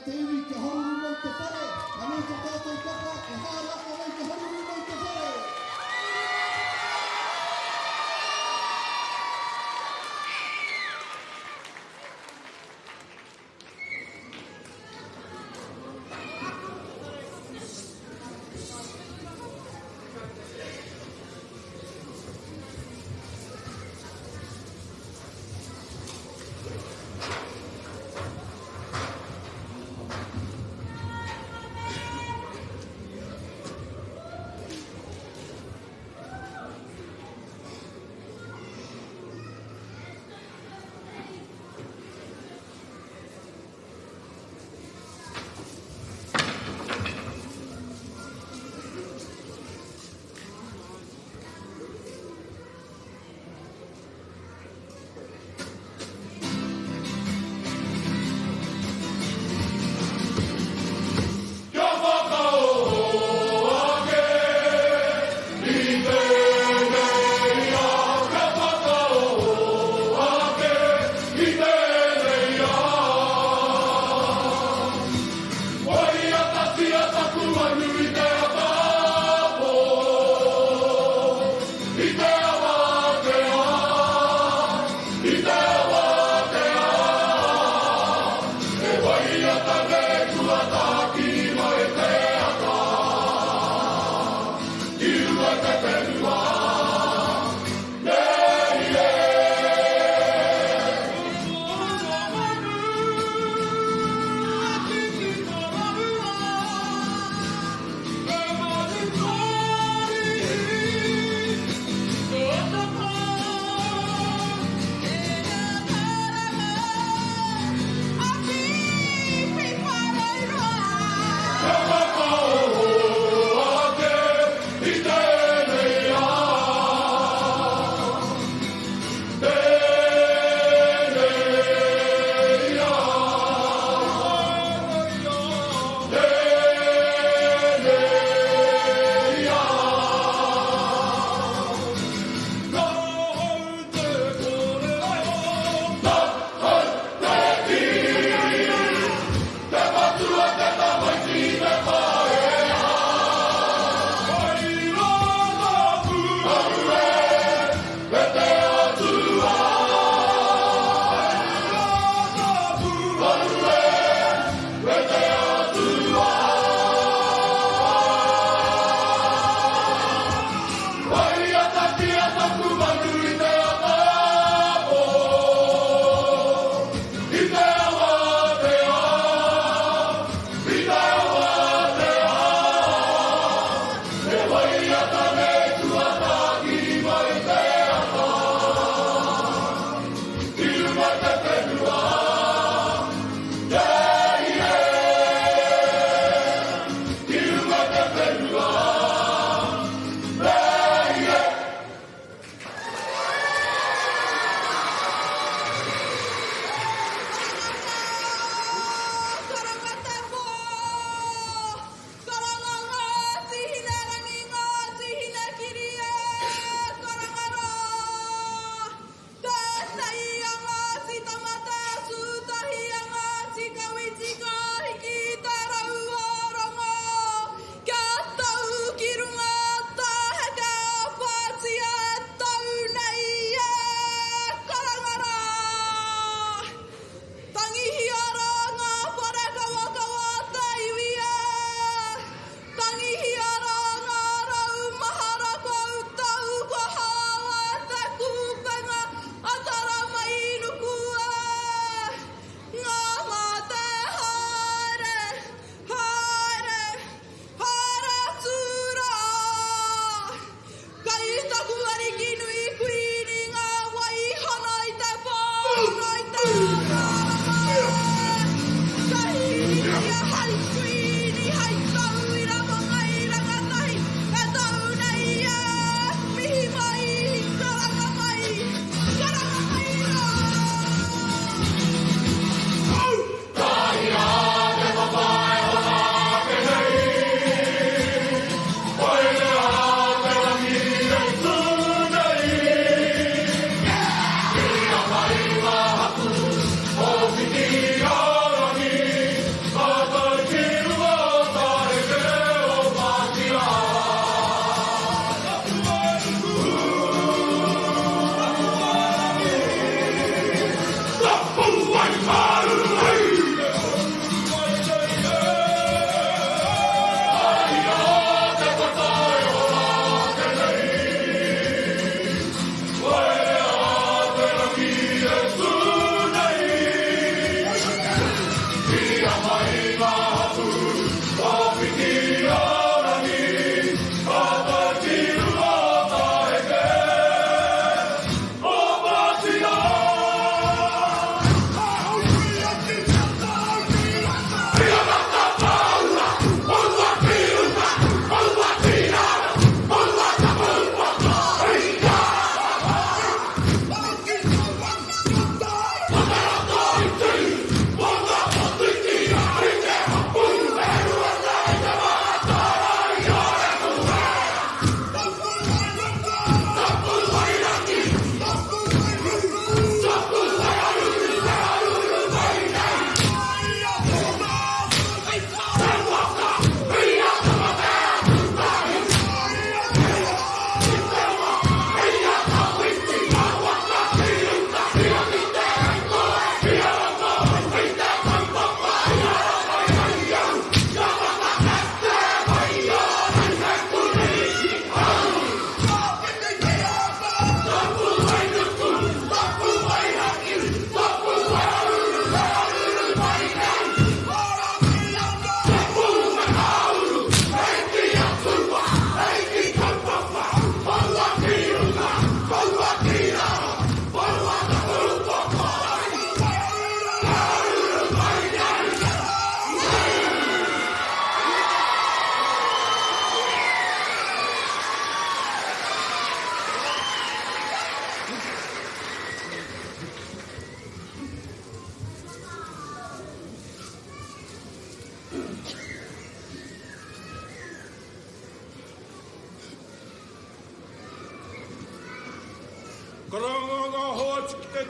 te iwi kia haruru mai te whare, anei to tātou kapa e haere ake nei te haruru mai te whare!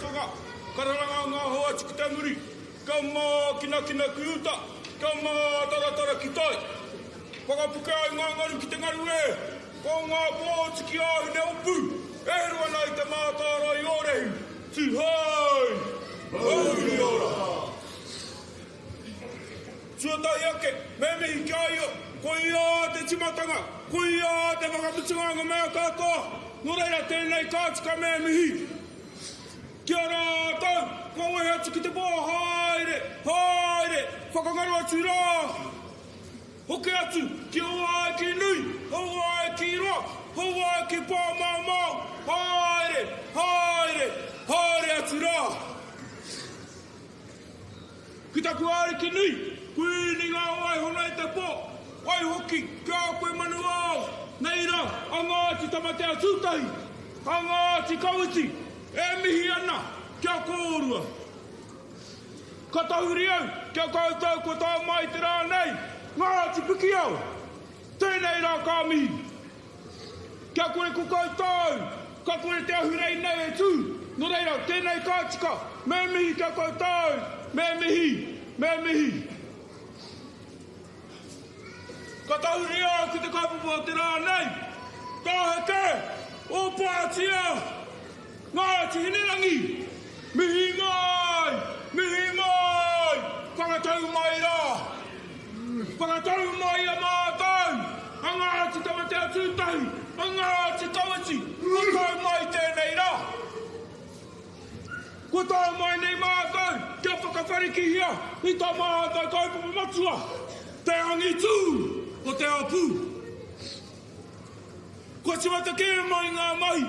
tonga, ka raranga ngā hoa atu ki te muri, kia mākinakina ki uta, kia mātaratara ki tai. Whakapuke ai ngā ngaru ki te ngaru e, ko ngā pōtiki a Hineopu e heru ana i te mātārae o Rehu, Tūhei! Mauri ora! Tuatahi ake, me mihi ki a ia, ko ia te timatanga, ko ia te whakamutunga o nga mea katoa, no reira tenei ka tika me mihi ki a ratou, kua wehe atu ki te po, haere, haere, whakangaro atu ra, hoki atu ki Hawaiki nui, Hawaiki roa, Hawaiki pāmaomao, haere, haere, haere atu ra. Ki taku Ariki nui, Kuini ngā waihona i te pō, waihoki ki a koe manu ao, nei rā a Ngāti Tamatea Tūtahi, a Ngāti Kawiti e mihi ana ki a kōrua. Ka tahuri au ki a koutou kua tae mai te rā nei, Ngāti Pikiao, tēnei rā ka mihi. Kia kore ko koutou, ka kore te ahurei nei e tū. Nō reira, tēnei ka tika, me mihi ki a koutou, me mihi, me mihi. Ka tahuri au ki te kaupapa o te rā nei, Tāheke, Ōpātia, Ngāti Hinerangi, mihi mai, mihi mai, whakatau mai rā. Whakatau mai a mātou, a Ngāti Tamatea Tūtahi, a Ngāti Kawiti, kua tau mai tēnei rā. Kua tau mai nei mātou kia whakawharikihia i tā mātou kaupapa matua, te angitū o te hapū. Kua tīmata kē mai ngā mahi.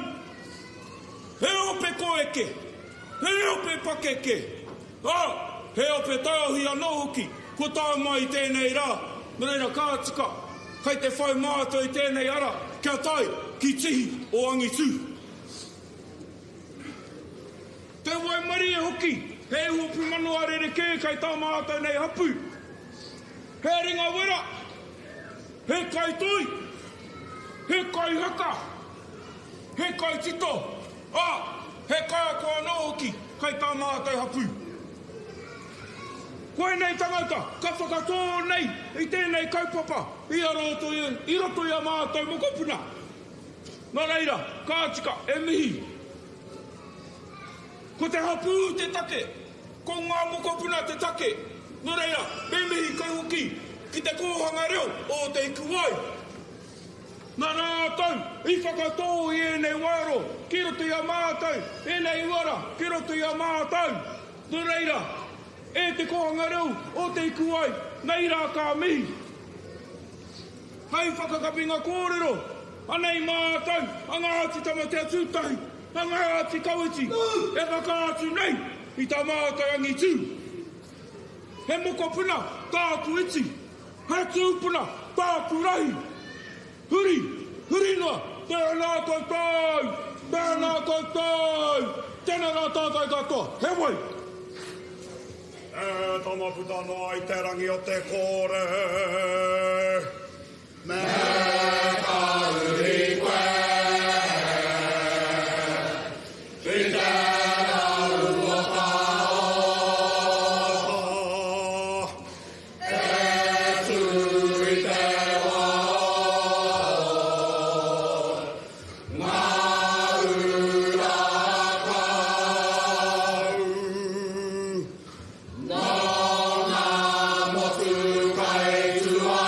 He ope koeke, he ope pakeke, ā, he ope taiohi anō hoki kua tae mai i tēnei rā, nō reira ka tika, kei te whai mātou i tēnei ara kia tae ki tihi o angitū. Te waimarie hoki, he iho pūmanawa rerekē kei tā mātou nei hapū. He ringa wera, he kaitoi, he kaihaka, he kaitito, ā, he kaiako anō hoki kei tā mātou hapū. Koinei tangata ka whakatō nei i tēnei kaupapa i roto i roto i a mātou mokopuna. Nā reira, ka tika e mihi. Ko te hapū te take, ko ngā mokopuna te take. Nō reira, me mihi kau hoki ki te kōhanga reo o Te Hikuwai. Nā rātou i whakatō i ēnei waro ki roto i a mātou, ēnei uara ki roto i a mātou. Nō reira, e te kōhanga reo o Te Hikuwai, nei rā ka mihi. Hei whakakapinga kōrero, anei mātou a Ngāti Tamatea Tūtahi, a Ngāti Kawiti e whakaatu nei i tā mātou angitū. He mokopuna tāku iti, he tūpuna tāku rahi. Huri, huri noa, tēnā koutou, tēnā koutou, tēnā rā tātou katoa, he wai. E tama puta noa i te rangi o te kore. Me ka uri koe ki te rau otaota. E tū i te wā o ngā ura kau. Nō ngā motu kai tua.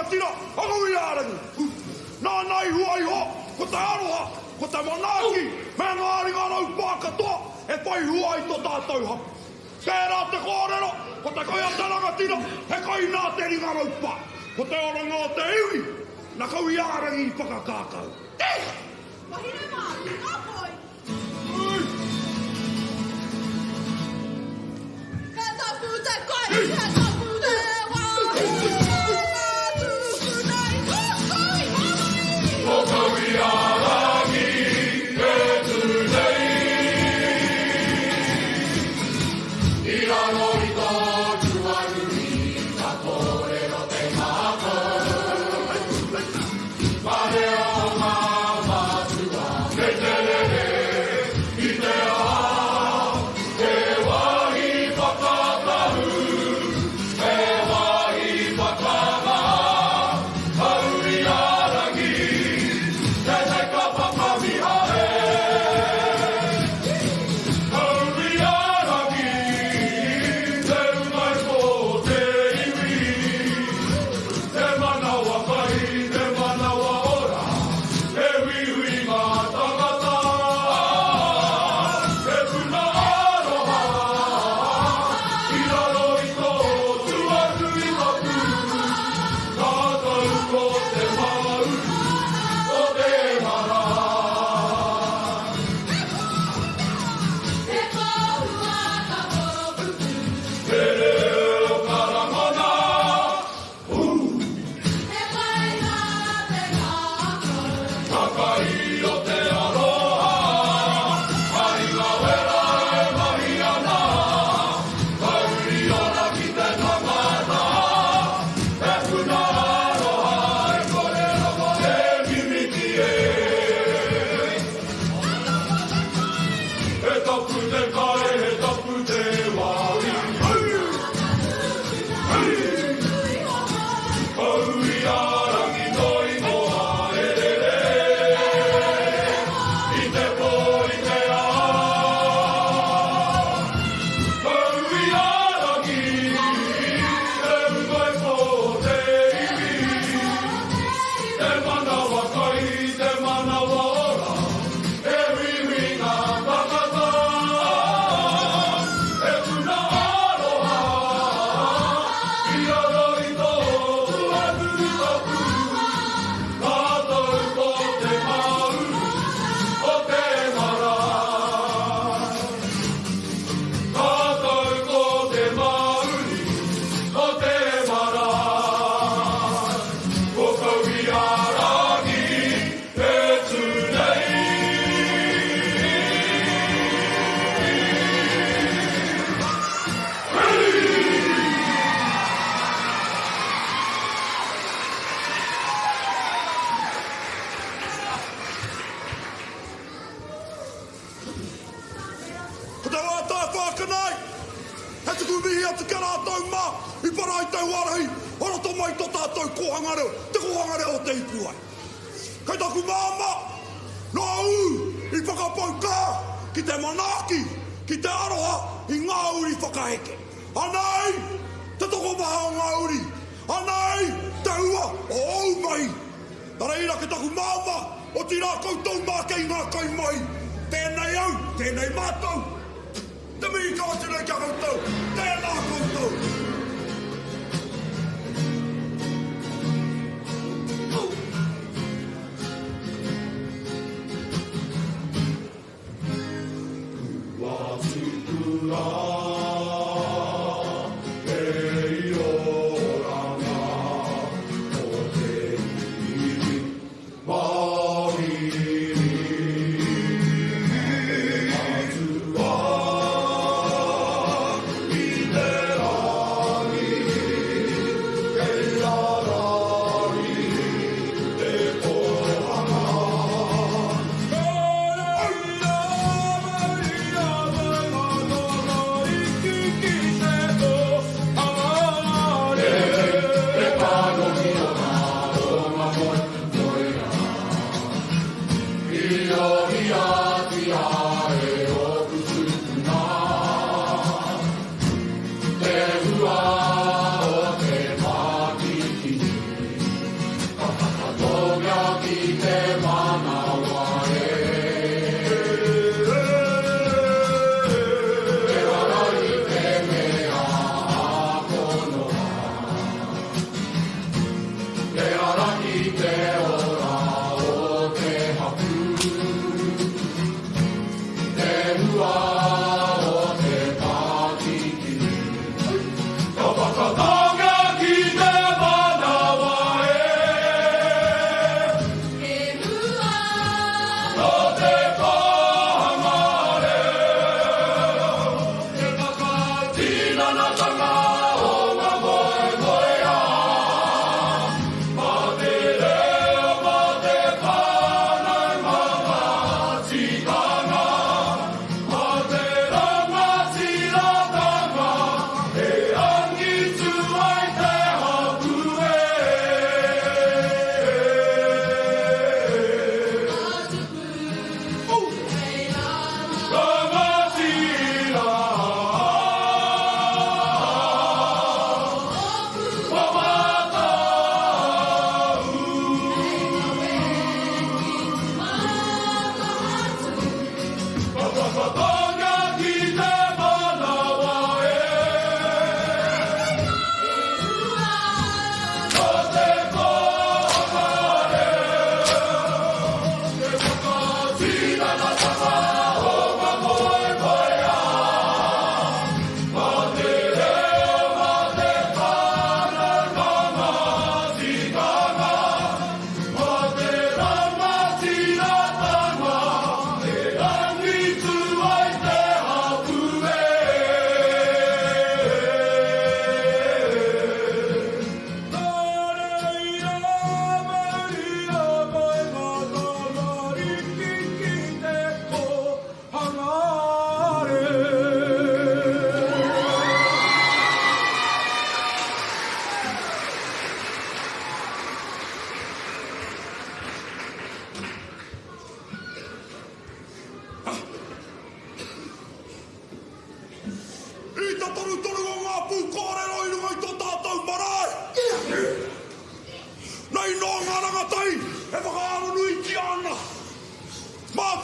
rangatira a Kauiārangi. Nāna i hua iho ko te aroha, ko te manaaki me ngā ringa raupā katoa e whai hua ai tō tātou hapū. Tērā te kōrero, ko te kai a te rangatira, he kai nā te ringa raupā. Ko te oranga o te iwi, na Kauiārangi i whakakākau. Tē! Wahine mā, ki ngā poi. He tapu te kai, he tapu te wāhi, he ngā tūpuna i kōkōi mai. Ko Kauiārangi e tū nei. I raro i tō tuanui ka kōrero te ngākau. Marea o ngā mātua kei te rere i te ao. He wāhi whakatahu, he wāhi whakangā, Kauiārangi, te teka whakamiha e. Kauiārangi, te ūkaipō te iwi, te manawa kai, te manawa ora, he huihui ngā tangata, he puna aroha, i raro i tō tuanui tapu, tātou ko te mauri o te marae. He kōhua ka koropuku. Te reo karangana, He painga te ngākau. Kakai o te aroha, haringa wera e mahi ana, kauri ora ki te tangata, he puna aroha e kore rawa e mimiti e. He tapu te kai, he tapu te wāhi. Kauiārangi tō ingoa e rere, i te pō i te ao. Kauiārangi, te ūkaipō te iwi, te manawa kai, te manawa ora, he huihui ngā tangata, he puna aroha, i raro i tō tuanui tapu, tātou ko te mauri o te marae. Tātou ko te mauri o te marae. Ko Kauiārangi e tū nei. Ko te wā tāwhākanai, he tuku mihi atu ki a rātou mā i para ai te huarahi o roto mai i tō tātou kōhanga reo, te kōhanga reo o Te Ipuwai. Kei taku māmā, nōu i whakapau kaha ki te manaaki, ki te aroha i ngā uri whakaheke. Anei te tokomaha o ngā uri, anei te hua o ōu mahi. Nā reira ki taku māmā, otirā koutou mā kei ngā kaimahi, tēnei au, tēnei mātou, te mihi kau atu nei ki a koutou, tēnā koutou. Kua tupu rā hei oranga o te iwi Māori. Matua i te rā.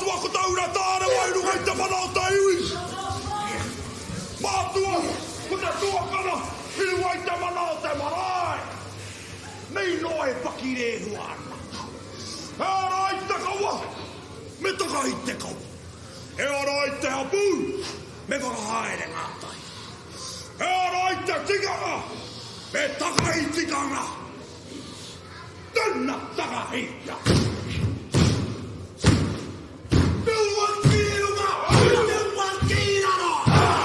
Mātua ko te ura tārewa i runga i te mana o te iwi. Mātua ko te tuakana i runga i te mana o te marae. Nei noa e pakirehua ana. E ara ai te kawa, me takahi te kawa. E ara ai te hapū, me whakahaere ngātahi. E ara ai te tikanga, me takahi tikanga. Tena takahia! Te ua ki runga, te ua ki raro,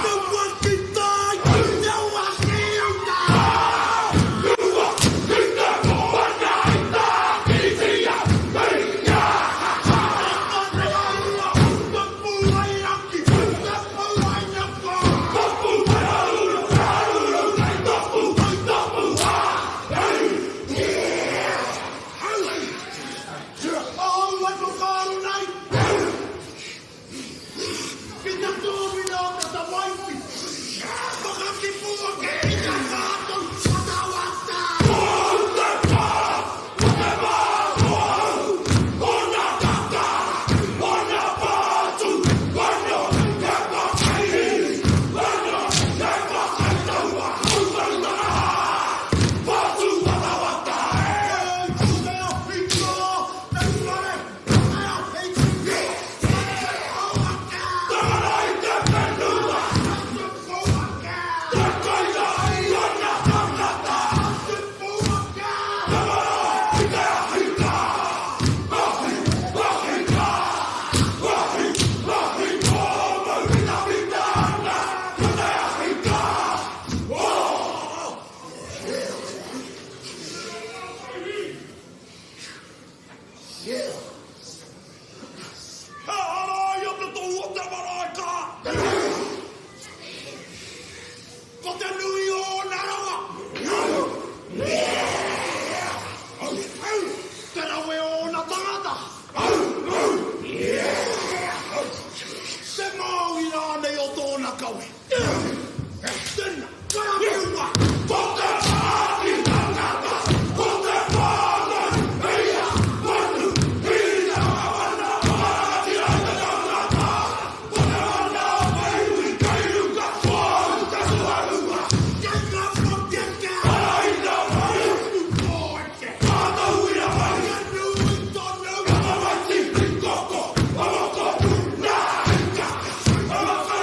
te ua ki tai, te ua ki uta! Te ua ki te moana i tākiritia, hei ia! Te ua, te pūairangi, te pūainako! Tapu te uru, te uru, tapu, tapu, hei ia! Ahau e whakaaro nei ki te tōmina o te tamaiti, whakatipu ake i a tātou whakawāta. Ko te pā, ko te mātoau, ōna kaka, ōna pātū, wano he whakairi, wano he whakaitaua, uaua, pātū whakawāta e. He ara ia te tohu o te marae kaha. Ko te nui o ōna rawa. Te rawe o ōna tangata. Te Māui rānei o tōna kawe. Tena, karawhiua! Ko te pāti tangata, ko te whānau, heia, manu, hīra, mana, rangatira i te tangata, ko te mana o te iwi kei runga, ko au te tuarua. Kei ngā pakeke. Araina mai. Pōeke. Kātauira mai. Kia nui tonu. Ka tamaiti, koko, mamoko, nā, ika, mamaka,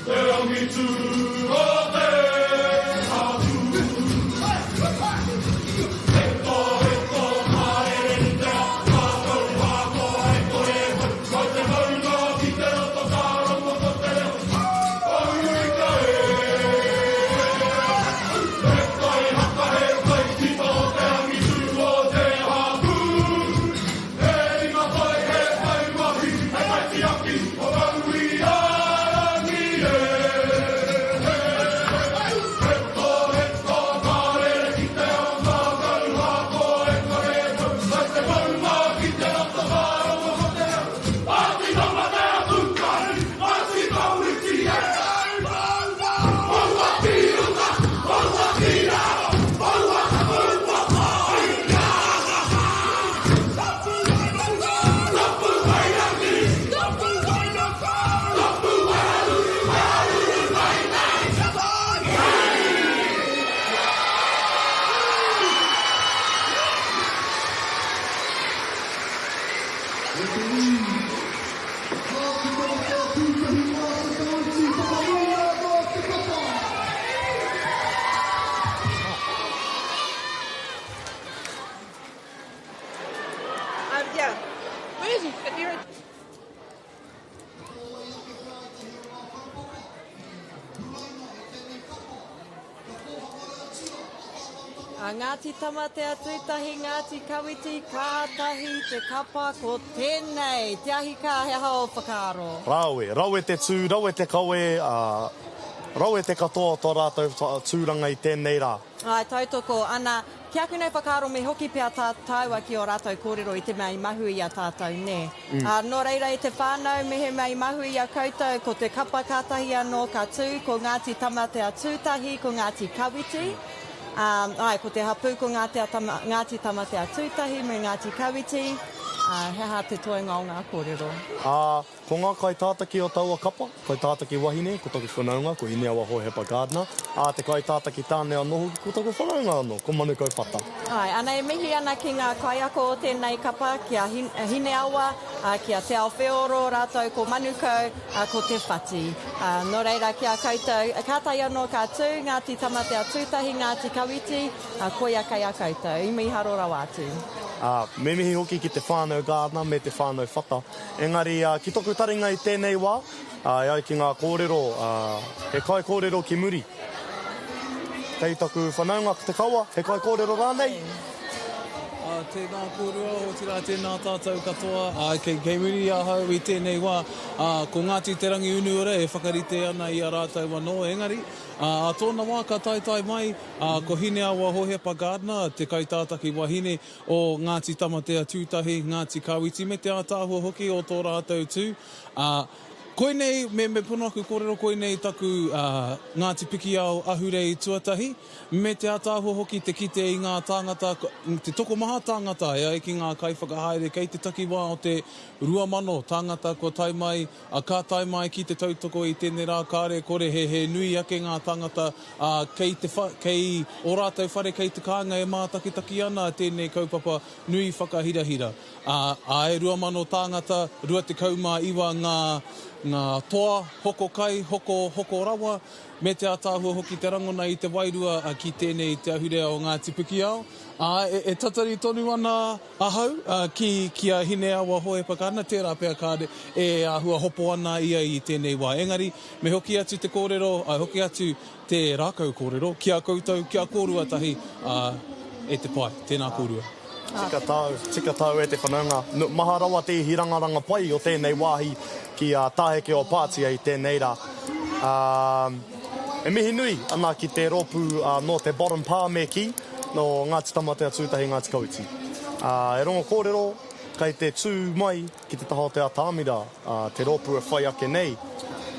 Te angitu o te hapū. E ko, e ko, haere rite a tātou hākoa e kore e hau. Mai te maunga ki te roto ka rongo ko te reo o Ika e. He kai haka, he kai tito te angitu o te hapū. He ringa toi, he whai mahi, he kaitiaki o Maui-a-rangi e. Um, yeah. Where is he? A Ngāti Tamatea Tūtahi, Ngāti Kawiti, kātahi te kapa ko tēnei. Te ahi kā, he aha ō whakaaro? Rawe, rawe te tū, rawe te kawe, ā, rawe te katoa o tō rātou tūranga i tēnei rā. Āe, tautoko ana. Ki aku nei whakaaro me hoki pea tā tāua ki ō rātou kōrero i te mea i mahu i a tātou, nē. Ā, nō reira e te whānau, mehemea i mahu i a koutou, ko te kapa kātahi anō ka tū, ko Ngāti Tamatea Tūtahi, ko Ngāti Kawiti. Ā, āe, ko te hapū ko Ngāti Ngāti Tamatea Tūtahi me Ngāti Kawiti. Ā, he aha te toenga o ngā kōrero? Ā, Ko ngā kaitātaki o taua kapa, kaitātaki wahine, ko taku whanaunga, ko Hineawa Hohepa Gardiner, ā, te kaitātaki tāne anō hoki, ko taku whanaunga anō, ko Manukau Whata. Āe, ana e mihi ana ki ngā kaiako o tēnei kapa, ki a Hineawa, ā, ki a Te Ao Wheoro rātou ko Manukau, ā, ko Te Whati. Ā, nō reira ki a koutou, kātahi anō ka tū, Ngāti Tamatea Tūtahi, Ngāti Kawiti, ā, koia kei a koutou. I mīharo rawa atu. Ā, me mihi hoki ki te whānau Gardiner me te whānau Whata. Engari, ki toku taringa i tēnei wā, e ai ki ngā kōrero, he kaikōrero ki muri. Kei taku whanaunga Te Kawa, he kaikōrero rānei? Tēnā kōrua, otirā tēnā tātou katoa. Kei muri i ahau i tēnei wā, ko Ngāti Te Rangiunuora e whakarite ana i a rātou anō, engari, ā tōna wā ka taetae mai, ko Hineawa Hohepa Gardiner, te kaitātaki wahine, o Ngāti Tamatea Tūtahi, Ngāti Kawiti me te ātaahua hoki o tō rātou tū, ā, koinei, me, me pono aku kōrero, koinei taku, ā, Ngāti Pikiao ahurei tuatahi, me te ātaahua hoki te kite i ngā tāngata, te tokomaha tāngata e ai ki ngā kaiwhakahaere kei te takiwā o te 2000 tāngata kua tae mai, ā, ka tae mai ki te tautoko i tēnei rā, kāre kore he, he nui ake ngā tāngata, ā, kei te wha, kei ō rātou whare kei te kāinga e mātakitaki ana tēnei kaupapa nui whakahirahira. Ā, āe, 2,000 tāngata, 29 ngā, ngā toa hoko kai, hoko, hoko rawa, me te ātaahua hoki te rangona i te wairua ki tēnei te ahurea o Ngāti Pikiao. Ā, e, e tatari tonu ana ahau ki, ki a Hineawa Hohepa Gardiner, tērā pea kāre e āhua hopo ana ia i tēnei wā. Engari, me hoki atu te kōrero, ā, hoki atu te rākau kōrero ki a koutou, ki a kōrua tahi, ā, e te pae. Tēnā kōrua. Tika tāu, tika tāu e te whanaunga. Maha rawa te ihi rangaranga pai o tēnei wāhi ki a Tāheke o Pātia i tēnei rā. Ā, e mihi nui ana ki te rōpū nō te Bottom Pā me kī, nō Ngāti Tamatea Tūtahi Ngāti Kawiti. Ā, e rongo kōrero, kei te tū mai ki te taha o te atamira, ā, te rōpū e whai ake nei.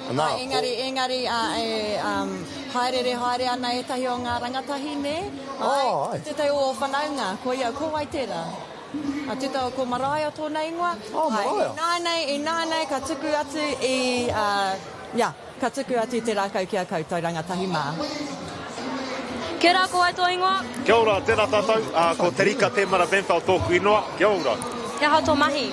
Nā, ko. Engari, engari, ā, e, um, haereere haere ana ētahi o ngā rangatahi, nē? Āe, oh, āe. Tētahi o ō whanaunga, ko ia, ko wai tērā? A, tētahi, ko Maraea tōna ingoa? Oh, Maraea. Āe, ināianei, ināianei ka tuku atu i, ā, ia. Ka tuku atu te rākau ki a koutou rangatahi mā. Kia ora, ko wai tō ingoa? Kia ora, tēnā tātou, ko Te Rika Temara Benfell tōku ingoa, kia ora. He aha tō mahi?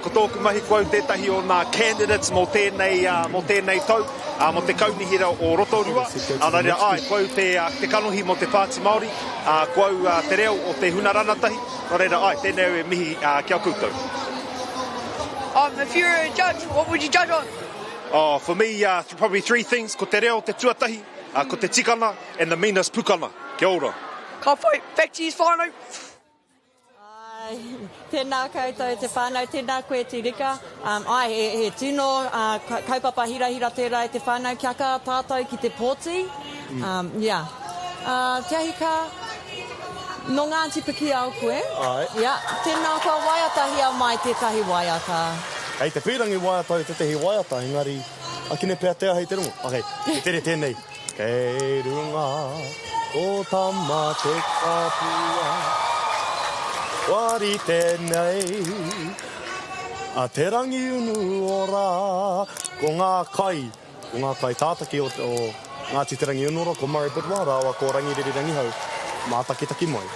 Ko tōku mahi ko au tētahi o nā candidates mō tēnei, mō tēnei tau, mō te kaunihera o Rotorua. Nā reira, āe, ko au te, te kanohi mō te Pāti Māori, ko au te reo o te huna ranatahi, nō reira, āe, tēnei au e mihi ki a koutou. Um, if you were a judge, what would you judge on? Oh, for me, uh, probably three things. Ko te reo te tuatahi, uh, ko te tikana, and the meanest pukana. Kia ora. Ka whai, back to you whānau. Ai, tēnā koutou te whānau, tēnā koe Te Rika. Um, ai, he, he tino uh, kaupapa hirahira tērā e te whānau kia kaha tātou ki te pōti. Mm. Um, yeah. Uh, Te Ahikā, nō Ngāti Pikiao koe. Ai. Yeah. Tēnā kua waiatahia mai tētahi waiata. Kei te pīrangi waiata au tētehi waiata, engari, akine pea te aha i te rongo. Ok, he tere tēnei. Kei runga o Tama te kapua, kua rite nei a Te Rangiunuora. Ko ngā kai, ko ngā kai tātaki o, o Ngāti Te Rangiunuora, ko Murray Bidwell rāua ko Rangiriri Rangihau, mātakitaki mai.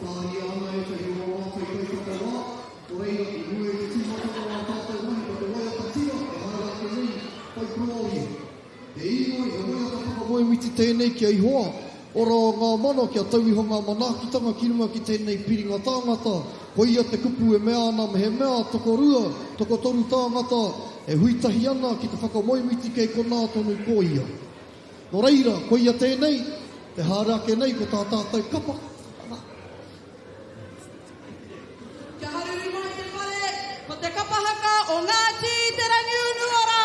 tāria ana ētahi o ā mātou kaiwhakawā, nō reira, i mua i te tīmatanga o ā tātou mahi ko te waiata tira e haere ake nei, whai kororia. He īnoi, he waiata whakamoemiti tēnei ki a Ihoa, ora o ngā mano kia tau iho ngā manaakitanga ki runga ki tēnei piringa tāngata, koia te kupu e mea ana mehemea tokorua, tokotoru tāngata e hui tahi ana ki te whakamoemiti kei konā tonu ko ia. Nō reira, koia tēnei, te haere ake nei ko tā tātou kapa, ana. Kia haruru mai te whare, ko te kapa haka o Ngāti Te Rangiunuora!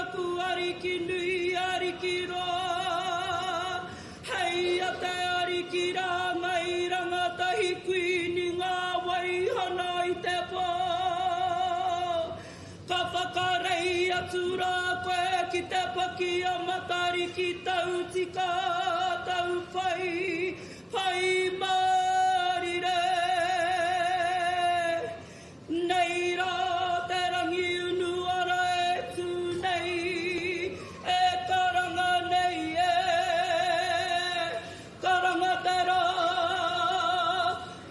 taku ariki nui, ariki roa. Heia te ariki rāngai rangatahi kuini ngā waihana i te pō. Ka whakarei atu rā koe ki te paki a Matariki tau tika, tau whai, Pai mārire! Nei rā te rangi unu ara e tū nei, e karanga nei e, karanga te rā,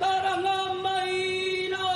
karanga mai rā.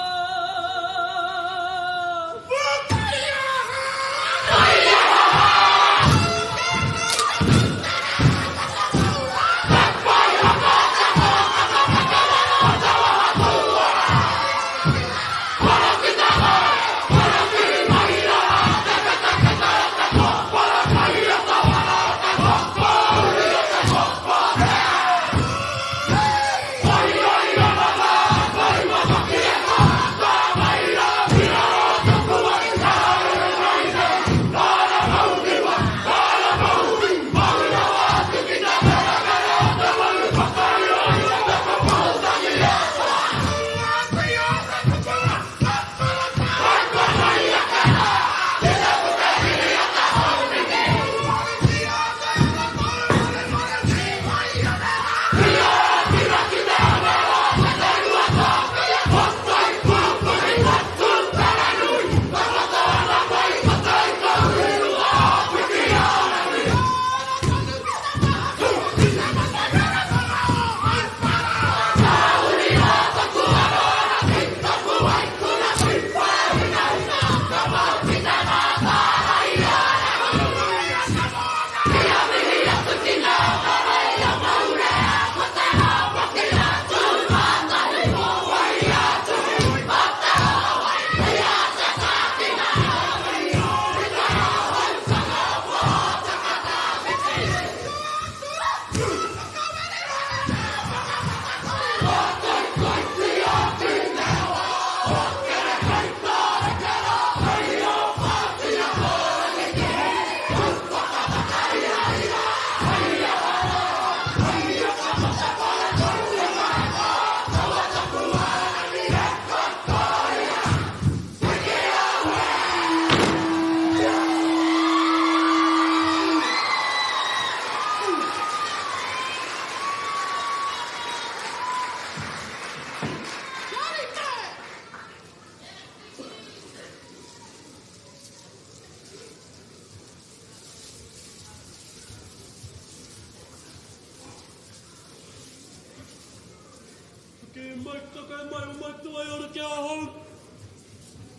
Ke mai taka mai o mai te waiora ki ahau.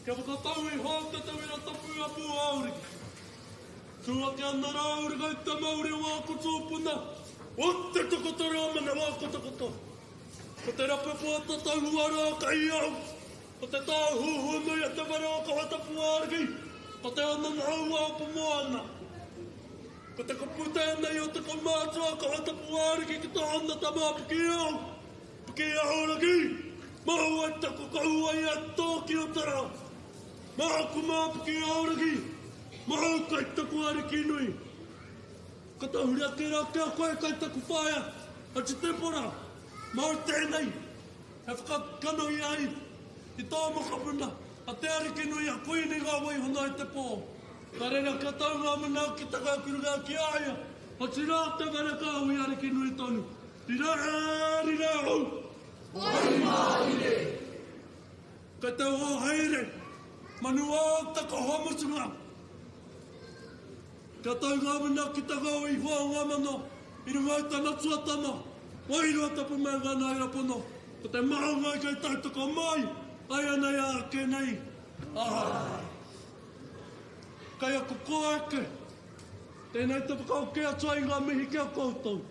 Kia whakatau iho te tauira tapu a Pūaoriki. Tū ake ana rā au runga i te mauri o āku tūpuna, o te takoto rā manawa kotokoto. Ko te rapepo o tatau uara kei au, ko te tāhuhu nui a te whare o Kawatapuāriki, ko te ananaua o Pomoana. Ko te kupu tēnei o te kaumātua Kawatapuāriki ki tōna tama a Pikiao, Pikiaoraki, māu ai taku kauae e tō ki uta rā. Māku mā Pikiaoraki, māu kai taku ariki nui. Ka tahuri ake rā ki a koe kai taku whaea, a Titepora, māu tēnei e whakakanohi ai i tō mokopuna, a Te Arikinui a Kuini ngā waihona i te pō. Ka reira kia tau ngā manaakitanga ki runga ki a ia, otirā te whare kāhui Arikinui tonu. Rira e, rira hou! Waimārire! Kei te oho haere, manu ao te koho mutunga. Kia tau ngā manaakitanga o Ihoa o ngā mano i runga i tana tuatama, wairua tapu me ngā naera pono, ko te marangai kei tautoko mai, āianei ā ake nei, āe. Kei aku koeke, tēnei te whakaoke atu ai ngā mihi ki a koutou.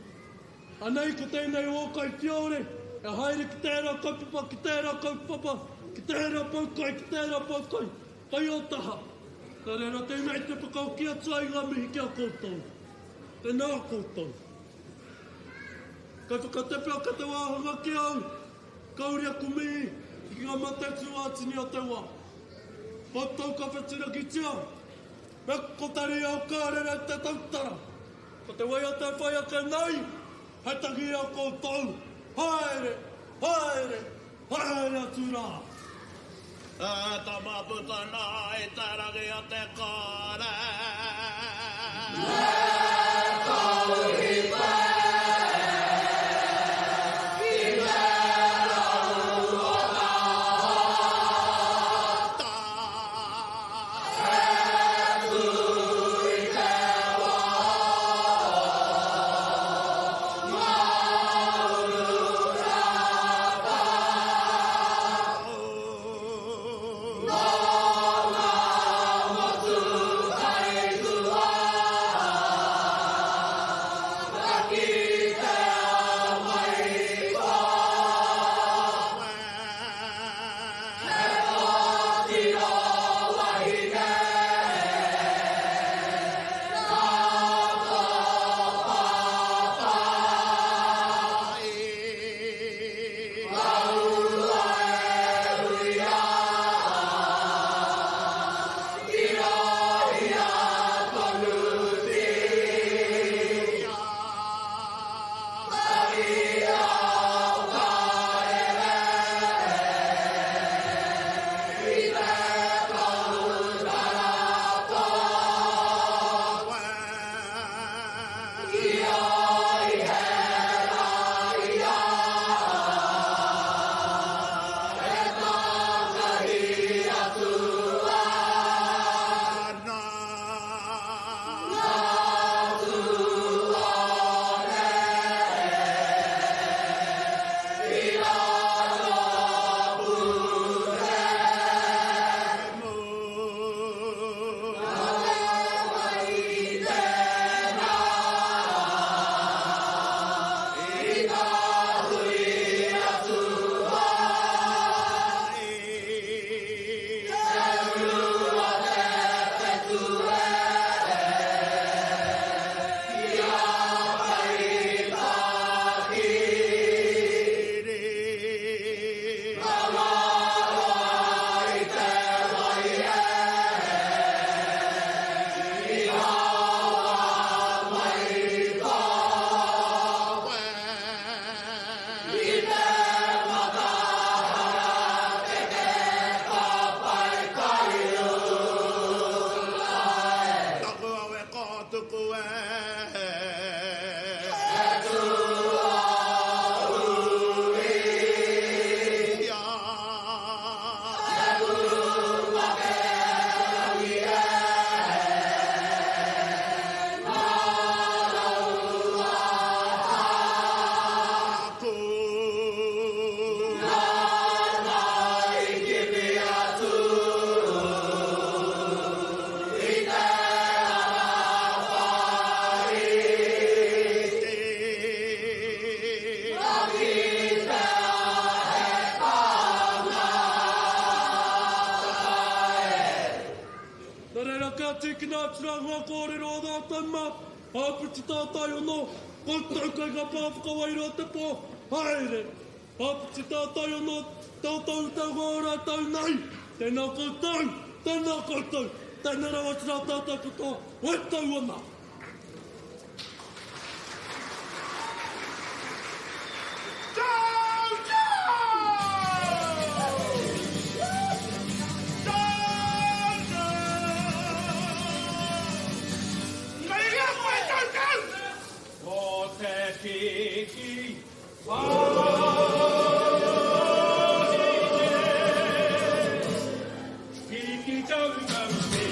Anei ko tēnei o ō kaiwhiore e haere ki tērā kaupapa, ki tērā kaupapa, ki tērā poukai, ki tērā poukai, kai ō taha. Nā reira tēnei te whakahoki atu ai ngā mihi ki a koutou. Tēnā koutou. Kai whakatepe ake te wāhanga ki au, kauri aku mihi ki ngā mate tūātini o te wā. Koutou ka whetūrangitia. Me kotari au ka rere te tautara. Ko te waiata e whai ake nei, he tangi i a koutou. Haere, haere, haere atu rā. E tama puta nā i te rangi o te kore. Me tauhi te ki te rau o tāta. E tū i te wā ngā uru rapa. Nā reira kia tīkina atu rā ngā kōrero a rātou mā, āpiti tātai anō, koutou kei ngā pā whakawairua o te pō, haere! Āpiti tātai anō, tātou te hunga o rātou nei, tēnā koutou, tēnā koutou, tēnā rawa atu rā tātou katoa, e tau ana! Ko te piki wahine, piki tautau te.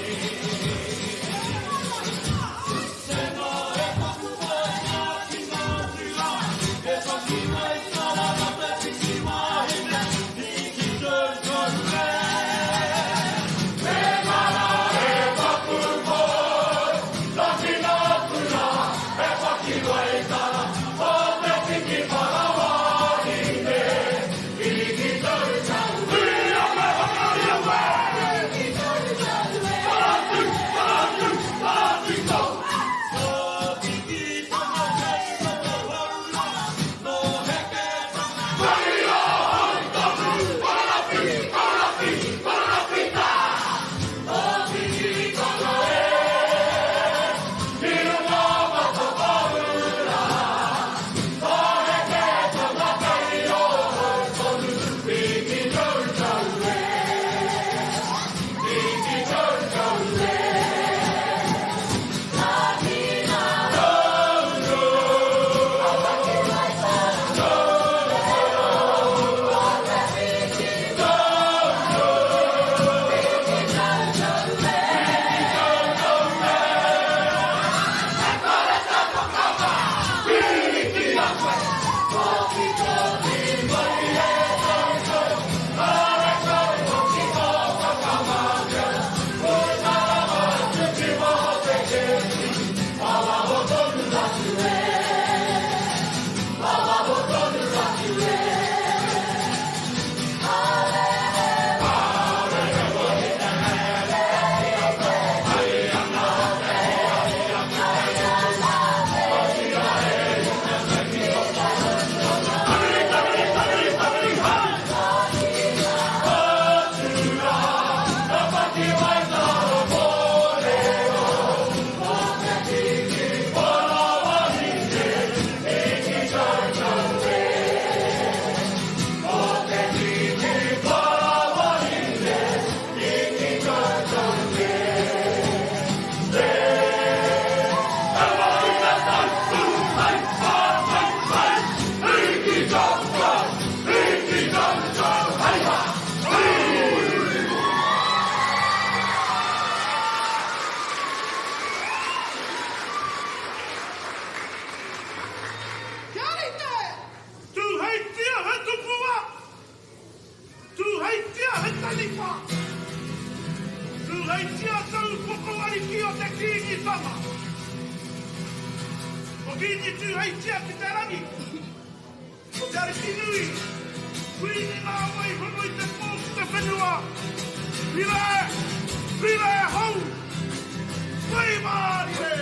Tūheitia te upoko ariki o te Kīngitanga. Ko Kīngi Tūheitia ki te rangi. Ko te Ariki nui, Kuini ngā wai hono i te pō ki te whenua. Rire! Rire hou! Wai mārire!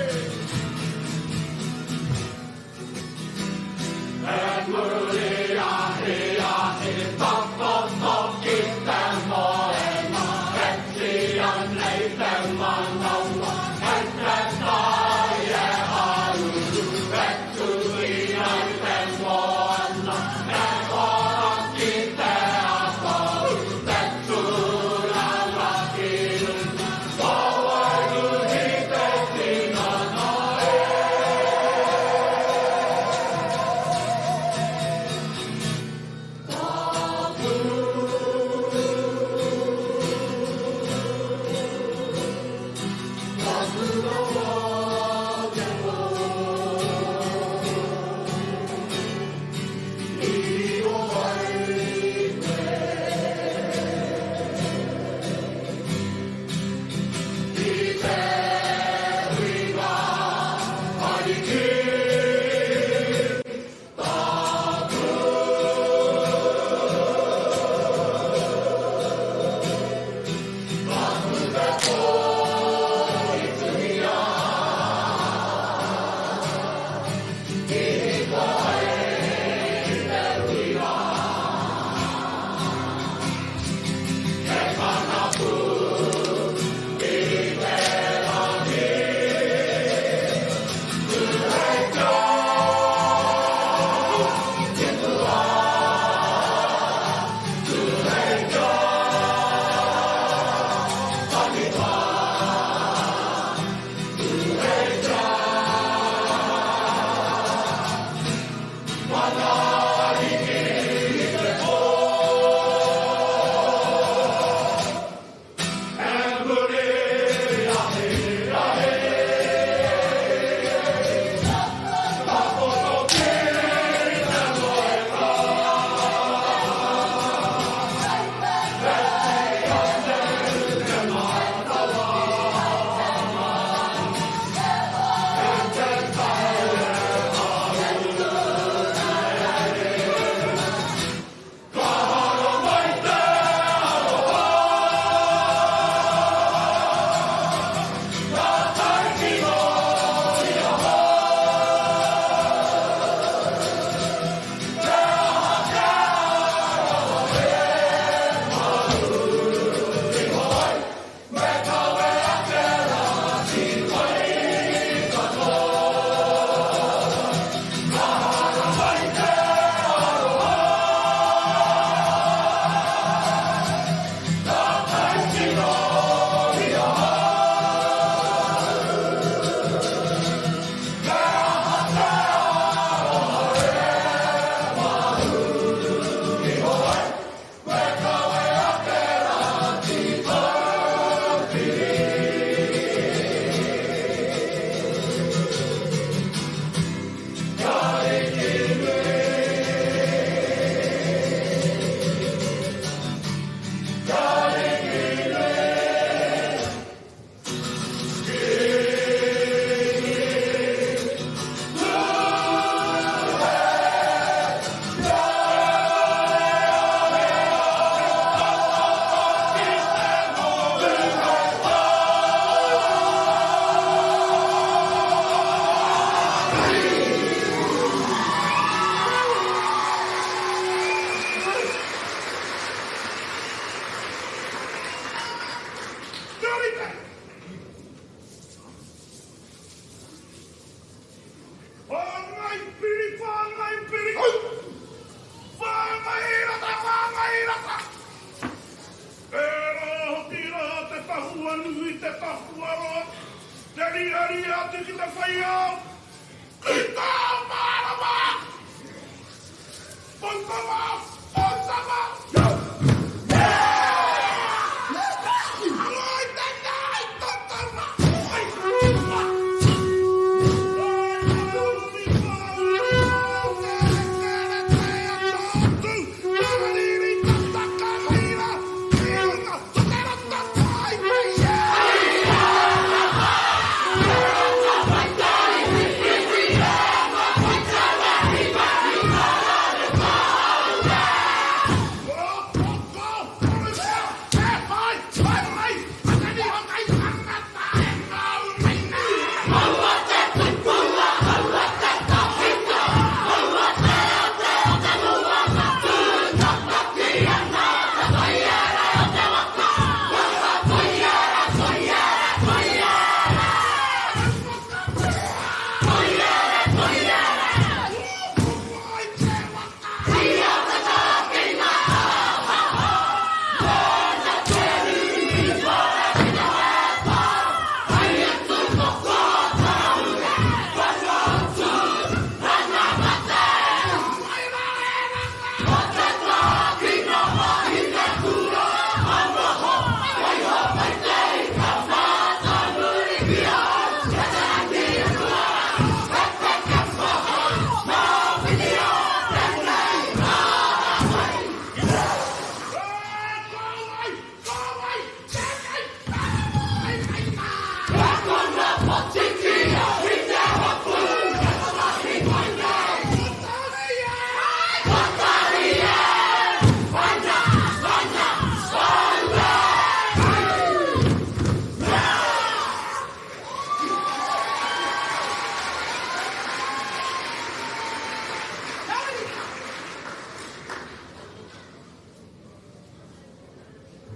E muri ahi ahi takoto ki te moenga, e tia nei te manawa, e te tai e haruru, e tui ai te moana, e ora ki te ata, te tūranga ki runga, ko Wairuhi te tira.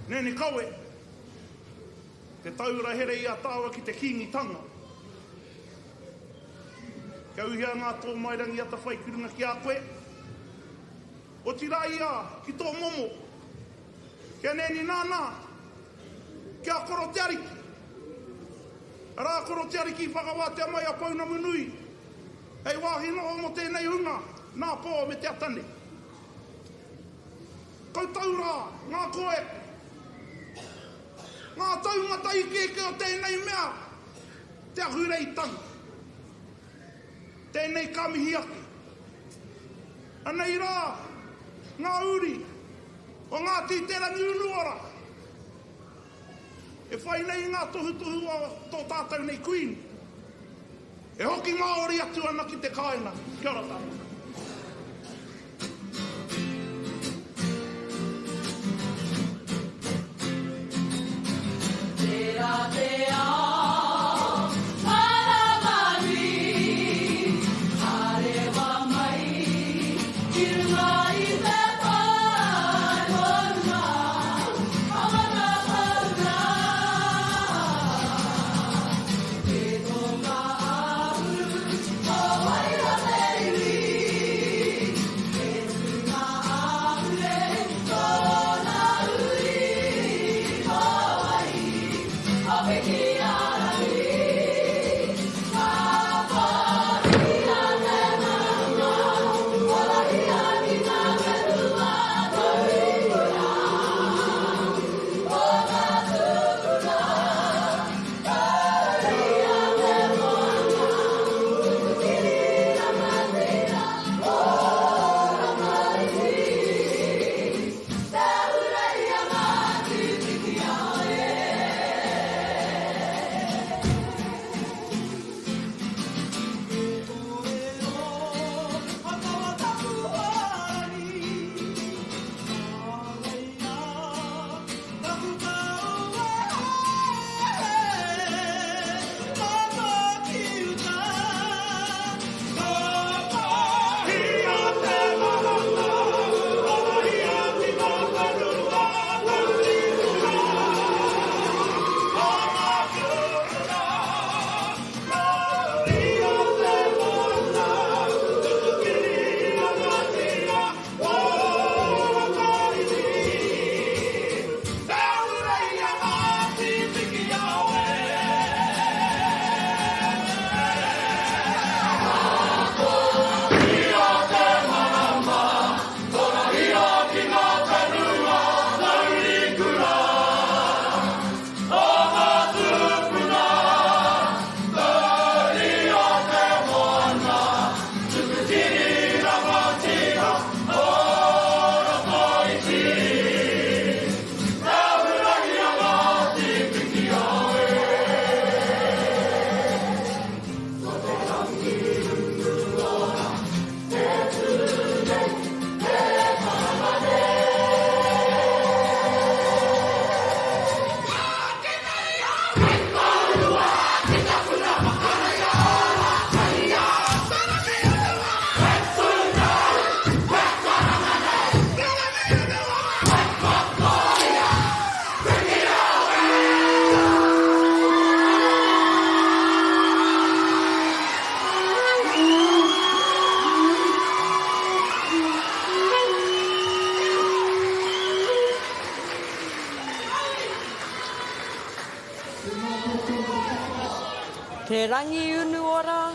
Nene Kawe, te taura here i a tāua ki te Kīngitanga. Kia uhia ngā tōmairangi atawhai ki runga ki a koe, otirā ia ki tō momo, kia nēni nānā, kia koro te ariki. Arā, koro te ariki i whakawātea mai a Pounamu nui hei wāhi noho mō tēnei hunga, nā pō me te ata nei. Koutou rā, ngā koeko, ngā taumata ikeike o tēnei mea, te ahureitanga. Tēnei ka mihi ake. Anei rā ngā uri o Ngāti Te Rangiunuora e whai nei i ngā tohutohu o tō tātou nei Kuini. E hoki Māori atu ana ki te kāinga. Kia ora tātou. Tērā te ao maramanui, Tārewa mai ki runga i te pae mounga, Amatapuna. Te tonga āhuru o Wairoa te iwi, Te tūnga āhure tōna uri, Ko wai, ko Pikiarangi, Ka pōhia te maunga, Horahia ki ngā whenua taurikura, O ngā tūpuna. Te Rangiunuora,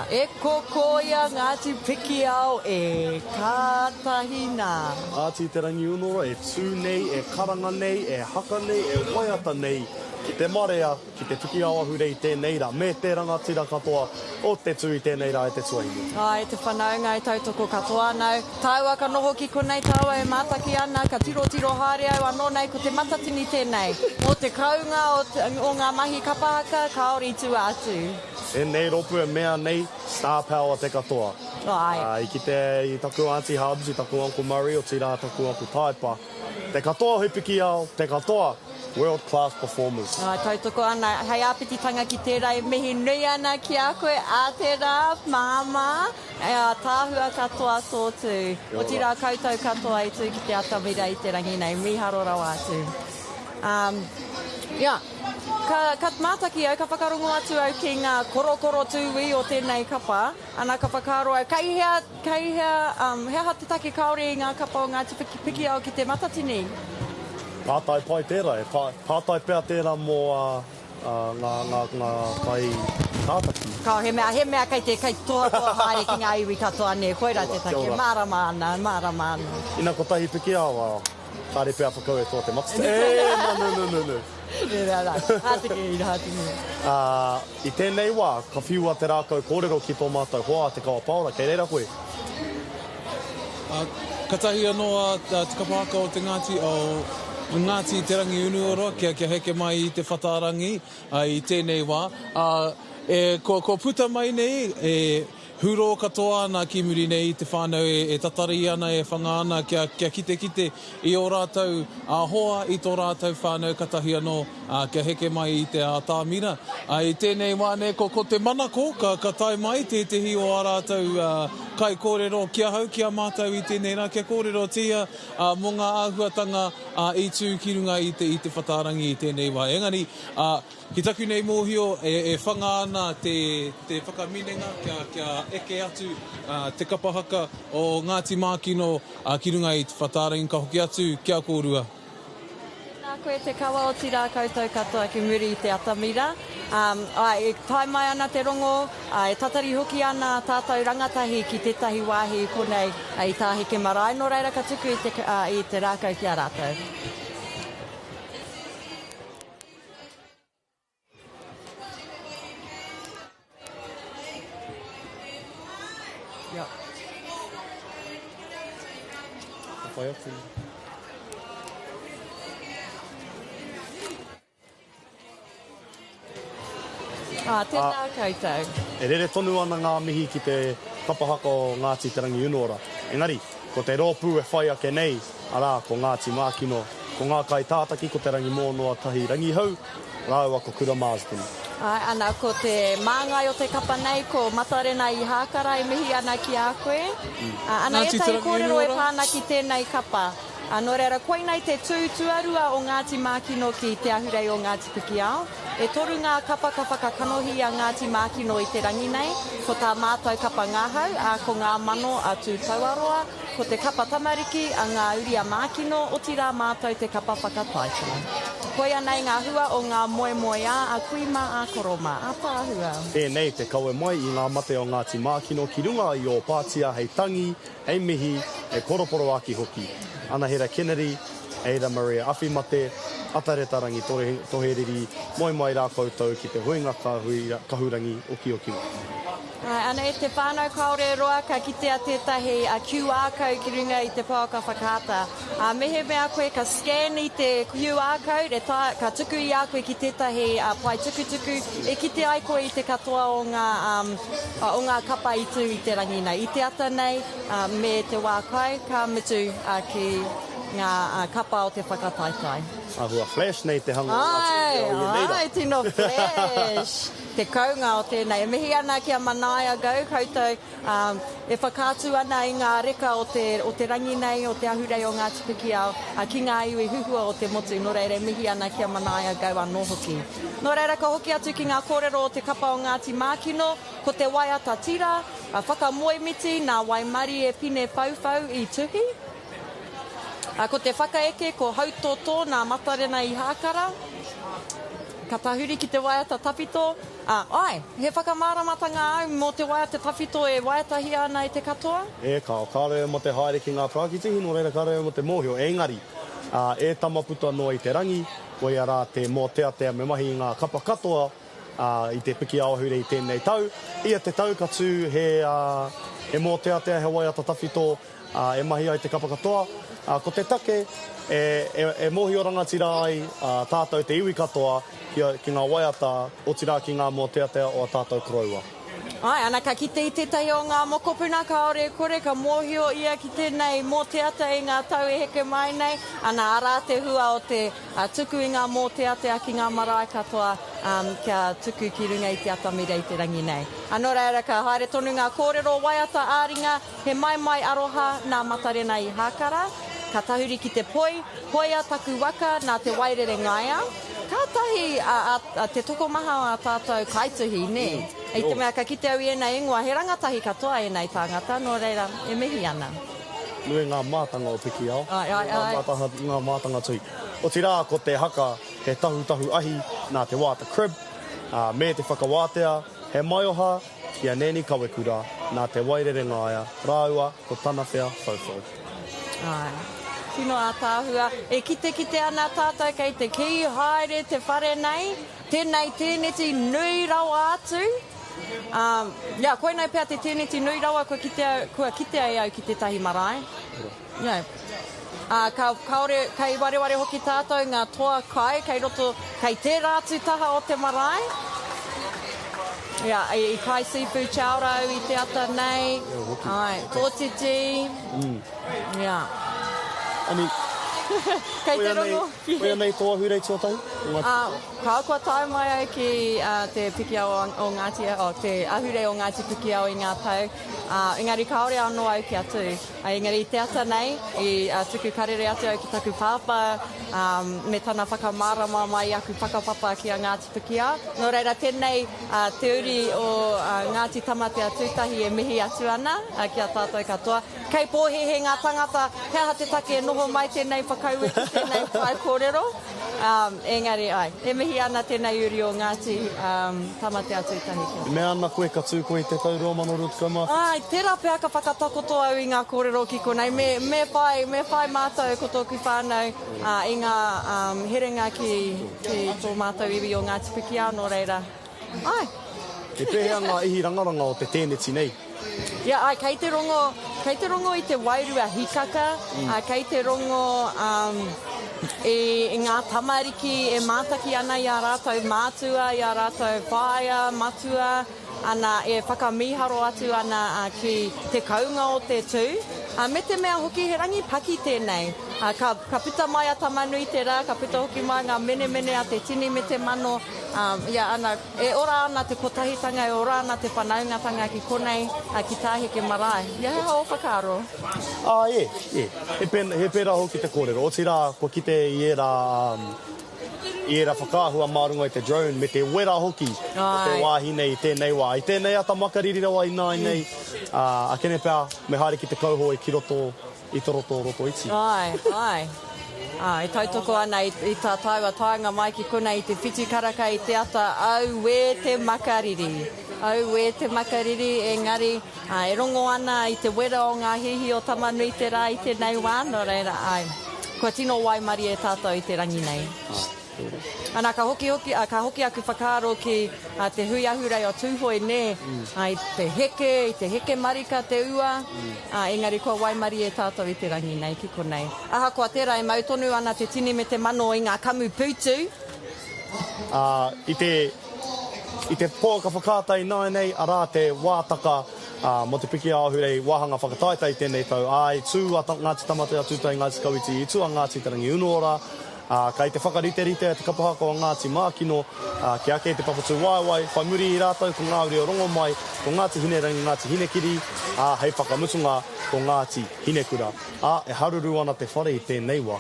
E kokoia Ngāti Pikiao e, kātahi nā. Ngāti Te Rangiunuora e tū nei, e karanga nei, e haka nei, e waiata nei ki te marea, ki te Pikiao Ahurei tēnei rā, me te rangatira katoa o te tū i tēnei rā e te tuahine. Āe, te whanaunga e tautoko katoa ana au. Tāua ka noho ki konei, tāua e mātaki ana, ka tirotiro haere au anō nei ko te matatini tēnei. Mō te kounga o, o ngā mahi kapa haka, kāore i tua atu. Tēnei rōpū e mea nei, star power te katoa. Āe. Ā, i kite i taku Aunty Hubs, i taku Uncle Murray, otirā taku Uncle Taepa. Te katoa he pikiao, te katoa. World class performers. Ā, tautoko ana. Hei āpititanga ki tērā e mihi nui ana ki a koe ā te rā, māmā, e ātaahua katoa tō tū. Otirā koutou katoa i tū ki te atamira i te rangi nei, mīharo rawa atu. Ā, ia, ka, ka mātaki au, ka whakarongo atu au ki ngā korokoro tūī o tēnei kapa, ana ka whakaaro au, kei hea, Kei hea, um, he aha te take kāore i ngā kapa o Ngāti Pikiao ki Te Matatini? Pātai pai tērā, e pā, pātai pea tērā mō ā, ā, ngā, ngā, ngā kai tātaki. Kao, he mea, he mea kei te, kei te tohatoha haere ki ngā iwi katoa, nē, koirā te take. Mārama ana, mārama ana. Ina kotahi Pikiao, ā, kāre pea whakau e toa Te Matatini. E, no, no, no, no, no. Nē, nē, nē, hātiki, hātiki. Ā, I tēnei wā, ka whiua te rākau kōrero ki tō mātou hoa a Te Kawa Paora, kei reira koe. Ā, katahi anō a Te Kapa Haka o te Ngāti, o Ngāti Te Rangiunuoroa kia, kia heke mai i te whatārangi i tēnei wā. Ā, e, kua, kua puta mai nei, e, hurō katoa ana ki muri nei i te whānau e, e tatari ana, e whanga ana kia, kia kitekite i ō rātou hoa, i tō rātou whānau katahi anō kia heke mai i te ātamira. I tēnei wā nei, ko, ko te manako ka, ka tae mai tētehi o ā rātou kaikōrero ki ahau, ki a mātou i tēnei rā, kia kōrerotia mō ngā āhuatanga i tū ki runga i te, i te whatārangi i tēnei wā. Engari, Ki taku nei mōhio, e whanga ana te whakaminenga kia eke atu te kapa haka o Ngāti Mākino ki runga i Te Whataarangi, ka hoki atu ki a kōrua. Tēnā koe Te Kawa, otirā koutou katoa ki muri i te atamira. Āe, e tae mai ana te rongo, e tatari hoki ana tātou rangatahi ki tētahi wāhi i konei i Tāheke Marae, nō reira ka tuku i te rākau ki a rātou. Ka whai atu. Ā, tēnā koutou. E rere tonu ana ngā mihi ki te kapa haka o Ngāti Te Rangiunuora. Engari, ko te rōpū e whai ake nei, arā, ko Ngāti Mākino, ko ngā kaitātaki ko Te Rangimōnoa Tahi Rangihau rāua ko Kura Marsden. Āe, ana, ko te māngai o te kapa nei, ko Matarena Ihākara e mihi ana ki a koe. Ana Ngāti ētahi kōrero e Te Rangiunuora. pā ana ki tēnei kapa. Ā, nō reira, koinei te tū tuarua o Ngāti Mākino ki Te Ahurei o Ngāti Pikiao. E toru ngā kapa ka whakakanohi i a Ngāti Mākino i te rangi nei, ko tā mātou kapa ngahau, ā, ko Ngā Mano a Tūtauaroa, ko te kapa tamariki a Ngā Uri a Mākino, otirā mātou te kapa whakataetae. Koia nei ngā hua o ngā moemoeā a kui mā, a koro mā. Ātaahua. Tēnei te kawe mai i ngā mate o Ngāti Mākino ki runga i ō pātia hei tangi, Hei mihi, hei poroporoaki hoki. Anahera Kennedy, Ada Maria Awhimate, Atareta Rangi Toheriri, moe mai rā koutou ki te huinga kahurangi okioki mai. Āe, ana e te whānau kāore e roa ka kitea tētahi QR code ki runga i te pouaka whakaata. Ā, mehemea koe ka scan i te QR code e taea, ka tuku i a koe ki tētahi pae tukutuku e kite ai koe i te katoa o ngā, o ngā kapa i tū i te rangi nei, i te ata nei, me te wā kai, ka mutu ki ngā kapa o te whakataetae. Āhua flash nei te hanga o ngā tū o ēnei rā. Āe, tino flash te kounga o tēnei. E mihi ana ki a Manaia Go koutou e whakaatu ana i ngā reka o te, o te rangi nei, o te ahurei o Ngāti Pikiao, ki ngā iwi huhua o te motu, nō reira e mihi ana ki a Manaia Go anō hoki. Nō reira ka hoki atu ki ngā kōrero o te kapa o Ngāti Mākino, ko te waiata tira, a Whakamoemiti nā Waimarie Pine Whauwhau i tuhi. Ā, ko te whakaeke ko Hautōtō nā Matarena Ihākara. Ka tahuri ki te waiata tawhito, ā, āe, he whakamāramatanga au mō te waiata tawhito e waiatahia ana e te katoa? E kāo, kāore au mō te haere ki ngā pākitihi, nō reira kāore au mō te mōhio, engari, ā, e tama puta noa i te rangi, koia rā te mōteatea me mahi i ngā kapa katoa, ā, i te piki ao-ahurei i tēnei tau. Ia te tau ka tū he, ā, he mōteatea, he waiata tawhito, ā, e mahi ai te kapa katoa. Ā, ko te take e, e, e mōhio rangatira ai, ā, tātou te iwi katoa ki, ki ngā waiata, otirā ki ngā mōteatea o ā tātou koroua. Āe, ana ka kite i tētahi o ngā mokopuna kāore e kore ka mōhio ia ki tēnei mōteatea i ngā tau e heke mai nei, ana arā te hua o te tuku i ngā mōteatea ki ngā marae katoa kia tuku ki runga i te atamira i te rangi nei. Nō reira ka haere tonu ngā kōrero waiata ā-ringa, he maimai aroha nā Matarena i Hākara, ka tahuri ki te poi, Hoea taku waka nā Te Wairere Ngaia. Kātahi a te tokomaha o ā tātou kaituhi, nē? I te mea ka kite au i ēnei ingoa, he rangatahi katoa ēnei tāngata, nō reira, e mihi ana. Nui ngā mātanga o Pikiao, Āe, āe, āe. Ngā mātanga tuhi. Otirā, ko te haka he tahutahu ahi nā Te Wāta Cribb, ā, me te whakawātea, he maioha ki a Nanny Kawekura nā Te Wairere Ngaia rāua ko Tanawhea Whauwhau. Āe. Tino ātaahua. E kitekite ana tātou kei te kī haere te whare nei. Tēnei tēneti nui rawa atu. Ā, ia, koinei pea te tēneti nui rawa kua kitea, kua kitea e au ki tētahi marae. Ia. Ā, ka, kāore, kei wareware hoki tātou ngā toa kai kei roto, kei tērā atu taha o te marae. Ia, i, i kai seafood chowder au i te ata nei. Āe, kōtiti. Mm. Ia. Ani, Kei te rongo. Koia nei tō ahurei tuatahi? Ā, kāo kua tae mai au ki te Pikiao o Ngāti, o te ahurei o Ngāti Pikiao i ngā tau, ā, engari kāore anō au kia tū. Engari i te ata nei, i tuku karere atu au ki taku pāpā, ā, me tana whakamārama mai i aku whakapapa ki a Ngāti Pikiao. Nō reira, tēnei te uri o Ngāti Tamatea Tūtahi e mihi atu ana ki a tātou katoa. Kei pōhēhē ngā tangata he aha te take e noho mai tēnei whakaue ki tēnei pae kōrero, engari āe, e mihi ana tēnei uri o Ngāti Tamatea Tūtahi ki a. E mea ana koe ka tū koe i te tau 2027? Āe, tērā pea ka whakatakoto au i ngā kōrero ki konei, me, me whai, me whai mātou ko tōku whānau i ngā herenga ki, ki tō mātou iwi o Ngāti Pikiao, nō reira, āe. He pēhea ngā ihi rangaranga o te tēneti nei? Ia, āe, kei te rongo, kei te rongo i te wairua hikaka, ā, kei te rongo i, i ngā tamariki e mātaki ana i ā rātou mātua, i ā rātou whaea, matua, ana, e whakamīharo atu ana ki te kounga o te tū. Ā, me te mea hoki he rangi paki tēnei. Ā, ka, ka puta mai a Tamanuiterā, ka puta hoki mai ngā menemene a te tini me te mano, ā, ia, ana, E ora ana te kotahitanga, e ora ana te whanaungatanga ki konei, ki Tāheke Marae. He aha ō whakaaro? Ā, e, e. He pēnā, he pērā hoki te kōrero. Otirā, kua kite i ērā, i ērā whakaahua mā runga i te drone, me te wera hoki o te wāhi nei i tēnei wā. I tēnei ata makariri rawa ināianei, ā, akene pea me haere ki te kauhoe ki roto i to roto o Rotoiti. Āe, āe. Āe, e tautoko ana i, i tā tāua taenga mai ki konei i te whitu karaka i te ata, auē te makariri. Auē te makariri, engari, ā, e rongo ana i te wera o ngā hihi o Tamanuiterā i tēnei wā, nō reira, āe, kua tino waimarie tātou i te rangi nei. Āe. Ana, ka hoki hoki, ka hoki aku whakaaro ki te hui ahurei o Tūhoe, nē, i te heke, i te heke marika te ua, engari kua waimarie tātou i te rangi nei ki konei. Ahakoa tērā, e mau tonu ana te tini me te mano i ngā kamupūtu. Ā, i te, i te pouaka whakaata ināianei, arā te wātaka, ā, mō te piki ā-ahurei wāhanga whakataetae i tēnei tau, ā, i tū a Ngāti Tamatea Tūtai Ngāti Kawiti, i tū a Ngāti Te Rangiunuora, Ā, kei te whakariterite te kapa haka o Ngāti Mākino, ā, kia ake te Papatūwaewae, whai muri i rātou ko Ngā Uri o Rongomai, ko Ngāti Hinerangi, Ngāti Hinekiri, ā, hei whakamutunga ko Ngāti Hinekura. Ā, e haruru ana te whare i tēnei wā.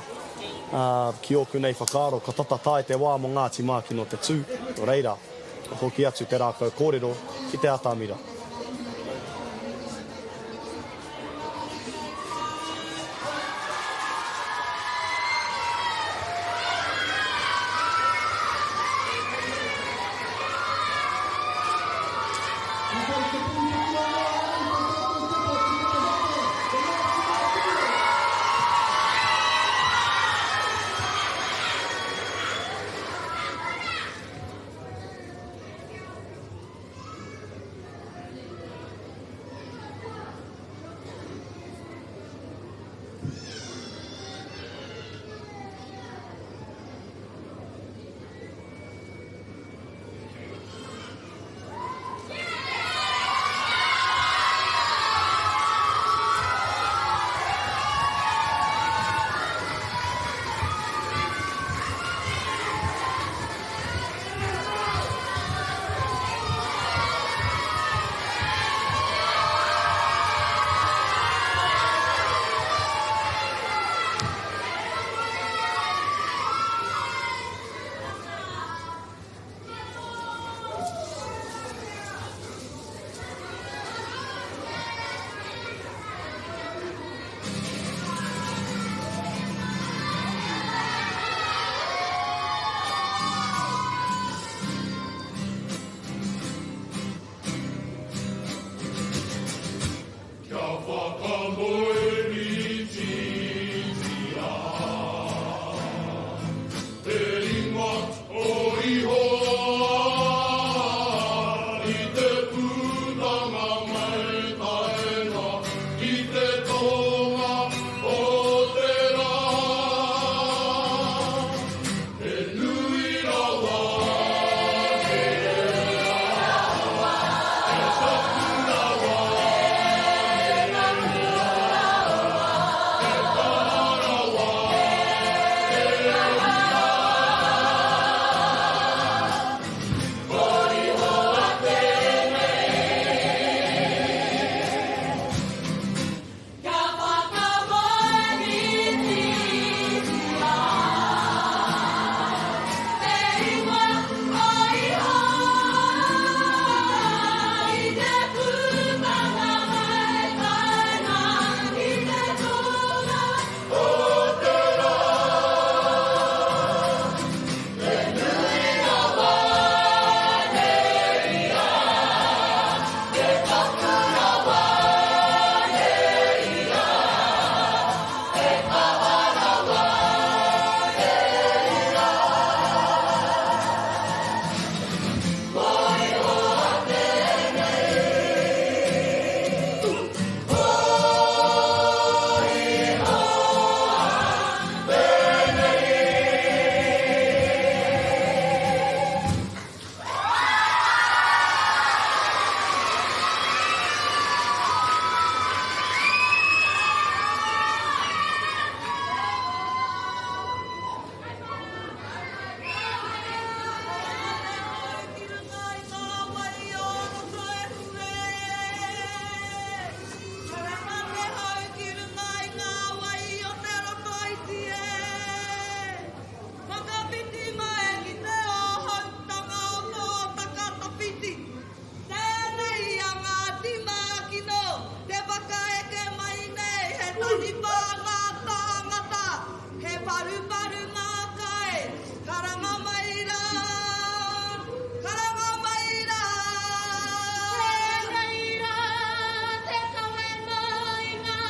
Ā, ki ōku nei whakaaro, ka tata tae te wā mō Ngāti Mākino te tū, nō reira, ka hoki atu te rākau kōrero ki te atamira. Paruparu ngā kai, karanga mai rā, karanga mai rā. Tēnei rā te kawe mai ngā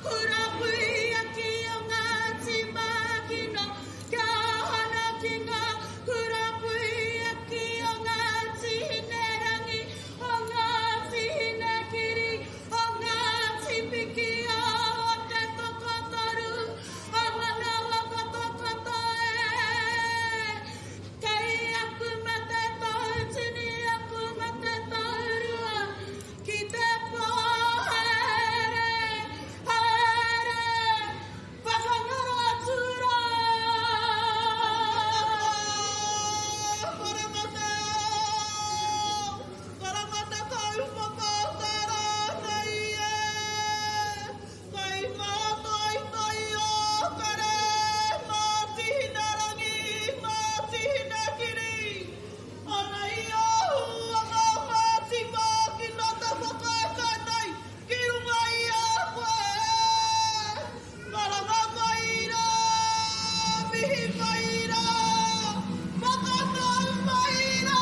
kura puiaki o Ngāti Mākino, kia hana ki ngā kura puiaki o Ngāti Hinerangi, o Ngāti Hinekiri, o Ngāti Pikiao, o Te Tokotoru, o Manawa Kotokoto e. Kei aku mate tau tini, aku mate tau rua, ki te pō haere, haere, whakangaro atu rā. Karanga te ao, karanga te kaupapa o te rā nei e. Kei mātaitai o kare, Ngāti Hinerangi, Ngāti Hinekiri. Anei a Huanga Ngāti Mākina te whakaeke nei ki runga i a koe. Karanga mai rā, mihi mai rā, whakatau mai rā.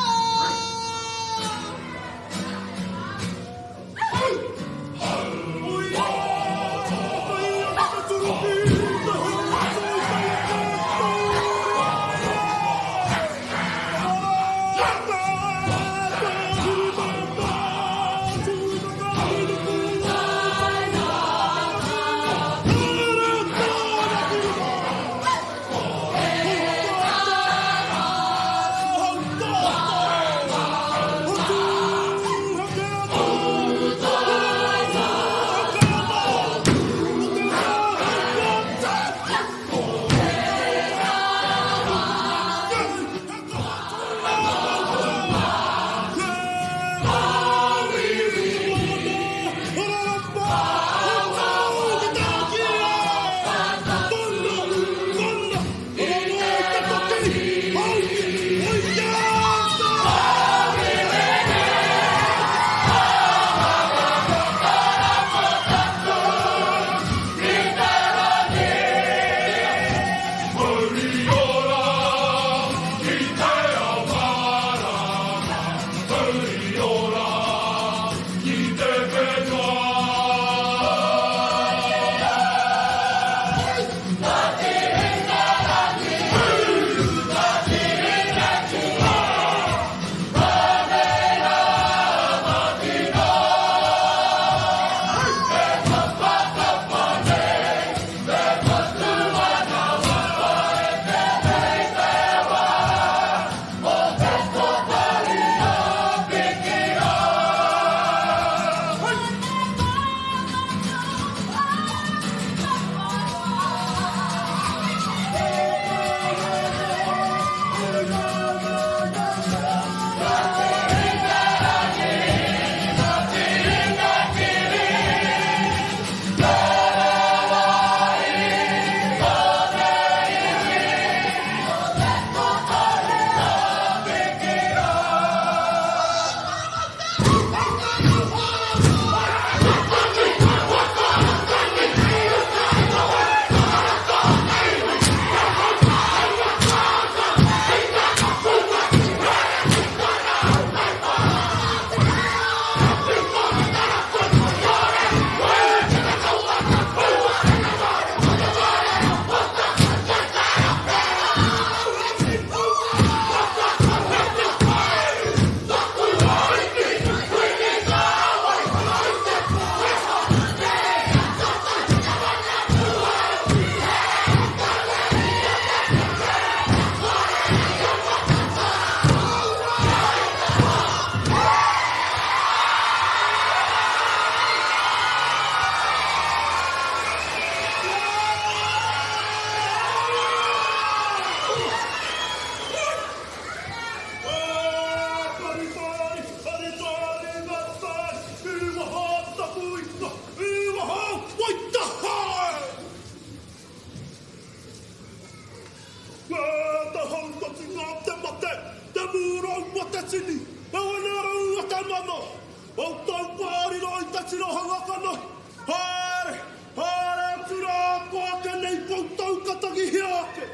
Haere, haere atu rā, ko ake nei koutou ka tangihia ake.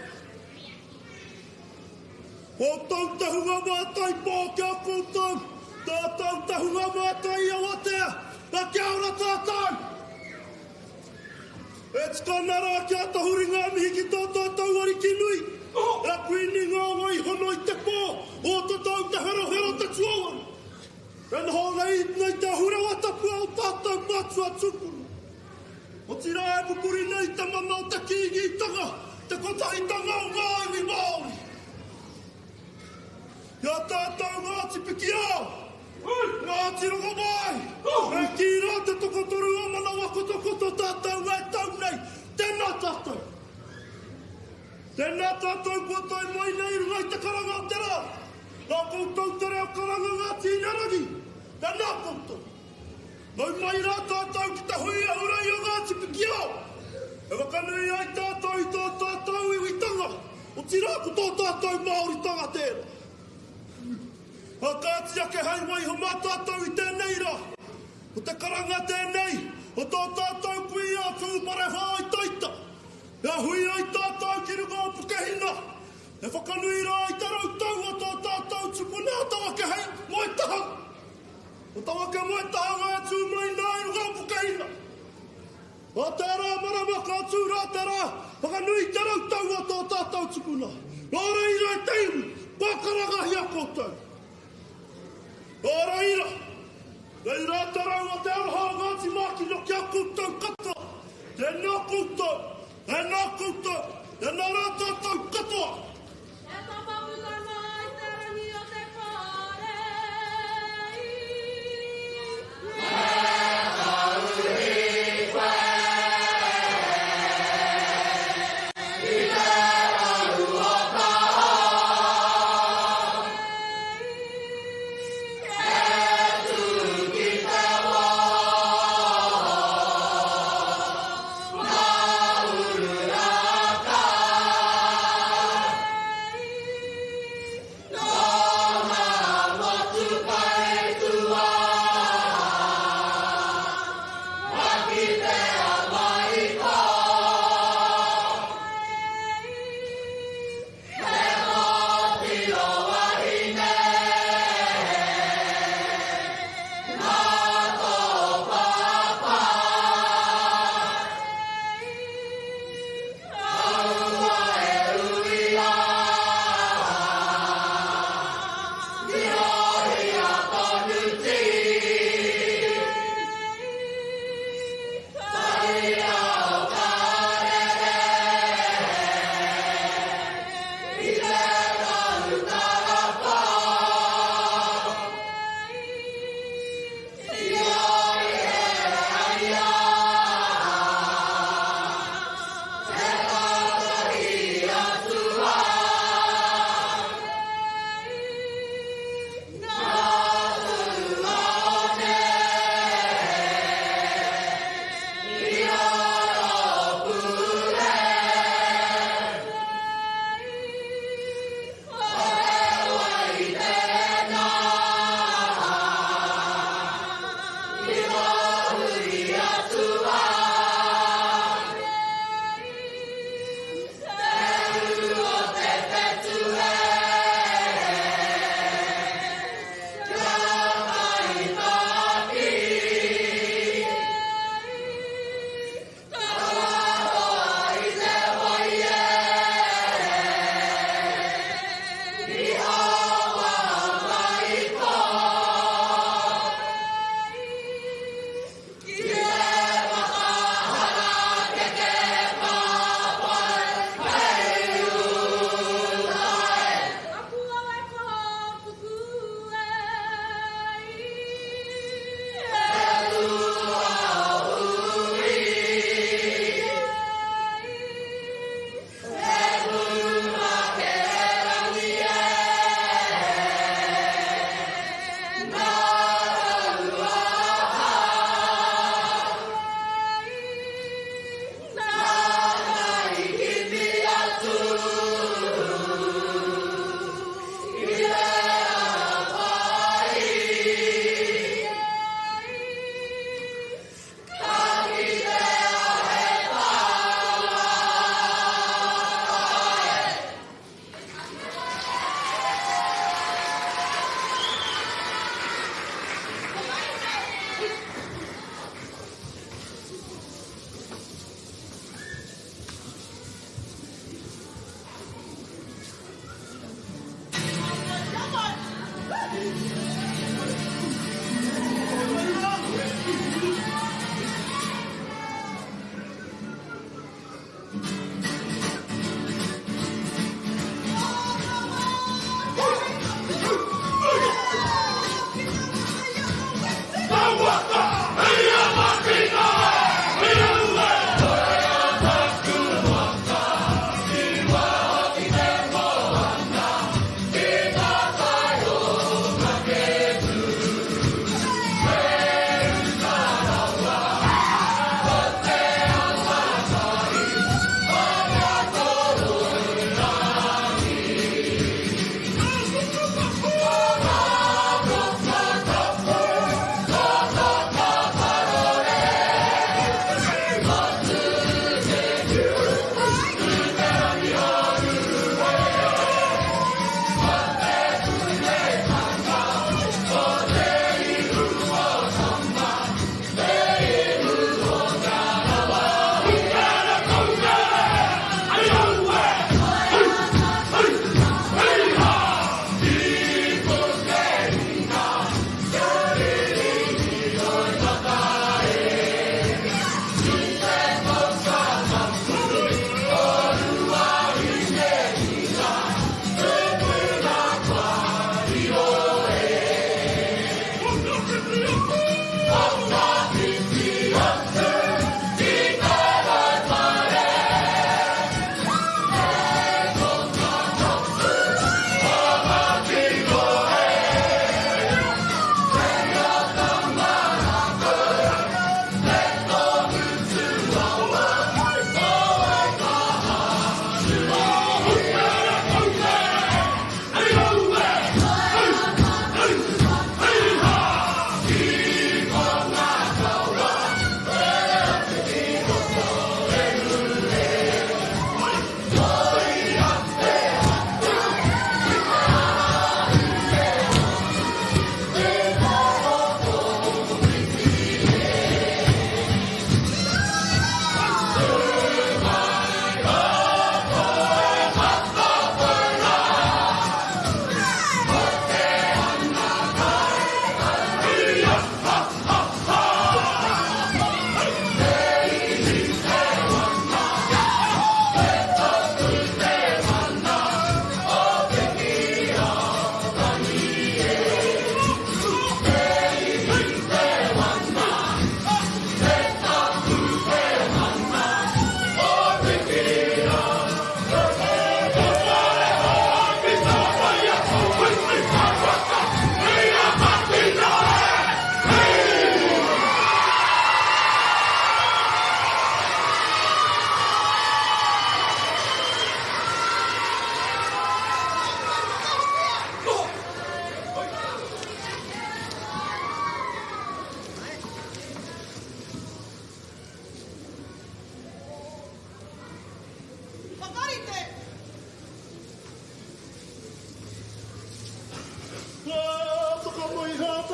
Koutou te hunga mātai pō ki a koutou, tātou te hunga mātai awatea, a kia ora tātou! E tika ana rā kia tahuri ngā mihi ki tō tātou Ariki nui, e Kuini ngā wai hono i te pō, o tatau te herohero te tuawaru. E noho nei nei te ahurewa tapu o tātou mātua tūpuna. Otirā e pupuri nei te mana o te Kīngitanga, te kotahitanga o ngā iwi Māori. Ki a tātou Ngāti Pikiao, Ngāti Rongomai, e kī rā te tokotoru o Manawa Kotokoto tātou e tau nei, tēnā tātou. Tēnā tātou kua tae mai nei i runga i te karanga o te rā. Nā koutou te reo karanga Ngāti Hinerangi, tēnā koutou. Nau mai rā tātou ki te hui ahurei o Ngāti Pikiao, e whakanui ai tātou i tō tātou iwitanga, otirā ko tō tātou Māoritanga tērā. Ā kāti ake hei waiho mā tātou i tēnei rā, ko te karanga tēnei o tō tātou kuia a Tūparewhāitaita, e hui ai tātou ki runga o Pukehina, e whakanui rā i te rautau o tō tātou tupuna a Tawakehei Moetahanga. Ko Tawake-moe-tahanga e tū mai nā i runga o Pukehina. Mā tērā marama ka tū rā te rā whakanui i te rautau o tō tātou tupuna. Nō reira e te iwi, kua karangahia koutou. Nō reira, nei rā te rau o te aroha o Ngāti Mākino ki a koutou katoa. Tēnā koutou, tēnā koutou, tēnā rā tātou katoa. E tapa puta mai te rangi o te whare i. Me tahuri koe i te.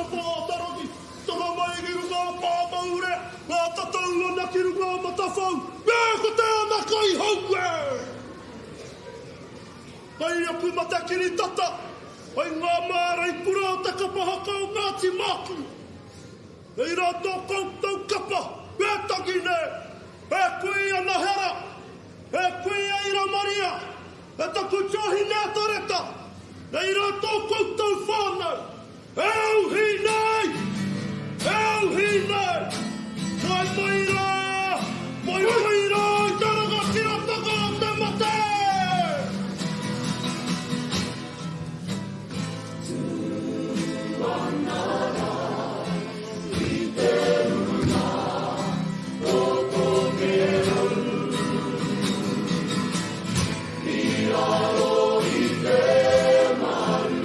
kapa o te rangi, Toro mai ki runga o Pāmaurea, ngā tatau ana ki runga o Matawhau, me ko te ana kaihau e! Kai aku mate kiritata, kai ngā māreikura o te kapa haka o Ngāti Māku. Nei rā tō koutou kapa, e tangi nei, e kui Anahera, e kui Aira Maria, e taku tuahine a Tareta, nei rā tō koutou whānau, E auhi nei! E auhi nei! Moe mai rā! Moe mai rā i te rangatiratanga o te mate! Tū ana rā i te runa o Tokerau I raro i te maru.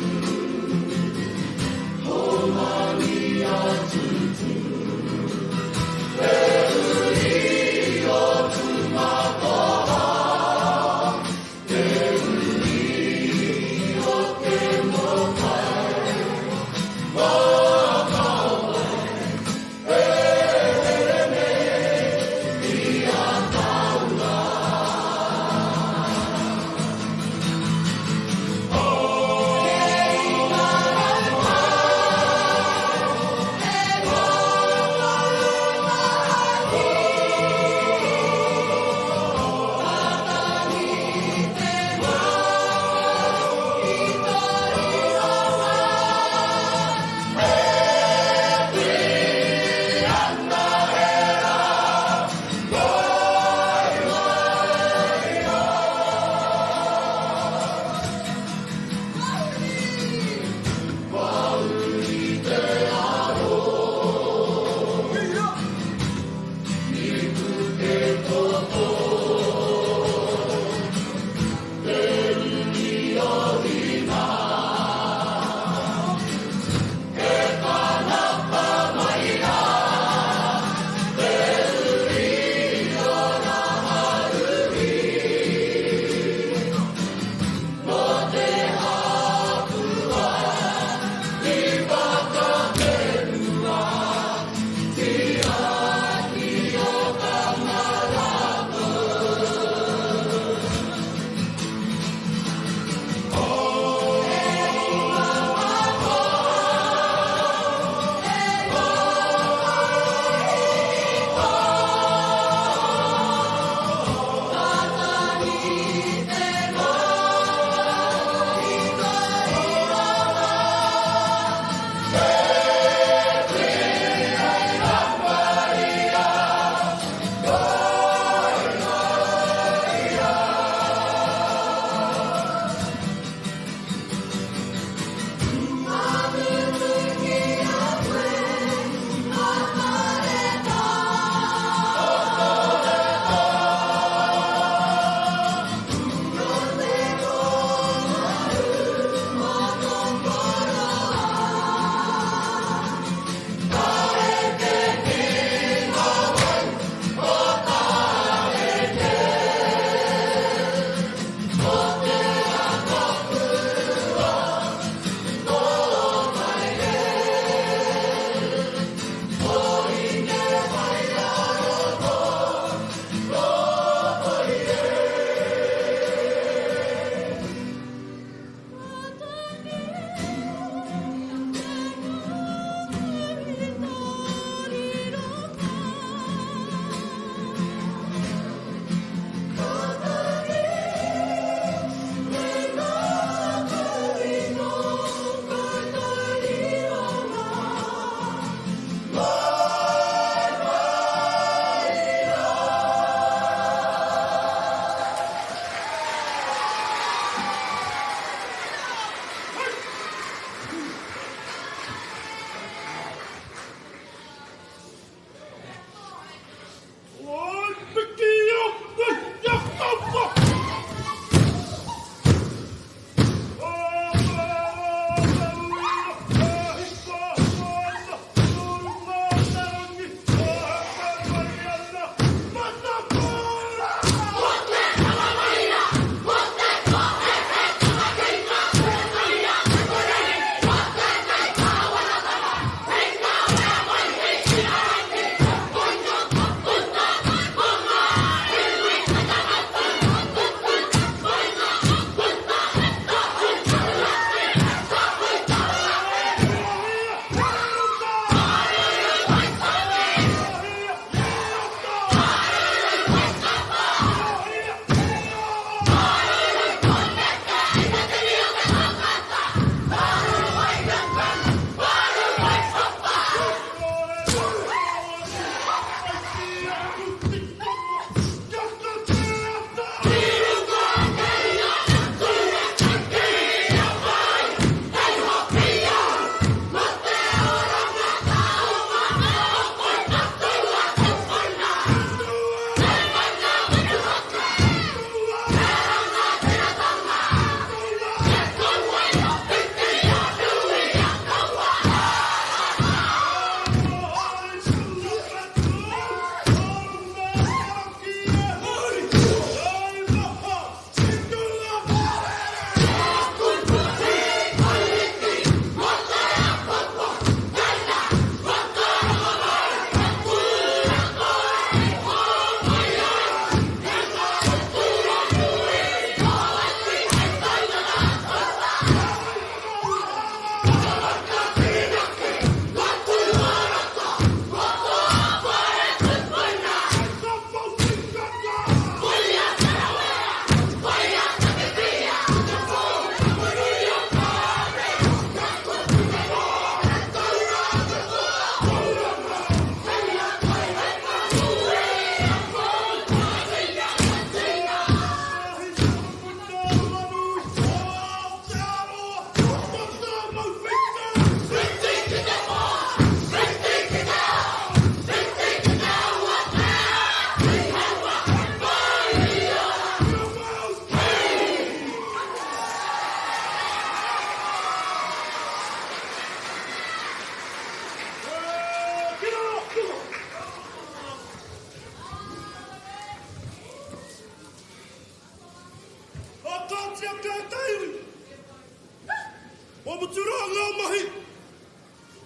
Kua mutu rā ngā mahi!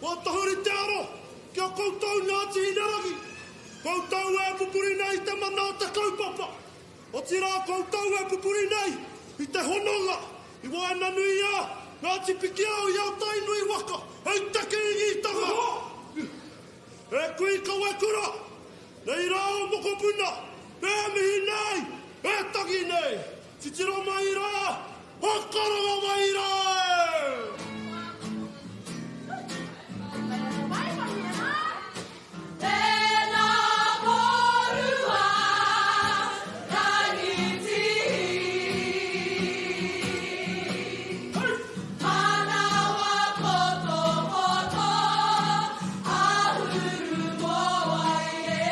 Kua tahuri te aro ki a koutou Ngāti Hinerangi, koutou e pupuri nei i te mana o te kaupapa, otirā koutou e pupuri nei i te hononga i waenganui i a Ngāti Pikiao i a Tainui waka hei te Kīngitanga. E kui kawekura, nei rā o mokopuna, e mihi nei, e tangi nei, titiro mai rā, Whakaranga mai rā e! Tēnā kōrua, Tahiti. Manawa potopoto, āhuru mōwai e.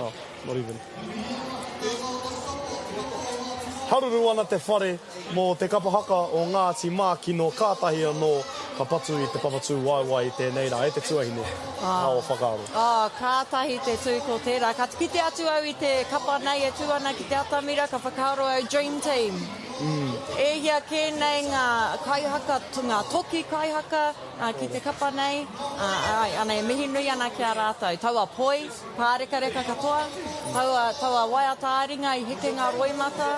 Oh, not even. Haruru ana te whare mō te kapa haka o Ngāti Mākino kātahi anō ka patu i te papatū waewae i tēnei rā, e te tuahine, ngā o whakaaro. Oh, kātahi te tū ko tērā. Ka kite atu au i te kapa nei e tū ana ki te atamira, ka whakaaro au Dream Team. E hia kē nei ngā kaihaka, ngā toki kaihaka ki te kapa nei, āe, ana e mihi nui ana ki a rātou. Taua poi, pārekareka katoa, taua, taua waiata-ā-ringa i heke ngā roimata.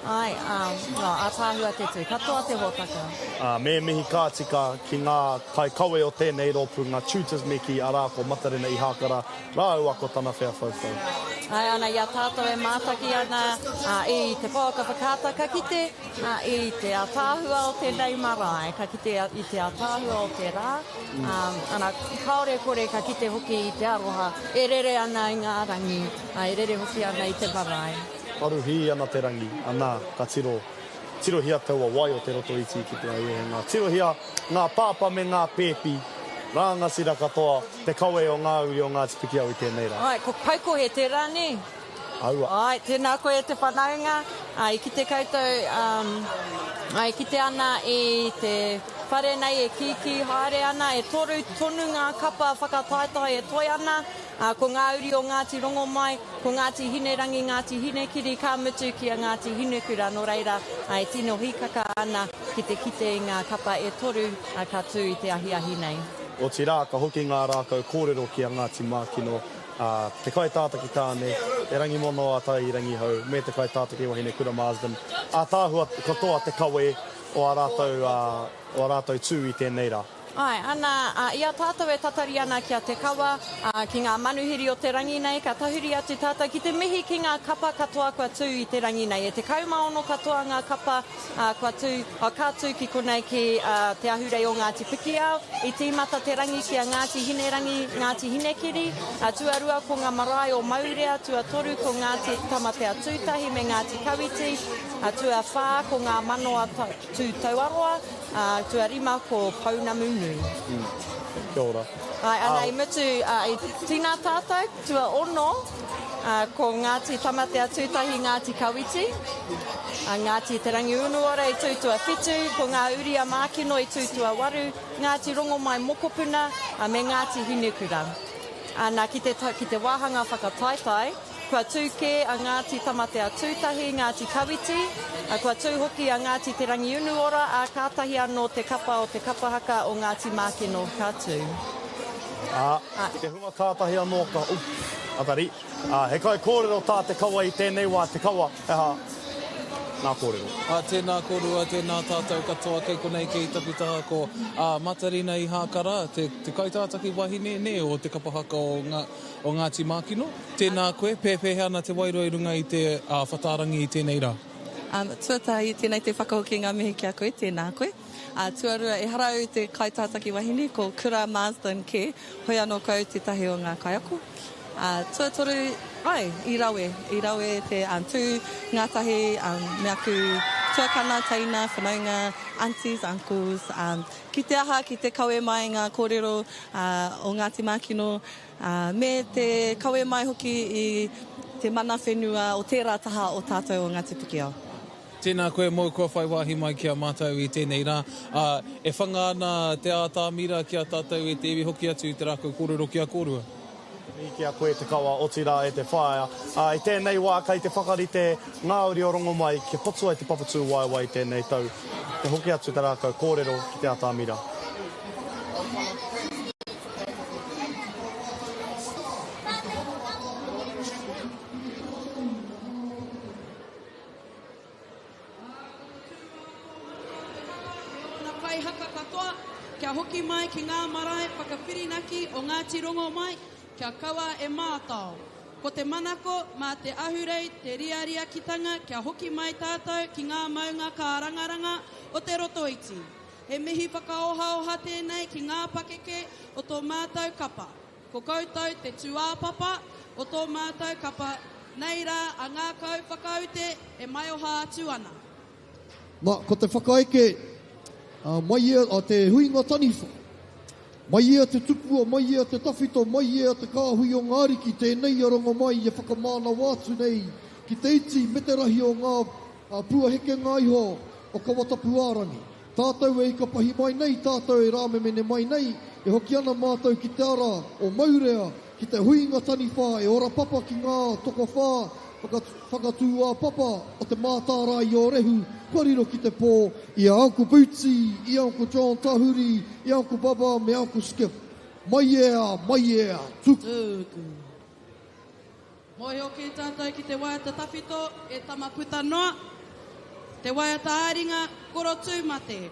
Āe, ā, nō, ātaahua te tū. Katoa te hōtaka. Ā, me mihi ka tika ki ngā kaikawe o tēnei rōpū, ngā tutors me kī, arā, ko Matarena Ihākara rāua ko tana wheawhauwhau. Āe ana, i a tātou e mātaki ana, ā, i te pouaka whakaata, ka kite, ā, i te ātaahua o tēnei marae, ka kite i te ātaahua o te rā, ā, ana, kāore kore ka kite hoki i te aroha e rere ana i ngā rangi, ā, e rere hoki ana i te marae. Paruhī ana te rangi, anā, ka tiro, tirohia taua wai o te Rotoiti ki te Aiehengā. Tirohia ngā pāpā me ngā pēpi, rāngatira katoa, te kawe o ngā uri o Ngāti Pikiao i tēnei rā. Āe, ko Kaukohe tērā, nē? Aua. Āe, tēnā koe e te whanaunga. Ā, i kite koutou, ā, e kite ana i te whare nei e kīkī haere ana, e toru tonu ngā kapa whakataetae e toe ana. Ā, ko ngā uri o Ngāti Rongomai, ko Ngāti Hinerangi, Ngāti Hinekiri, ka mutu ki a Ngāti Hinekura, nō reira, ā, e tino hīkaka ana ki te kite i ngā kapa e toru, ā, ka tū i te ahiahi nei. Otirā, ka hoki ngā rākau kōrero ki a Ngāti Mākino, ā, te kaitātaki tāne, te Rangimono a Tairangihau, me te kaitātaki wahine Kura Marsden, ātaahua katoa te kawe o ā rātou, ā, o ā rātou tū i tēnei rā. Āe, ana, ā, i a tātou e tatari ana ki a Te Kawa, ā, ki ngā manuhiri o te rangi nei, ka tahuri atu tātou ki te mihi ki ngā kapa katoa kua tū i te rangi nei. E 16 katoa ngā kapa, ā, kua tū, ā, ka tū ki konei ki, ā, Te Ahurei o Ngāti Pikiao. I tīmata te rangi ki a Ngāti Hinerangi, Ngāti Hinekiri, ā, tuarua ko ngā marae o Maurea, tuatoru ko Ngāti Tamatea Tūtahi me Ngāti Kawiti. Tuawhā ko Ngā Manoa Tū Tauaroa, ā, tuarima ko Pounamu Nui. Kia ora. Āe, ana i mutu, ā, i tina tātou, tuaono, ā, ko Ngāti Tamatea Tūtahi, Ngāti Kawiti, ā, Ngāti Te Rangiunuora i tū tuawhitu, ko Ngā Uri a Mākino i tū tuawaru, Ngāti Rongomai Mokopuna, ā, me Ngāti Hinekura. Ā, nā, ki te, ki te wāhanga whakataetae, Kua tū kē a Ngāti Tamatea Tūtahi, Ngāti Kawiti, ā, kua tū hoki a Ngāti Te Rangiunuora, ā, kātahi anō te kapa o te kapa haka o Ngāti Mākino ka tū. Ā, ki te hunga kātahi anō ka, oop, atari, ā, he kaikōrero tā Te Kawa i tēnei wā, Te Kawa, he aha ngā kōrero? Ā, tēnā kōrua, tēnā tātou katoa kei konei kei taku taha ko, ā, Matarina Ihākara, te, te kaitātaki wahine, nē, o te kapa haka o Ngā, o Ngāti Mākino. Tēnā koe, pēpēhea ana te wairua i runga i te whatārangi i tēnei rā? Tuatahi, tēnei te whakahoki ngā mihi ki a koe, tēnā koe. Tuarua, ehara au i te kaitātaki wahine, ko Kura Marsden kē, hoi anō ko au tētahi o ngā kaiako. Tuatoru, āe, i rawe, i rawe te tū ngātahi me aku tuakana, teina, whanaunga, aunties, uncles, ki te aha, ki te kawe mai ngā kōrero o Ngāti Mākino, Ā, me te kawe mai hoki i te mana whenua o tērā taha o tātou o Ngāti Pikiao. Tēnā koe mōu kua whai wāhi mai ki a mātou i tēnei rā. Ā, e whanga ana te ātamira ki a tātou e te iwi hoki atu i te rākau kōrero ki a kōrua. Mihi ki a koe te kawa, otirā e te whaea. Ā, i tēnei wā kei te whakarite ngā uri o Rongomai kia patua i te papatūwaewae i tēnei tau. Te hoki atu te rākau kōrero ki te atamira. Ōna kaihaka katoa, kia hoki mai ki ngā marae whakawhirinaki o Ngāti Rongomai, kia kaua e mātao. Ko te manako, mā te ahurei te riariakitanga kia hoki mai tātou ki ngā maunga kārangaranga o Te Rotoiti. He mihi whakaohaoha tēnei ki ngā pakeke o tō mātou kapa. Ko koutou te tūāpapa o tō mātou kapa, nei rā a ngākau whakaute e maioha atu ana. Na, ko te whakaeke mai ia a te huinga taniwha, mai ia te tupua, mai ia te tawhito, mai ia te kāhui o ngā ariki, tēnei a Rongomai e whakamānawa atu nei ki te iti me te rahi o ngā puahekenga iho o Kawatapuārangi. Tātou e ikapahi mai nei, tātou e rāmemene mai nei, e hoki ana mātou ki te ara o Maurea, ki te huinga taniwha e ora papa ki ngā tokowhā whakatūāpapa o te mātārae i Ōrehu, kua riro ki te pō i a Uncle Bootsy, i a Uncle John Tahuri, i a Uncle Bubba me Uncle Skip. Mai ea, mai ea, tuku! Tuku. Mōhio kē tātou ki te waiata tawhito e tama puta noa, te waiata ā-ringa koro tū mate.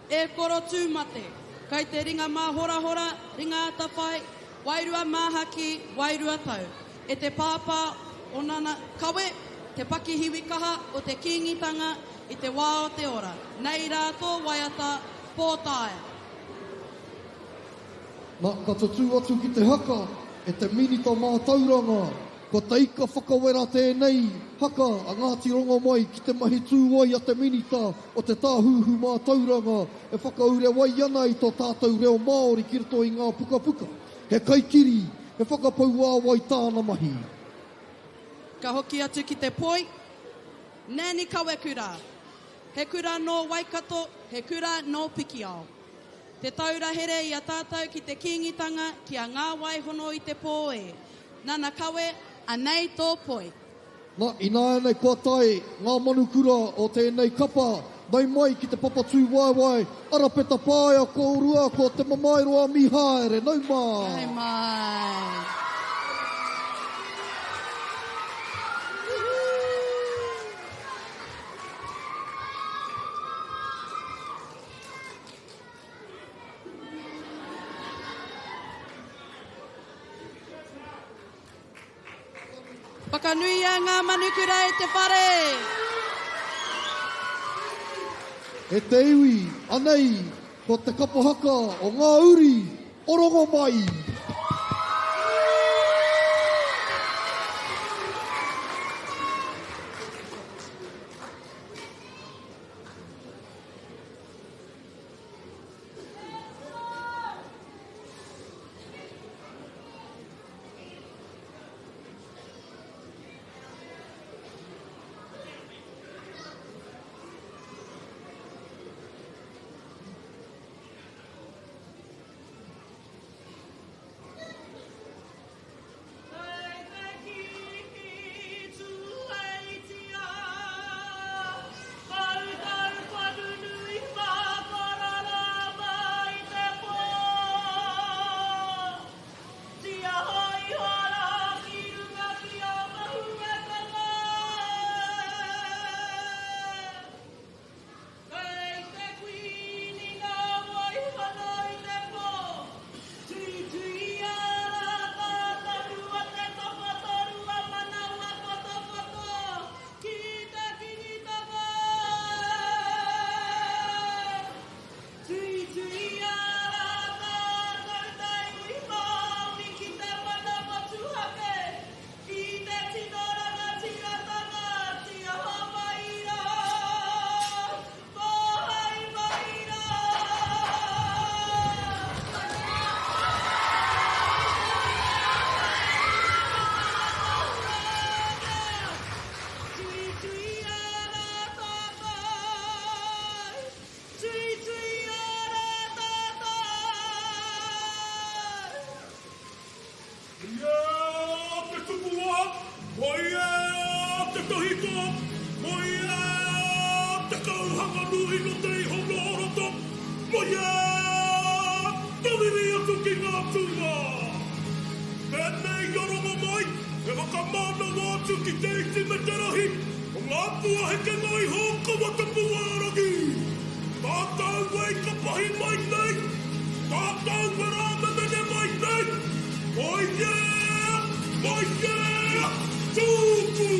E koro tū mate, kai te ringa māhorahora, ringa atawhai, wairua māhaki, wairua tau. E te pāpā o nana kawe, te pakihiwi kaha o te Kīngitanga i te wā o te ora. Nei rā tō waiata, pōtaea. Na, ka tatū atu ki te haka e te Minita Mātauranga, kua te ika whakawera tēnei haka a Ngāti Rongomai ki te mahi tū ai a te Minita o te Tāhuhu Mātauranga e whakaurewai ana i tō tātou reo Māori ki roto i ngā pukapuka. He kaikiri, he whakapauāwai tāna mahi. Ka hoki atu ki te poi, Nanny Kawekura. He kura nō Waikato, he kura nō Pikiao. Te taura here i a tātou ki te Kīngitanga, ki a Ngā Wai Hono i te Pō e. Nana Kawe, anei tō poi. Na, ināianei kua tae ngā manukura o tēnei kapa, nau mai ki te papa tūwaewae, Arapeta Paea kōrua ko Te Mamaeroa Mihaere, nau mai! Nau mai! Whakanuia ngā manukura e te whare! E te iwi, anei ko te kapa haka o ngā uri o Rongomai! Atua! Tēnei a Rongomai e whakamānawa atu ki te iti me te rahi o ngā pua hekenga iho o Kawatapuārangi! Tātou e ikapahi mai nei, tātou e rāmemene mai nei, Koia! Koia! Tūpū!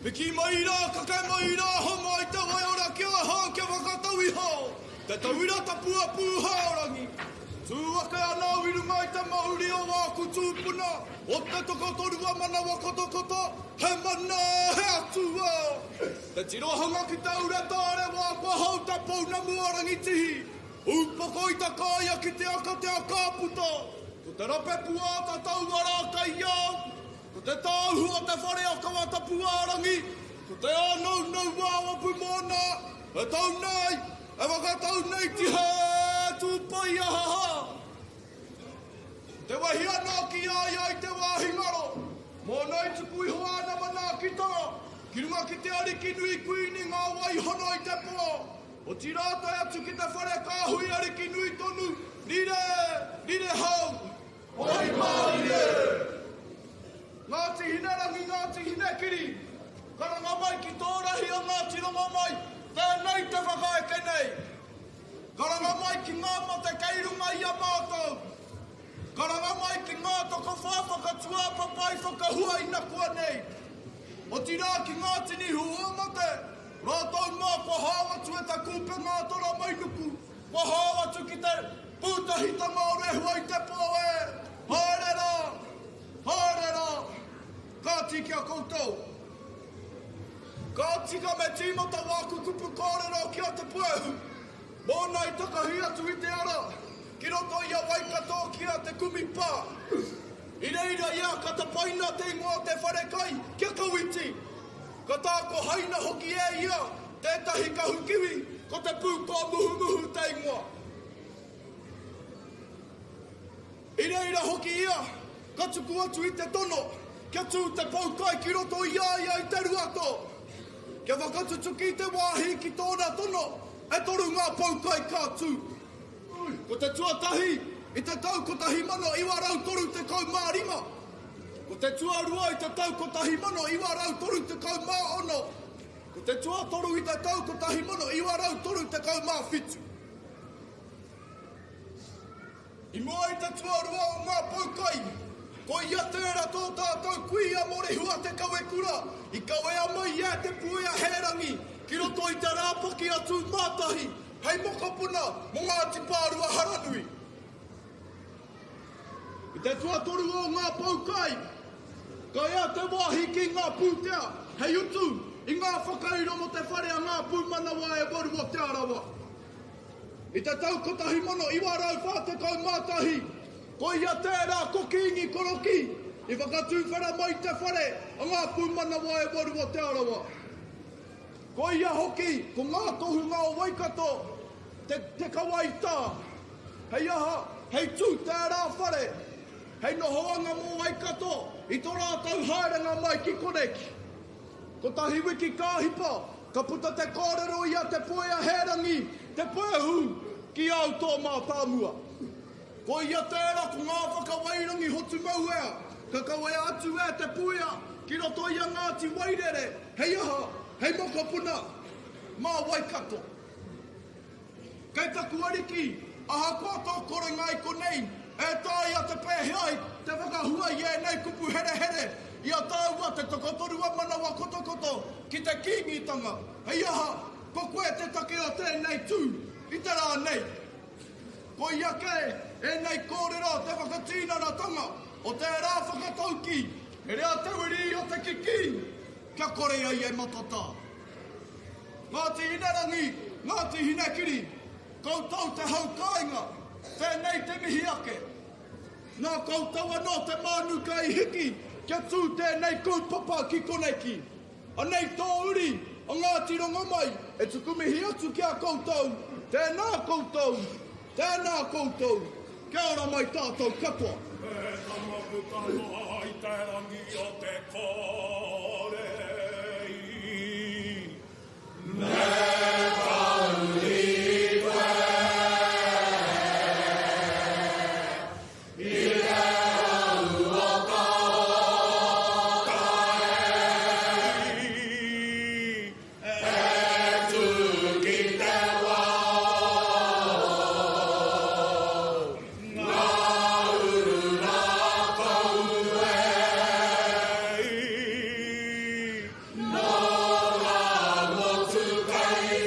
Piki mai rā, kake mai rā, homai te waiora ki ahau kia whakatau iho te tauira tapu a Pūhaorangi. Tū ake ana au i runga i te mauri o āku tūpuna, o te tokotoru a manawa kotokoto, he mana, he atua. Te tirohanga ki te ure tārewa kua hou te pounamu o Rangitihi, ūpoko i te kāia ki te aka te aka puta, ko te rape pua o ta taua rā kei au. Ko te tāuhu o te whare o Kawatapuārangi, ko te ānounou-ā-wapu mōna, e tau nei, e whakatau nei tihe tūpai ahaha. Ko te wehi anō ki a ia i te wāhi ngaro, mōna i tuku iho āna manaakitanga ki runga ki te ariki nui kuini ngā wai hono i te pō, otirā tae atu ki te whare kāhui ariki nui tonu, rire, rire hau. Pai mārire! Ngāti Hinerangi, Ngāti Hinekiri, karanga mai ki tō rahi o Ngāti Rongomai, tēnei te whakaeke nei. Karanga mai ki ngā mate kei runga i a mātou. Karanga mai ki ngā tokowhā whakatūāpapa i whakahua inakuanei. Otirā ki ngā tini hū o mate, rātou mā kua hao atu e te kūpenga a Toramainuku, Kua hao atu ki te pūtahitanga o Rehua i te pō e, haere rā! Ka tika me tīmata wāku kupu kōrero ki a Te Puehu, mōna i takahi atu i te ara ki roto i a Waikato ki a Te Kumi Pā. I reira ia ka tapaina te ingoa o te wharekai kia Kawiti. Ka tākohaina hoki e ia tētahi kahu kiwi ko Te Pūkōmuhumuhu te ingoa. I reira hoki ia ka tuku atu i te tono kia tū te poukai ki roto i a ia i Te Ruato. Kia whakatutuki te wāhi ki tōna tono, e toru ngā poukai ka tū. Ko te tuatahi i te tau 1935, ko te tuarua i te tau 1936, ko te tuatoru i te tau 1937. I mua i te tuarua o ngā poukai, ko ia tērā tō tātou kuia Mōrehu a Te Kawekura i kawea mai e Te Puea Hērangi ki roto i te rāpaki a Tūmātahi hei mokopuna mō Ngāti Pārua Haranui. I te tuatoru o ngā poukai, ka ea te wāhi ki ngā pūtea hei utu i ngā whakairo mō te whare a Ngā Pūmanawa e Waru o Te Arawa. I te tau 1941, ko ia tērā ko Kīngi Korokī i whakatuwhera mai te whare a Ngā Pūmanawa e Waru o Te Arawa. Ko ia hoki ko ngā tohunga o Waikato te, te kawaitā. Hei aha, hei tū tērā whare, hei nohoanga mō Waikato i tō rātou haerenga mai ki koneki. Kotahi wiki ka hipa, ka puta te kōrero i a Te Puea Hērangi, Te Puehu, ki au tō mātāmua. Ko ia tērā ko ngā whakawairangi hotumauea ka kawea atu e Te Puea ki roto i a Ngāti Wairere, hei aha, hei mokopuna mā Waikato. Kei taku ariki, ahakoa tō korenga i konei, e taea te pēhea ai te whakahua i ēnei kupu herehere i a tāua te tokotoru a manawa kotokoto ki te Kīngitanga, hei aha, ko koe te take o tēnei tū i te rā nei. Koia kē ēnei kōrero te whakatinanatanga o tērā whakataukī, Herea te wiri o te kikī, kia kore ai e matatā. Ngāti Hinerangi, Ngāti Hinekiri, koutou te hau kāinga, tēnei te mihi ake. Nā koutou anō te mānuka i hiki kia tū tēnei kaupapa ki koneki. Anei tō uri a Ngāti Rongomai e tuku mihi atu ki a koutou, tēnā koutou, tēnā koutou, kia ora mai tātou katoa. E tama puta noa i te rangi o te kore i Me tauri koe i te rau o Taoka e E tū ki te wao, ngā uru rākau e i. Nō ngā motu kei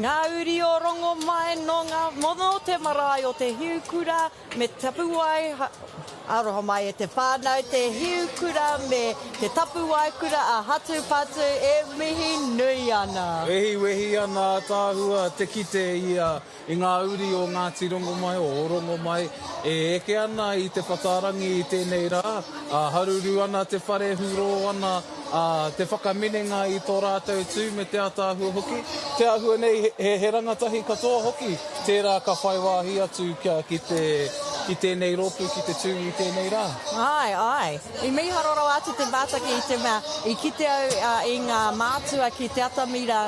Ngā uri o Rongomai nō ngā, nō te marae o Te Hiukura me Tapuwae, aroha mai e te whānau, Te Hiukura me Te Tapuwae Kura a Hatupatu e mihi nui ana. Wehiwehi ana ataahua te kite i a I ngā uri o Ngāti Rongomai, o Rongomai, e eke ana i te whatarangi i tēnei rā, ā, haruru ana te whare, hurō ana, ā, te whakaminenga i tō rātou tū me te ātaahua hoki. Te āhua nei, he, he rangatahi katoa hoki tērā ka whai wāhi atu kia, ki te, ki tēnei rōpū, ki te tū i tēnei rā. Āe, āe. I mīharo rawa atu te mātaki i te mea i kite au i ngā mātua ki te atamira,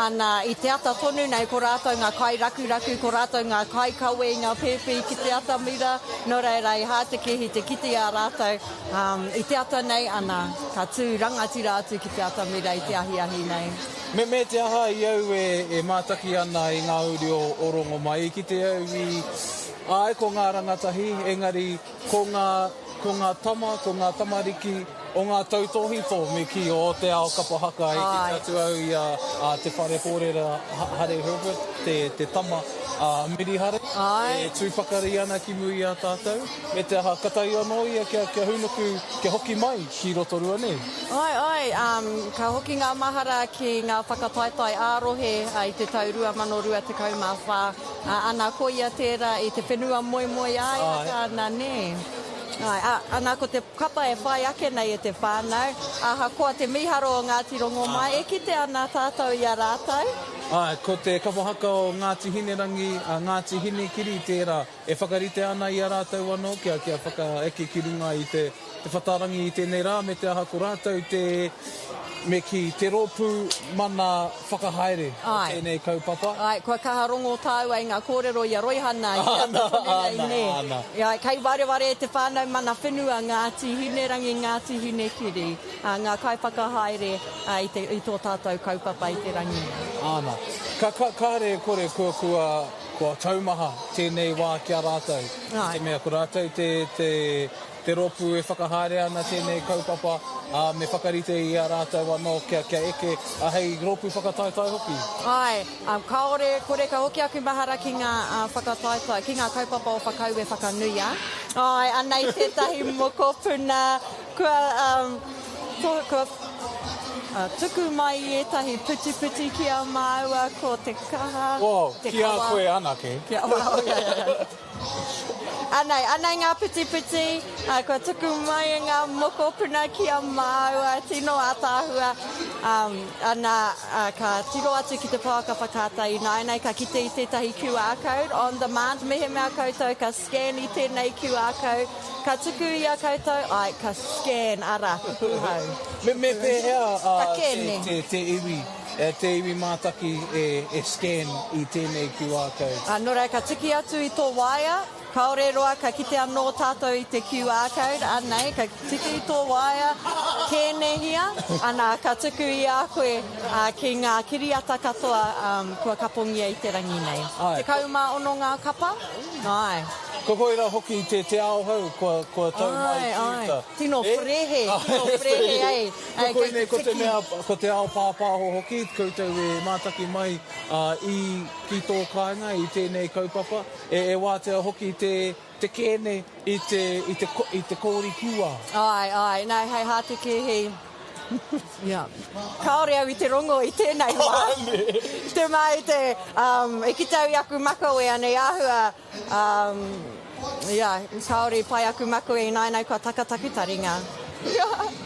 ana, i te ata tonu nei ko rātou ngā kairakuraku, ko rātou ngā kaikawe i ngā pēpi ki te atamira, nō reira i hātekehi te kite i a rātou i te ata nei, ana, ka tū rangatira atu ki te atamira i te ahiahi nei. Me, me te aha i au e, e mātaki ana i ngā uri o, o Rongomai, i kite au i, āe ko ngā rangatahi, engari ko ngā, ko ngā tama, ko ngā tamariki o ngā tautōhito me kī o te ao kapa haka i kite atu au i a, a Te Whare Hōrera Hare Herbert, te, te tama a Miri Hare, e tū pakari ana ki muri i a tātou, me te aha, katahi anō ia kia, kia hūnuku, kia hoki mai ki Rotorua nei. Āe, āe, um, ka hoki ngā mahara ki ngā whakataetae ā-rohe i te tau 2024. Ā, ana, ko ia tērā i te whenua moemoeā e haka ana, nē? Āe, ā, ana, ko te kapa e whai ake nei e te whānau, ahakoa te mīharo o Ngāti Rongomai, e kite ana tātou i a rātou. Āe, ko te kapa haka o Ngāti Hinerangi, a Ngāti Hinekiri tērā e whakarite ana i a rātou anō kia, kia whakaeke ki runga i te, te whatarangi i tēnei rā, me te aha ko rātou te, me kī, te rōpū mana whakahaere o tēnei kaupapa. Āe, kua kaha rongo tāua i ngā kōrero i a Roihana i te ata tonu nei, nē. Āna, āna. Āe, kei wareware e te whānau mana whenua Ngāti Hinerangi, Ngāti Hinekiri, ngā kaiwhakahaere i te, i tō tātou kaupapa i te rangi nei. Āna. Ka, ka, kāre e kore kua, kua, kua taumaha tēnei wā ki a rātou. Āe. I te mea ko rātou te, te, te rōpū e whakahaere ana tēnei kaupapa, ā, me whakarite i a rātou anō kia, kia eke, ā, hei rōpū whakataetae hoki. Āe, ā, kāore, kore ka hoki aku mahara ki ngā, ā, whakataetae, ki ngā kaupapa o Whakaue Whakanuia. Āe, anei tētahi mokopuna kua, ā, to, kua, ā, tuku mai i ētahi putiputi ki a māua ko te kaha, Wow, te ki a kawa. koe anake. Ki a, well, yeah, yeah, yeah. Anei, anei ngā putiputi, kua tuku mai e ngā mokopuna ki a māua, tino ātaahua. Um, ana, ka tiro atu ki te pouaka whakaata ināianei, ka kite i tētahi QR code on demand, mehemea koutou ka scan i tēnei QR code, ka tuku i a koutou, ai, ka scan, arā, kupu hou. Me, me pēhea Ka te, kēne. te, te iwi E te iwi mātaki e scan i tēnei QR code. Ā, nō reira ka tiki atu i tō waea, kāore roa ka kite anō tātou i te QR code, anei, ka tiki i tō waea, kēnehia, ana, ka tuku i a koe ki ngā kiriata katoa kua kapongia i te rangi nei. Āe. 16 ngā kapa, āe. Ko koira hoki te ao hou kua tau mai ki uta. Āe, āe. Tino frehe, tino frehe, ei. Ko koinei ko te mea, ko te ao pāpāho hoki, koutou e mātaki mai i, ki tō kāinga i tēnei kaupapa, e, e wātea hoki te, te kēne i te, i te, i te kōri kūā. Āe, āe, nā, hei hātekehi, ia. Kāore au i te rongo i tēnei wā. Te mā i te, um, i kite au i aku makawe anei āhua, Um, yeah, kāore i pai aku makawe ināianei kua taka taku taringa.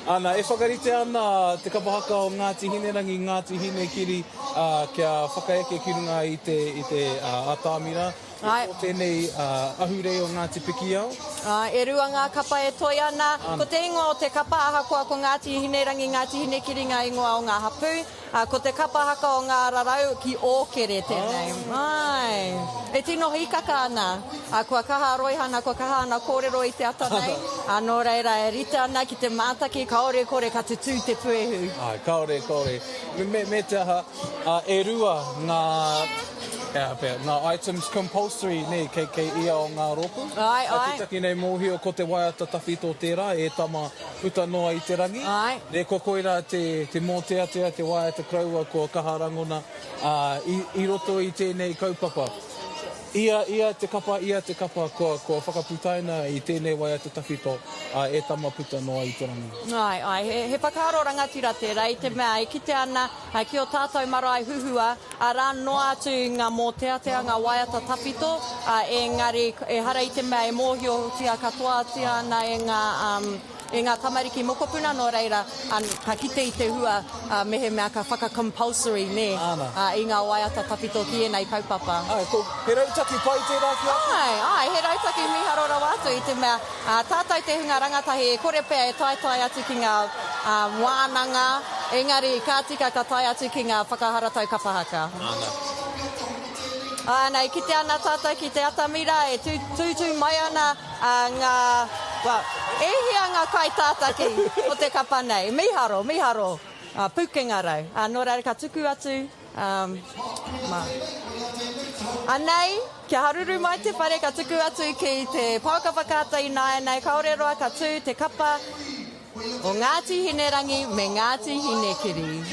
Ana, e whakarite ana te kapa haka o Ngāti Hinerangi, Ngāti Hinekiri, uh, kia whakaeke ki runga i te, i te uh, atamira. Ai. Ko tēnei uh, ahurei o Ngāti Pikiao. Ai, e rua ngā kapa e toe ana. Ana. Ko te ingoa o te kapa, ahakoa ko Ngāti Hinerangi, Ngāti Hinekiri ngā ingoa o ngā hapū, Ā, ko te kapa haka o Ngā Rarau ki Ōkere tēnei. Āe. E tino hīkaka ana. Ā, kua kaha a Roihana, kua kaha ana kōrero i te ata nei. Ā, nō reira, e rite ana ki te mātaki, kāore e kore ka tutū te puehu. Āe, kāore e kore. Me, me, me te aha, ā, e rua ngā, He aha pea, ngā items compulsory, nē, kei, kei ia o ngā rōpū. Āe, āe. Āe. Te taki nei mōhio ko te waiata tawhito tērā, e tama, puta noa i te rangi. Āe. Nē, ko koirā te, te mōteatea, te waiata koroua kua kaha rangona, ā, i, i roto i tēnei kaupapa. Ia, ia te kapa, ia te kapa kua, kua whakaputaina i tēnei waiata tawhito, ā, e tama puta noa i te rangi. Āe, āe, he, he whakaaro rangatira tērā i te mea e kite ana ki ō tātou marae huhua, arā noa atu ngā mōteatea, ngā waiata tawhito, ā, engari ehara i te mea e mōhiotia katoatia ana e ngā, e ngā tamariki mokopuna, nō reira, ka kite i te hua mehemea ka whaka-compulsory, nē, i ngā waiata tawhito ki ēnei kaupapa. Āe, ko, he rautaki pai tērā ki a koe? Āe, āe, he rautaki mīharo rawa atu i te mea, tātou te hunga rangatahi e kore pea e taetae atu ki ngā wānanga, engari ka tika ka tae atu ki ngā whakaharatau kapa haka. Āna. Āna, e kite ana tātou ki te atamira e tūtū mai ana ngā, well, e hia ngā kaitātaki o te kapa nei? Mīharo, mīharo, pūkenga rau. Nō reira ka tuku atu, mā. Anei, kia haruru mai te whare ka tuku atu ki te pouaka whakaata ināianei, kāore roa ka tū te kapa o Ngāti Hinerangi me Ngāti Hinekiri.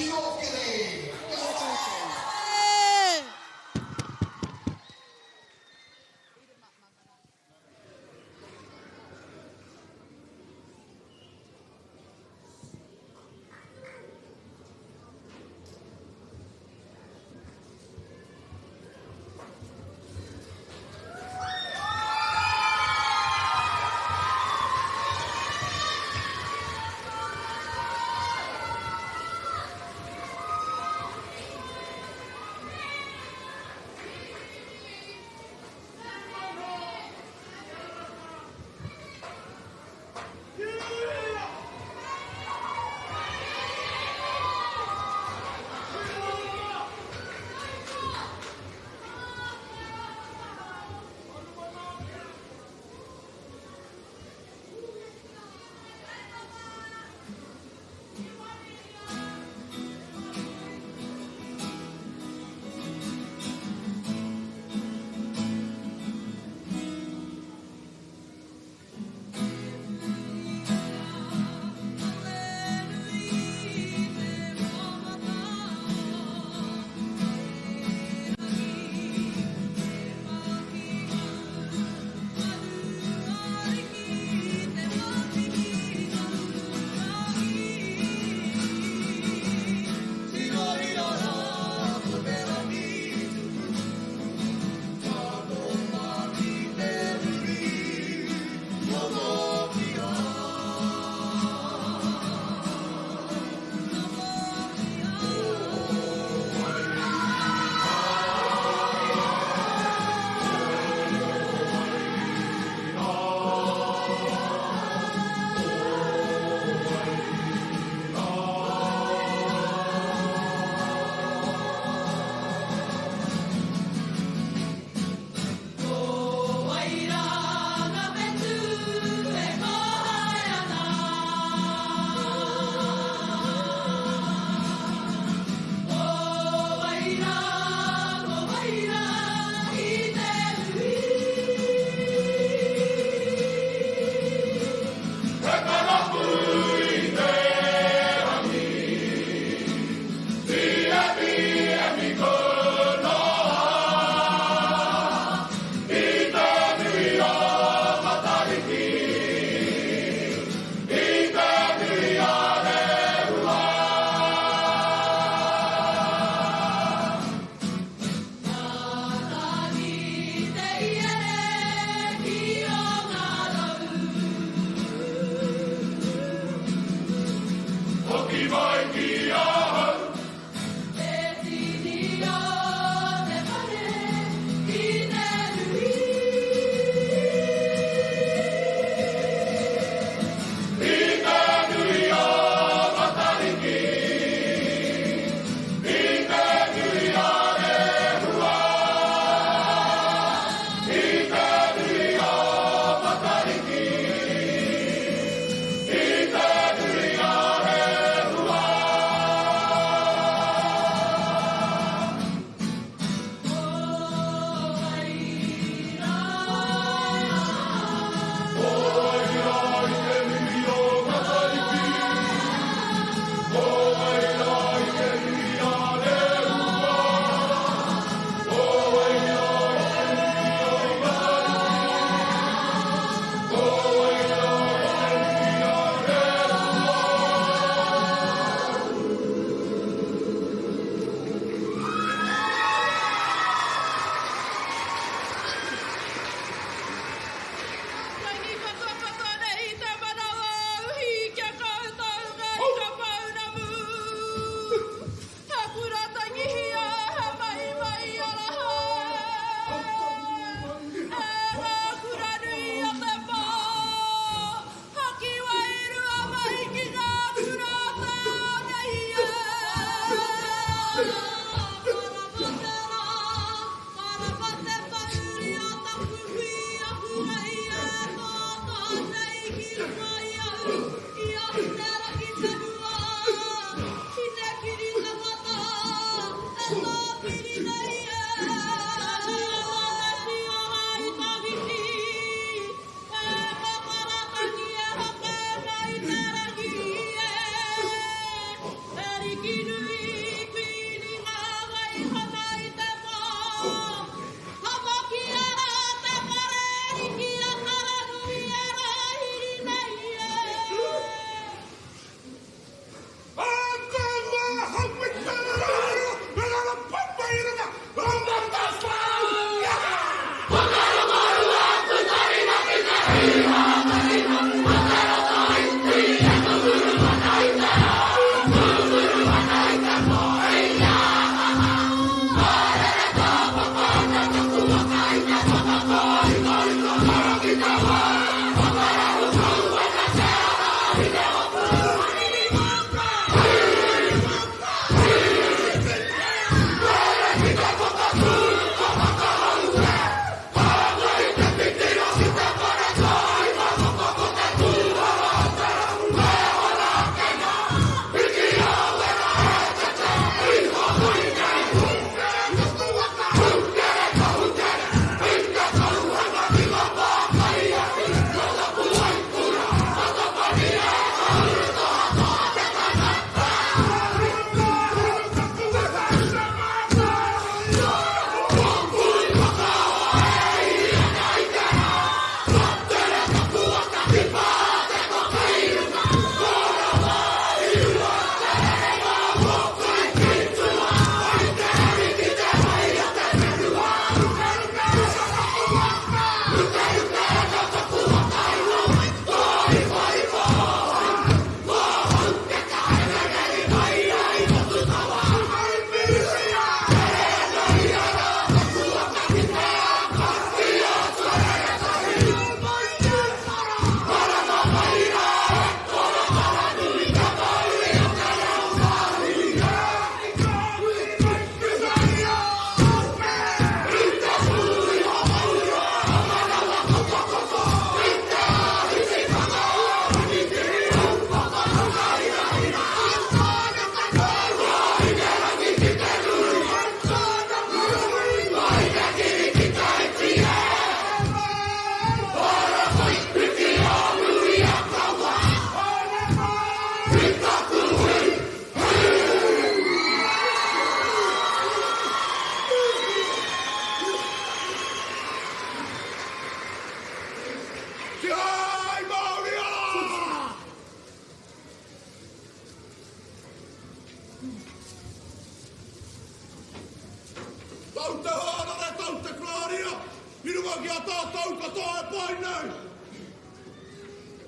wai nei.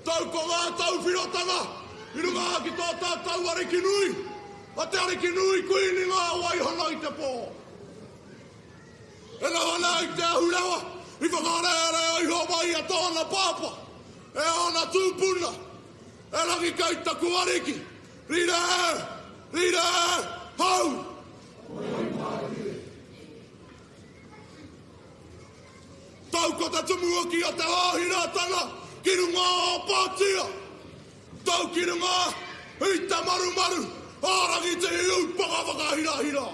Tau ko ngā tauwhirotanga i runga ki tō tātou Ariki nui, a te Ariki nui Kuini ngā waihanga i te pō. E noho ana i te ahurewa i whakarearea iho mai a tōna pāpā, e ōna tūpuna, e rangi kei taku ariki, rire e, rire e, hau! Tau ko te tumuaki a Te Hāhi Rātana ki runga o Pātia, tau ki runga i te marumaru a Rangitihi Ūpaka Whakahirahira.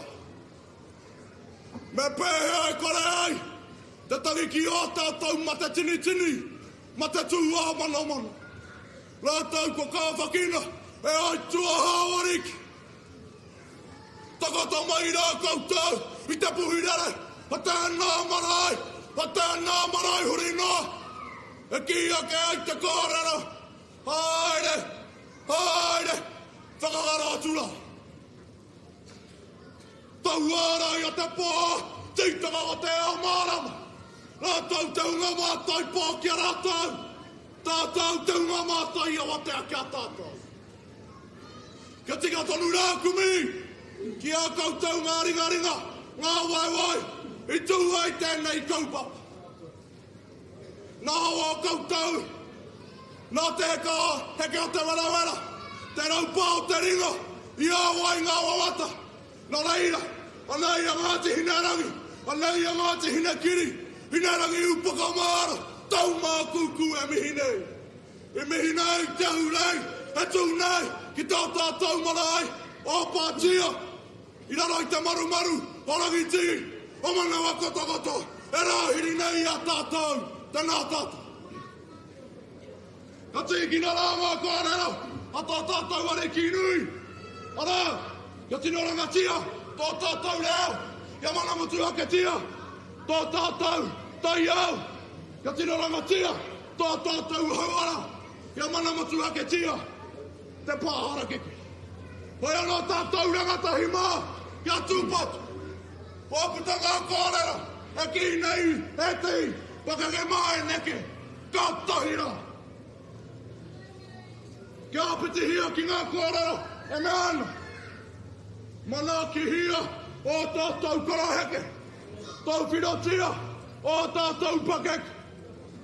Me pēhea e kore ai te tangi ki ō tātou mate tinitini, mate tūāmanomano? Rātou kua kāwhakina e Aitua Hāwariki. Takoto mai rā koutou i te puhi rere o tēnā marae, o tēnā marae huri noa. E kī ake ai te kōrero, haere, haere, whakangaro atu rā. Tauārai o te pō, tītanga o te ao mārama. Rātou te hunga mātai pō ki a rātou, tātou te hunga mātai awatea ki a tātou. Kia tika tonu rā aku mihi ki a koutou ngā ringaringa, ngā waewae i tū ai tēnei kaupapa. Nā ō koutou, nā te heka, heke o te werawera, te raupā o te ringa, i ao ai ngā wawata. Nō reira, anei a Ngāti Hinerangi, anei a Ngāti Hinekiri, Hinerangi upoko māra, tau mākūkū e mihi nei. I mihi nei te ahurei e tū nei ki tō tātou marae o Pātia. I raro i te marumaru o Rangitihi, o Manawa Kotokoto, e rāhiri nei i a tātou, tēnā tātou. Ka tīkina rā ngā kōrero a tō tātou Ariki nui, arā, kia tino rangatira tō tātou reo, kia mana motuhaketia tō tātou taiao, kia tino rangatira tō tātou hauora, kia mana motuhaketia te pā harakeke. Hoi anō tātou rangatahi mā, kia tūpato. Kua puta ngā kōrero e kī nei e te pakeke mā e neke, kātahi rā. Kia āpitihia ki ngā kōrero e mea ana, manaakihia ō tātou koroheke, tauwhirotia ō tātou pakeke,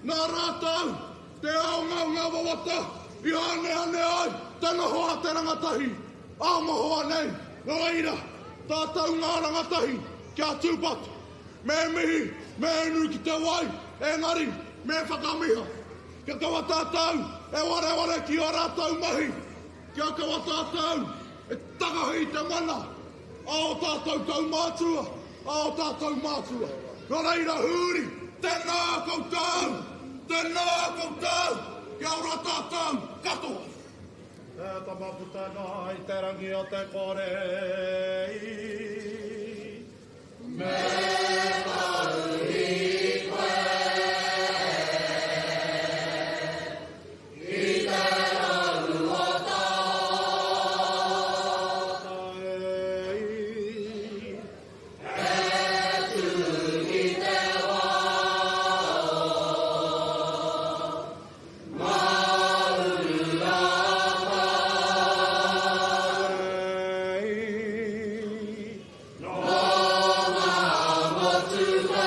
nā rātou Te ao ngā ngā wawata i āneane ai te noho a te rangatahi ā mohoa nei. Nō reira, tātou ngā rangatahi, kia tūpato. Me mihi, me inu ki te wai, engari, me whakamiha. Kia kaua tātou e wareware ki ō rātou mahi, kia kaua tātou e takahi i te mana a ō tātou kaumātua, a ō tātou mātua. Nō reira, huri, tēnā koutou, tēnā koutou, kia ora tātou katoa. E tama puta noa i te rangi o te kore i. Me tahuri koe i te raru o tāta e i. E tū ki te wao, mauru ata. E i. Nō ngā motu katoa.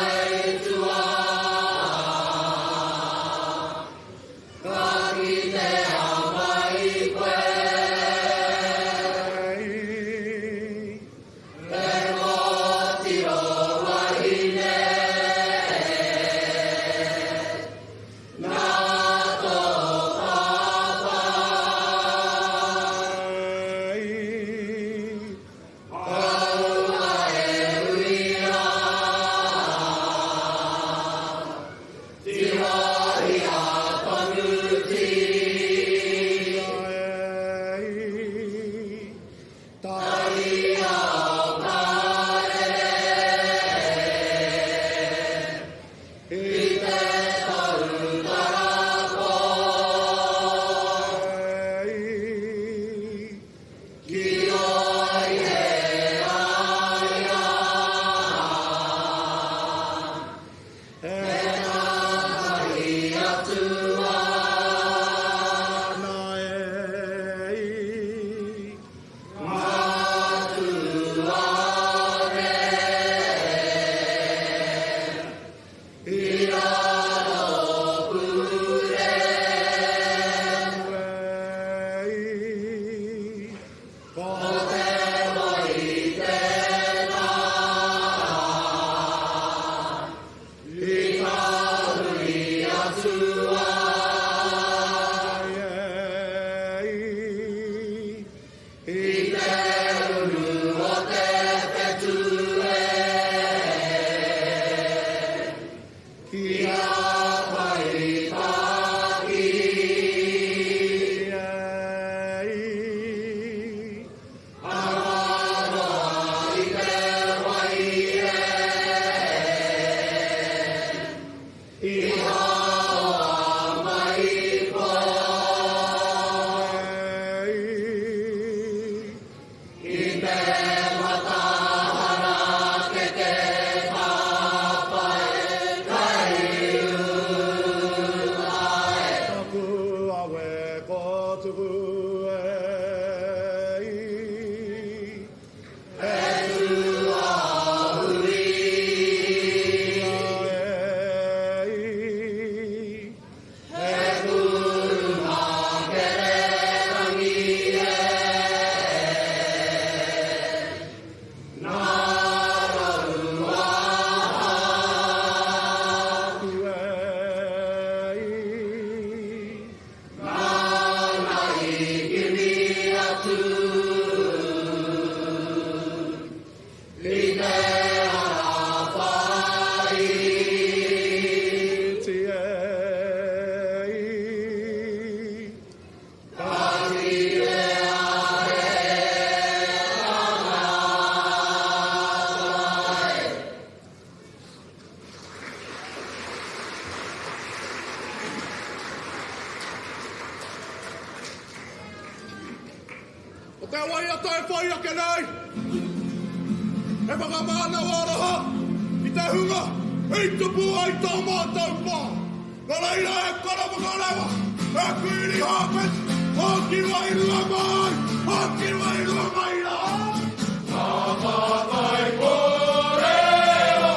Ko te waiata e whai ake nei, he whakamānawa aroha i te hunga i tupu ai tō mātou pā. Nō reira e kara whakarewa, e Kuini Hāpeti, hoki wairua mai, hoki wairua mai rā. Ngā mātai kōrero.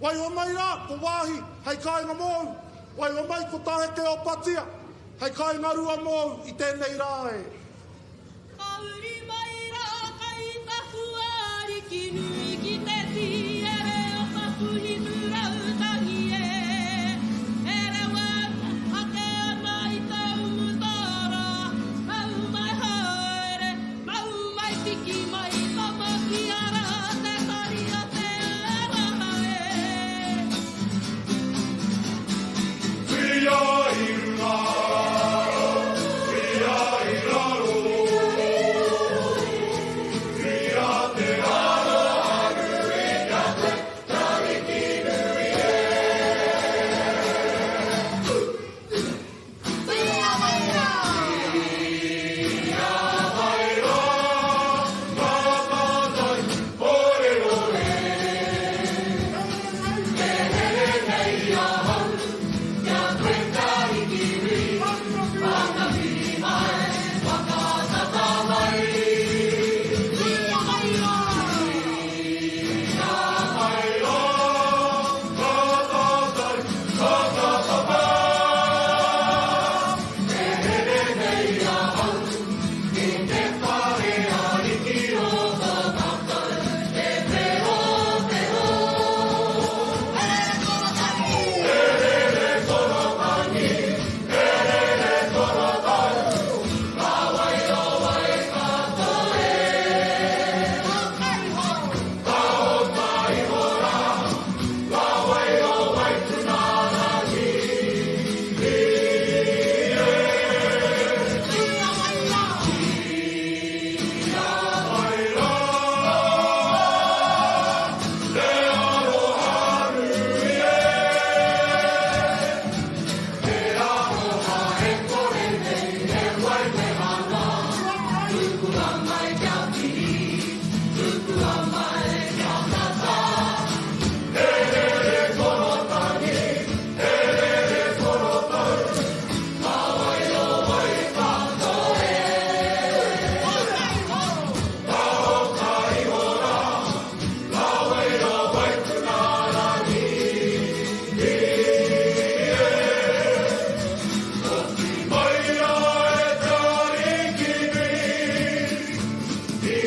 Waiho mai rā ko wāhi hei kāinga mōu, waiho mai ko Tāheke o Patia hei kāinga rua mōu i tēnei rā e. Ka uri mai rā kai taku ariki nui ki te tiere o taku hinu rautangi e. E rewa ake ana i te umu tara, nau mai haere, nau mai piki mai tama ki ara te tari o te aroha e. Whia i runga, whia i raro, whia te aroha nui kia te tariki nui e. Whia mai rā! Whia mai rā, ngā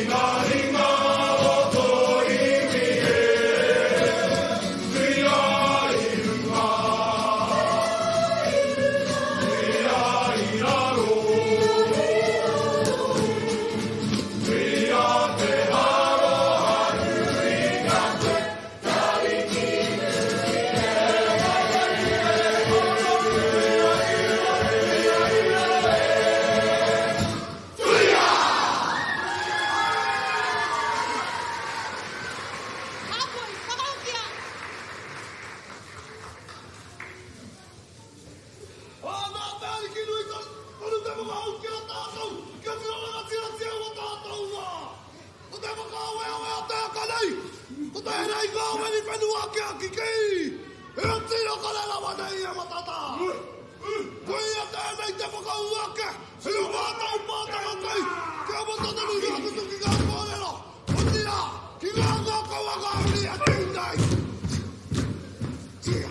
ngā ringa o tō iwi e, Tuia i runga, tuia i raro, Tuia te aroha nui ka koe, Te Ariki nui e. Tuia! Ā, nā Te Ariki nui tonu te whakahau ki a tātou, kia tino rangatiratia ua tātou rā. Ko te whakaaweawe a te aka nei, ko te here i ngā weri whenua ki a Kikī, he tino kore rawa nei e matata. Koia tēnei te whakaū ake i ō mātou pātaka kai, kia mata tonu ngā kupu ki ngā kōrero, otirā, ki ngā ngākau a ngā uri e tū nei. Tia.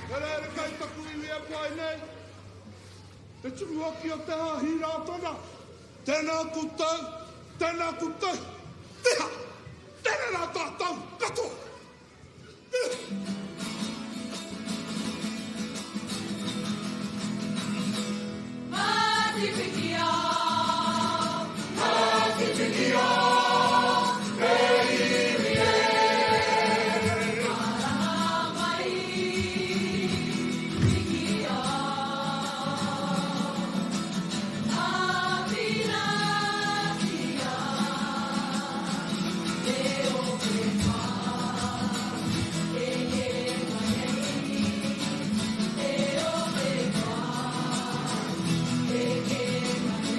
He rerekē taku iwi e pai nei, te tumuaki o Te Haahi Rātana, tēnā koutou, tēnā koutou, tiha, tere rā tātou katoa! Ngāti Pikiao, Ngāti Pikiao, te iwi e. Maranga mai, Pikiao. Āwhinatia te ope mā, e hē mai nei, te ope mā, e hē mai nei.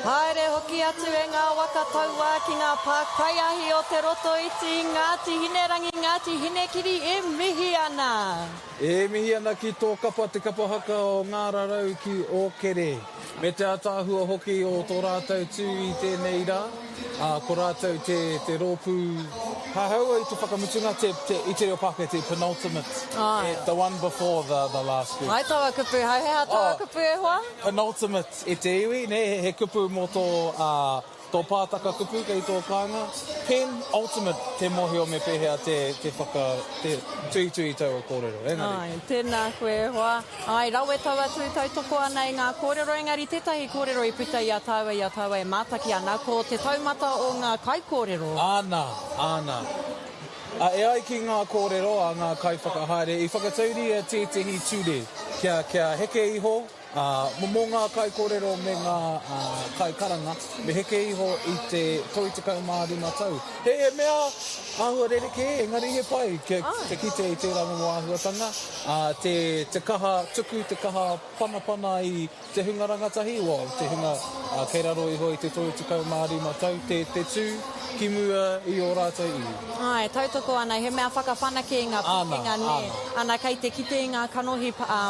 Haere hoki atu e ngā waka tauā ki ngā pā kaiahi o Te Rotoiti, Ngāti Hinerangi, Ngāti Hinekiri e mihi ana. E mihi ana ki tō kapa te kapa haka o Ngārarau ki Ōkere, me te ātaahua hoki o tō rātou tū i tēnei rā, ā, ko rātou te, te rōpū hahaua i te whakamutunga, te, te, i te reo Pākehā, te penultimate, Āe. the one before the, the last group. Hai taua kupu, hai he aha taua Oh. kupu e hoa? Penultimate e te iwi, nē, he kupu mō tō, ā, Tō pātaka kupu kei tō kāinga. Pen ultimate te mōhio me pēhea te te whaka te tuitui i taua kōrero. Engari. Āe, tēnā koe e hoa. Āe, rawe taua tū tautoko ana i ngā kōrero, engari tētahi kōrero i puta i a tāua i a tāua e mātaki ana, ko te taumata o ngā kaikōrero. Āna, āna. Ā, e ai ki ngā kōrero a ngā kaiwhakahaere, i whakatauria tētehi ture kia, kia heke iho, Ā, mō ngā kaikōrero me ngā kaikaranga, me heke iho i te 35 tau. He mea āhua rerekē, engari he pai kia te kite i tērā momo āhuatanga, ā, te, te kaha tuku, te kaha panapana i te hunga rangatahi, well, te hunga kei raro iho i te 35 tau, te, te tū ki mua i ō rātou iwi. Āe, tautoko ana, he mea whakawhanake i ngā pūkenga, nē. Ana, kei te kite i ngā kanohi, ā,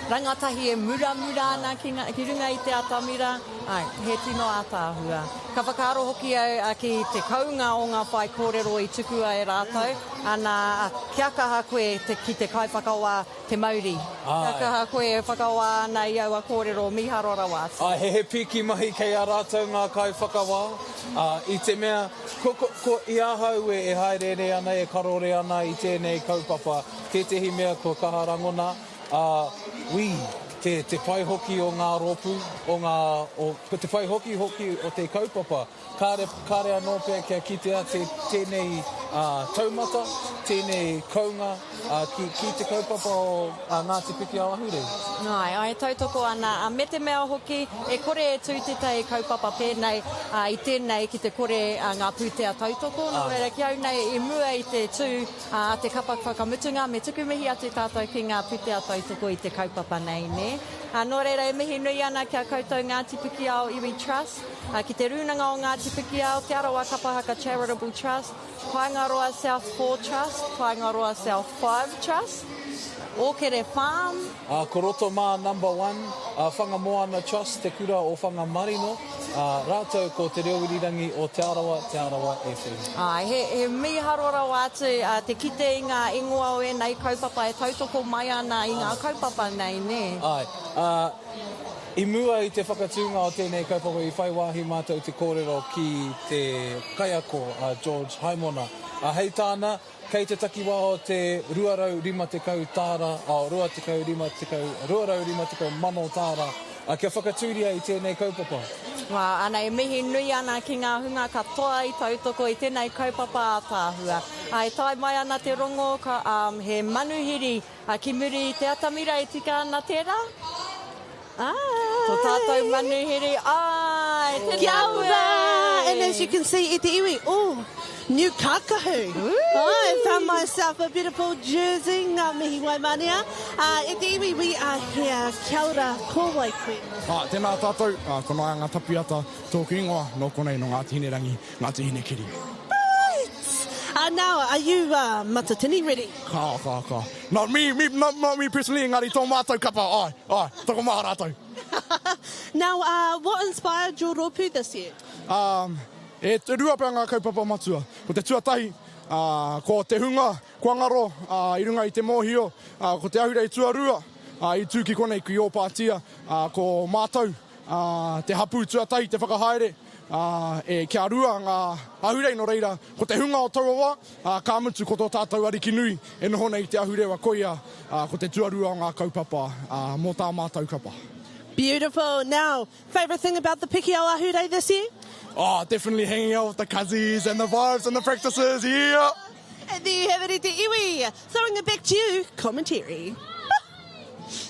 Rangatahi e muramura ana ki nga, ki runga i te atamira, ae, he tino ataahua. Ka whakaaro hoki au ki te kounga o nga whaikōrero i tukua e rātou, ana, kia kaha koe te, ki te kaiwhakawā te mauri. Kia kaha koe e whakawā ana i aua kōrero mīharo rawa atu. Ae, he, he pīki mahi kei a rātou ngā kaiwhakawā, ā, i te mea, ko, ko, ko, i ahau e, e haereere ana, e karore ana i tēnei kaupapa, tētehi mea kua kaha rangona, Ā, wī, te, te pai hoki o ngā rōpū, o ngā, o, ko te pai hoki hoki o te kaupapa, kāre, kāre anō pea kia kitea te, tēnei, ā, taumata, tēnei kounga, ā, ki, ki te kaupapa o, ā, Ngāti Pikiao Ahurei. Āe, āe, tautoko ana, ā, me te mea hoki, e kore e tū tētahi kaupapa pēnei, ā, i tēnei ki te kore, ā, ngā pūtea tautoko, nō reira, ki au nei, i mua i te tū, Ā te kapa whakamutunga, me tuku mihi atu tātou ki ngā putea tautoko i te kaupapa nei, nē? Ā, nō reira e mihi nui ana ki a koutou Ngāti Pikiao Iwi Trust, ā, ki Te Rūnanga o Ngāti Pikiao, Te Arawa Kapa Haka Charitable Trust, Paengaroa South 4 Trust, Paengaroa South 5 Trust, Ōkere Farm, Ā, ko Rotomā Number One, ā, Whangamoana Trust, Te Kura o Whangamarino, ā, rātou ko Te Reo Irirangi o Te Arawa, Te Arawa FM. Āe, he, he mīharo rawa atu te kite i ngā ingoa o ēnei kaupapa e tautoko mai ana i ngā kaupapa nei, nē? Āe. Ā, i mua i te whakatūnga o tēnei kaupapa i whai wāhi mātou te kōrero ki te kaiako a George Haimona. Ā, hei tāna, Kei te takiwā o te 250 tāra, oh, 20, 50, 250 mano tāra, kia whakatūria i tēnei kaupapa. Wā, ana, e mihi nui ana ki ngā hunga katoa i tautoko i tēnei kaupapa ātaahua. Ā, e tae mai ana te rongo, ka, um, he manuhiri, ā, ki muri i te atamira e tika ana tērā? Āe! Tō tātou manuhiri, āe! Tēnā Kia koe! ora! And as you can see, e te iwi, oh, new kākahu. I found myself a beautiful jersey, ngā mihi Waimānea. Uh, e te iwi, we are here. Kia ora, ko wai koe? Ah, tēnā tātou, ah, ko Naianga Tapiata tōku ingoa, nō konei, nō Ngāti Hinerangi, Ngāti Hinekiri. Right! Uh, now, are you uh, Matatini ready? Ka, ka, ka. Not me, me, not, not me personally, engari tō mātou kapa, āe, āe, tokomaha rātou. Now, uh, what inspired your rōpū this year? Um, e rua pea ngā kaupapa matua. Ko te tuatahi, uh, ko te hunga kua ngaro uh, i runga i te mōhio, uh, ko te ahurei tuarua uh, i tū ki konei ki Ōpātia, uh, ko mātou, ā, te hapū tuatahi te whakahaere, ā, e, kia rua ngā ahurei, nō reira, ko te hunga o taua wā, ā, ka mutu ko tō tātou Ariki nui e noho nei i te ahurewa, koia, ā, ko te tuarua o ngā kaupapa, ā, mō tā mātou kapa. Beautiful. Now, favourite thing about the Pikiao Ahurei this year? Oh, definitely hanging out with the cuzzies and the vibes and the practices, yeah! And there you have it e te iwi. Throwing it back to you, commentary.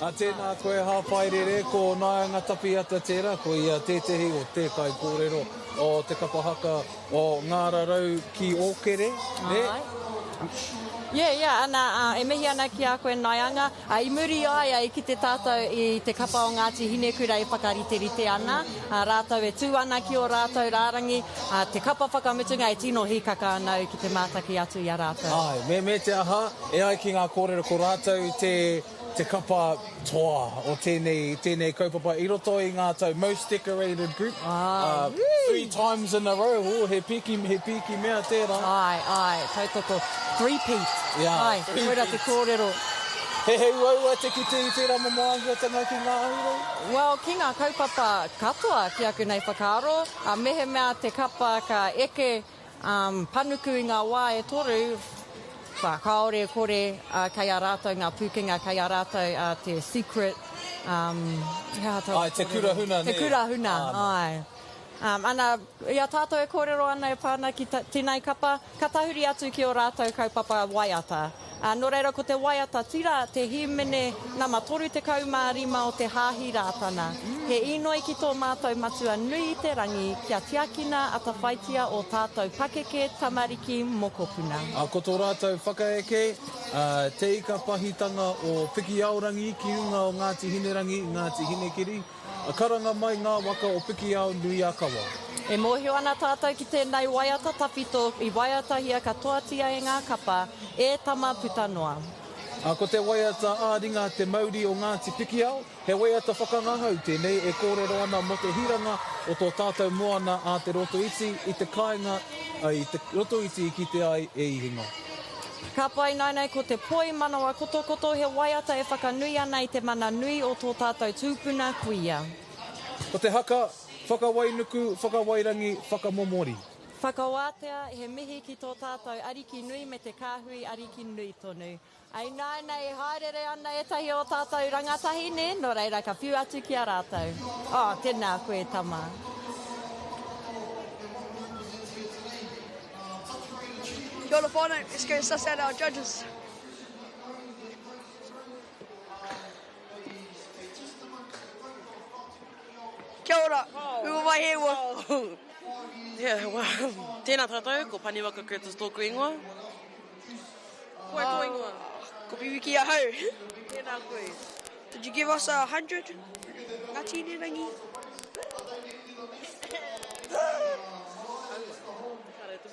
A tēnā koe Hāpaerere, ko Naianga Tapiata tērā, ko ia tētehi o te kaikōrero o te kapa haka o Ngārarau ki Ōkere, nē? Āe. Yeah, yeah, ana, uh, e mihi ana ki a koe Naianga. Uh, I muri i a ia i kite tātou i te kapa o Ngāti Hinekura e whakariterite ana, uh, rātou e tū ana ki ō rātou rārangi, uh, te kapa whakamutunga e tino hīkaka ana au ki te mātaki atu i a rātou. Āe, me, me te aha, e ai ki ngā kōrero ko rātou te, te kapa toa o tēnei, tēnei kaupapa i roto i ngā tau most decorated group, uh, three times in a row, oh, he piki, he piki mea tērā. Āe, āe, tautoko. Three-peat. Yeah, Āe, koira te kōrero. He, he uaua te kite i tērā momo āhuatanga ki ngā ahurei? Well, ki ngā kaupapa katoa ki aku nei whakaaro, uh, mehemea te kapa ka eke Um, panuku i ngā wā e toru, wha, kāore e kore, uh, kei a rātou ngā pūkenga, kei a rātou uh, te secret, um, he aha taua Ai, te kura huna, Te nē? kura huna, Āna. āe. Um, ana, i a tātou e kōrero ana e pā ana ki ta, tēnei kapa, ka tahuri atu ki ō rātou kaupapa waiata. Ā, nō reira ko te waiata tira te hīmene nama 35 o te Hāhi Rātana. He īnoi ki tō mātou Matua nui i te rangi kia tiakina atawhaitia ō tātou pakeke, tamariki, mokopuna. Ā, ko tō rātou whakaeke, ā, te ika pahitanga o Pikiaorangi ki runga o Ngāti Hinerangi, Ngāti Hinekiri, Karanga mai ngā waka o Pikiao nui a Kawa. E mōhio ana tātou ki tēnei waiata tawhito i waiatahia katoatia e ngā kapa, e tama puta noa. Ā, ko te waiata ā-ringa Te Mauri o Ngāti Pikiao, he waiata whakangahau tēnei e kōrero ana mō te hiranga o tō tātou moana a Te Rotoiti i te kāinga, i Te Rotoiti i kite ai e Ihinga. Ka pai nainai ko te poi manawa kotokoto he waiata e whakanui ana i te mana nui o tō tātou tūpuna kuia. Ko te haka, whakawainuku, whakawairangi, whakamomori. Whakawātea, he mihi ki tō tātou Ariki nui me te kāhui Ariki nui tonu. Ināianei, haerere ana ētahi o tātou rangatahi, nē, nō reira ka whiu atu ki a rātou. Oh, tēnā koe tama. Kia ora whānau, let's go suss out our judges. Kia ora, who am I here with? Yeah, well, tēnā tātou, ko Paniwaka Curtis tōku ingoa. Ko wai tō ingoa? Ko Piwiki ahau. Tēnā koe. Did you give us a 100? Ngāti Hinerangi.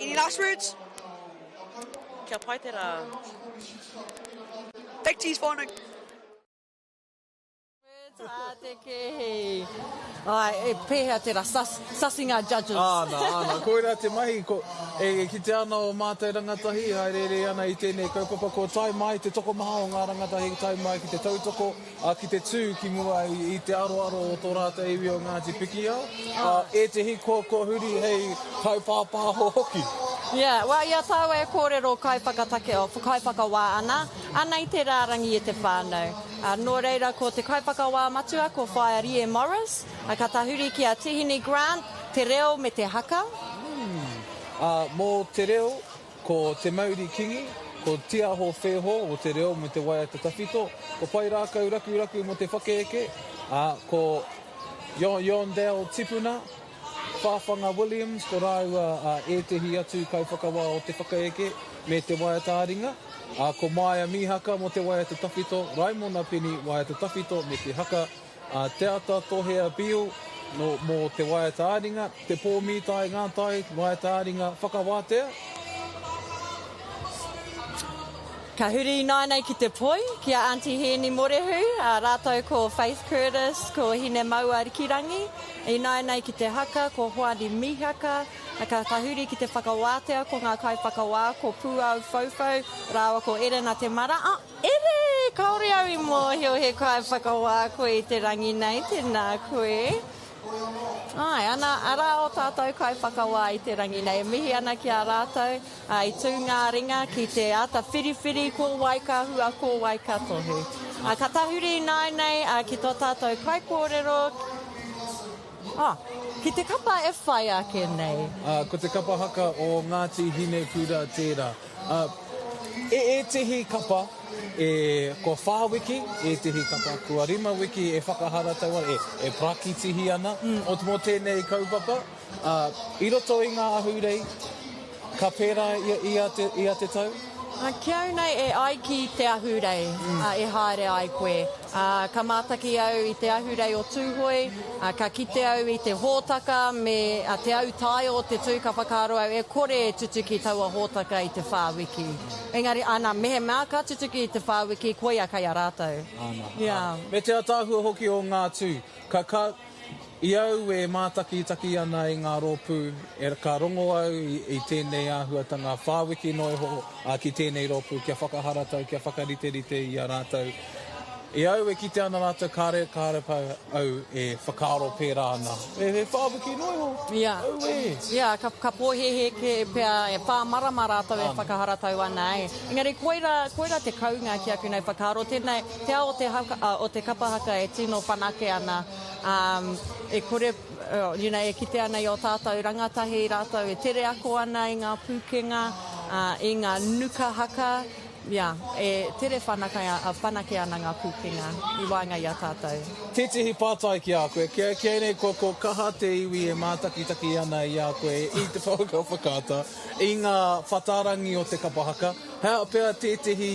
Any last words? Kia pai te rā. Back to you whānau. Tā te kēhi. Ai, e pēhea tērā sus, sussing our judges. Āna, āna, koirā te mahi, ko, e kitea ana ō mātou rangatahi, haereere ana i tēnei kaupapa, kua tae mai te tokomaha o ngā rangatahi tae mai ki te tautoko, ā, ki te tū ki mua i, i te aroaro o tō rātou iwi o Ngāti Pikiao, ā, ētehi kua, kua huri hei kaipāpāho hoki. Yeah, well, i a tāua e kōrero kaiwhakatake, oh, kaiwhakawā ana, ana i te rārangi e te whānau. Ā, nō reira ko te kaiwhakawā matua ko Whaea Rie Morris, ā, ka tahuri ki a Tihini Grant, te reo me te haka. Ā, mō te reo, ko Te Mauri Kingi, ko Tiaho Wheho o te reo me te waiata tawhito, ko Paerākau Rakuraku mō te whakaeke, ā, ko Yondell Tipuna, Whawhanga Williams, ko rāua a ētehi atu kaiwhakawā o te whakaeke me te waiata-ā-ringa, ā, ko Maia Mihaka mō te waiata tawhito, Raimona Peni, waiata tawhito me te haka, ā, Te Ata Tohea Beale, nō, mō te waiata-ā-ringa, Te Pō Mītai Ngātai, waiata-ā-ringa, Whakawātea. Ka huri ināianei ki te poi, ki a Aunty Hēni Morehu, ā, rātou ko Faith Curtis, ko Hinemaua Rikirangi. Ināianei ki te haka, ko Hoani Mihaka, ā, ka tahuri ki te whakawātea, ko ngā kaiwhakawā, ko Pūau Whauwhau rāua ko Erena Te Mara. A, Ere! Kāore au i mōhio he kaiwhakawā koe i te rangi nei, tēnā koe. Āe, ana, arā ō tātou kaiwhakawā i te rangi nei. E mihi ana ki a rātou, ā, i tū ngā ringa ki te āta whiriwhiri ko wai ka hua, ko wai ka tohu. Ā, ka tahuri ināianei, ā, ki tō tātou kaikōrero, ā, ki te kapa e whai ake nei. Ā, ko te kapa haka o Ngāti Hinekura tērā. Ā, e ētehi kapa e, kua whā wiki, ētehi kapa kua rima wiki e whakaharatau ana, e, e parakitihi ana o, mō tēnei kaupapa. Ā, i roto i ngā ahurei, ka pērā i, i a te, i a te tau? Ki au nei e ai ki te ahurei e haere ai koe. Ka mātaki au i te ahurei o Tūhoe, ka kite au i te hōtaka me te autaia o te tū ka whakaaro au e kore e tutuki taua hōtaka i te whā wiki. Engari ana, mehemea ka tutuki i te whā wiki, koia kei a rātou. Ana, yeah. Me te ataahua hoki o ngā tū. Ka, ka, i au e mātakitaki ana i ngā rōpū, e, ka rongo au i, i tēnei āhuatanga whā wiki noa iho ā, ki tēnei rōpū kia whakaharatau, kia whakariterite i a rātou. I au e kite ana rātou kāre, kāre pau au e whakaaro pērā ana. E, he whā wiki noa iho. Yeah. Auē. Yeah, ka, ka pōhēhē kē pea e whā marama rātou e whakaharatau ana, e. Engari koirā, koirā te kounga ki aku nei whakaaro, tēnei, te ao o te haka, o te kapa haka e tino whanake ana, ā, e kore, you know, e kite ana i ō tātou rangatahi rātou e tere ako ana i ngā pūkenga, ā, i ngā nuka haka, Yeah, e tere whanake ana ngā pūkenga i waenga i a tātou. Tētehi pātai ki a koe, kia, kia nei kua, kua kaha te iwi e mātakitaki ana i a koe i te pouaka whakaata, i ngā whatārangi o te kapa haka, he aha pea tētehi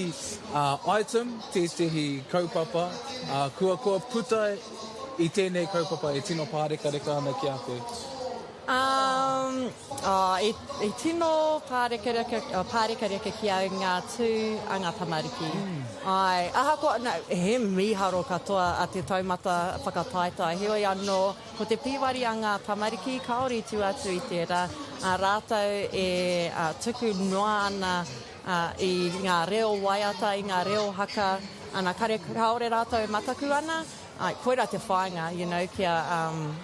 item, tētehi kaupapa, kua, kua puta i tēnei kaupapa e tino pārekareka ana ki a koe? Um, oh, i, i tino pārekareka, oh, pārekareka ki au ngā tū a ngā tamariki. Mm. Ai, ahakoa, no, he mīharo katoa a te taumata whakataetae, heoi anō, ko te pīwari a ngā tamariki, kāore i tū atu i tērā, a rātou e a, tuku noa ana a, i ngā reo waiata, i ngā reo haka, ana, kare, kāore rātou e mataku ana, Āe, koirā te whāinga, you know, kia, um,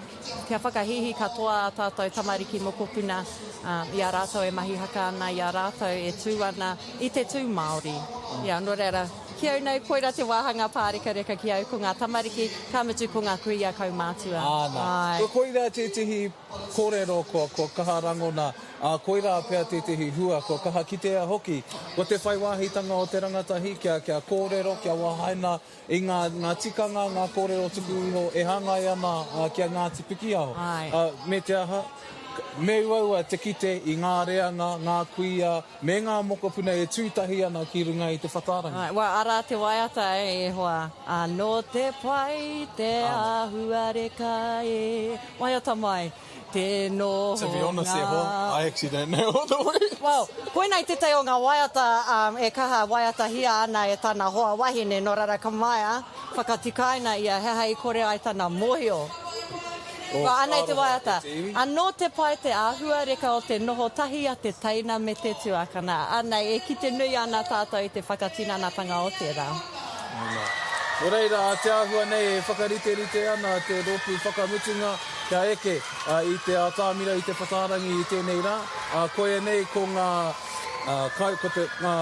kia whakahīhī katoa ā tātou tamariki mokopuna, um, i a rātou e mahi haka ana, i a rātou e tū ana i te tū Māori. Yeah, nō reira, ki au nei, koirā te wāhanga pārekareka ki au, ko ngā tamariki, ka mutu ko ngā kuia kaumātua. Āna. Āe. Ko koirā tētehi kōrero kua, kua kaha rangona, ā, koirā pea tētehi hua kua kaha kitea hoki, ko te whai wāhitanga o te rangatahi kia, kia kōrero, kia wahaina I ngā, ngā tikanga, ngā kōrero tuku iho e hāngai ana ki a Ngāti Pikiao. Me te aha, me uaua te kite i ngā reanga, ngā kuia, me ngā mokopuna e tū tahi ana ki runga i te whatārangi. Āe, well, arā te waiata e hoa. Anō te pai, te āhuareka e. Waiata mai. Te noho To be honest e hoa, I actually don't know all the words. Well, koinei tētahi o ngā waiata e kaha waiatahia ana e tana hoa wahine, nō reira ka maea, whakatikaina ia he aha i kore ai tana mōhio. Well, anei te waiata. Anō te pai te āhuareka o te noho tahi a te teina me te tuakana. Anei, e kite nui ana tātou i te whakatinanatanga o tērā. Nō reira, te āhua nei e whakariterite ana te rōpū whakamutunga kia eke i te atamira, i te whatārangi i tēnei rā. Koia nei ko ngā kai, ko te, ngā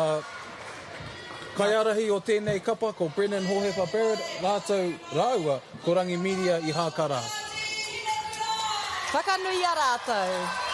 kaiārahi o tēnei kapa, ko Brennan Hohepa Barrett rātou, rāua ko Rangi Miria Ihakara. Whakanuia rātou.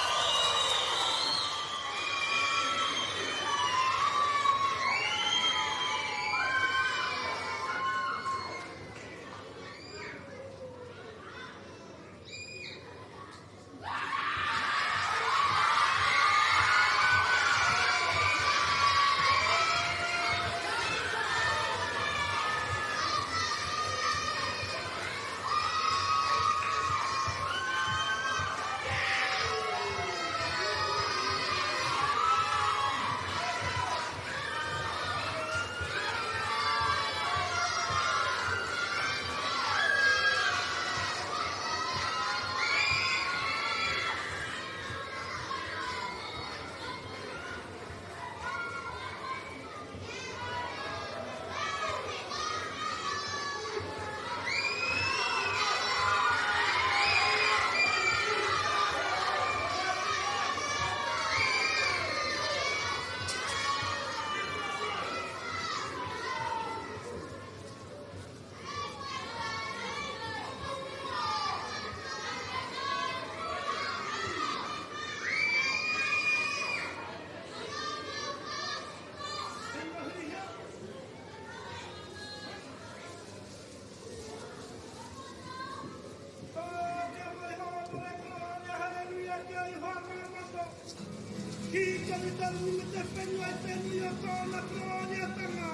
tonu te rangi me te whenua i te nui o tōna korōriatanga.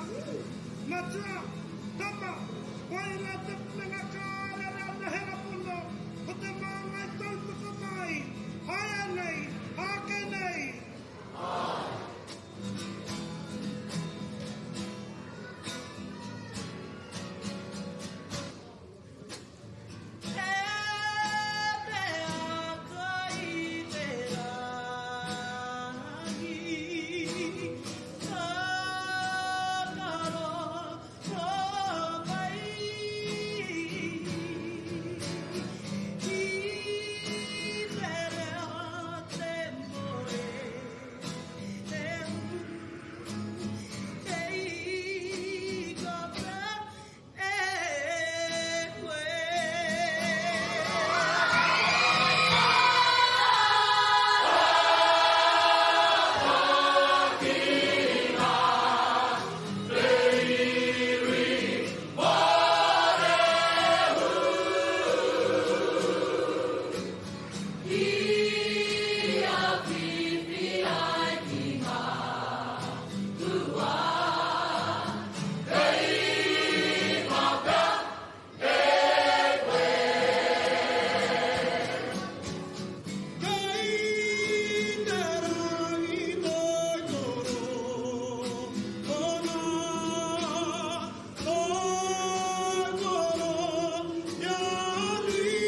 Matua, Tama, Wairua te pukenga kārere o te herapono, ko te māngai tautoko mai, haea nei, āke nei. He mea kai te rangi, Tākaro mai I te reo te more te Kei kata e koe. Kei te rangi toi toro, ona toi toro ia nui.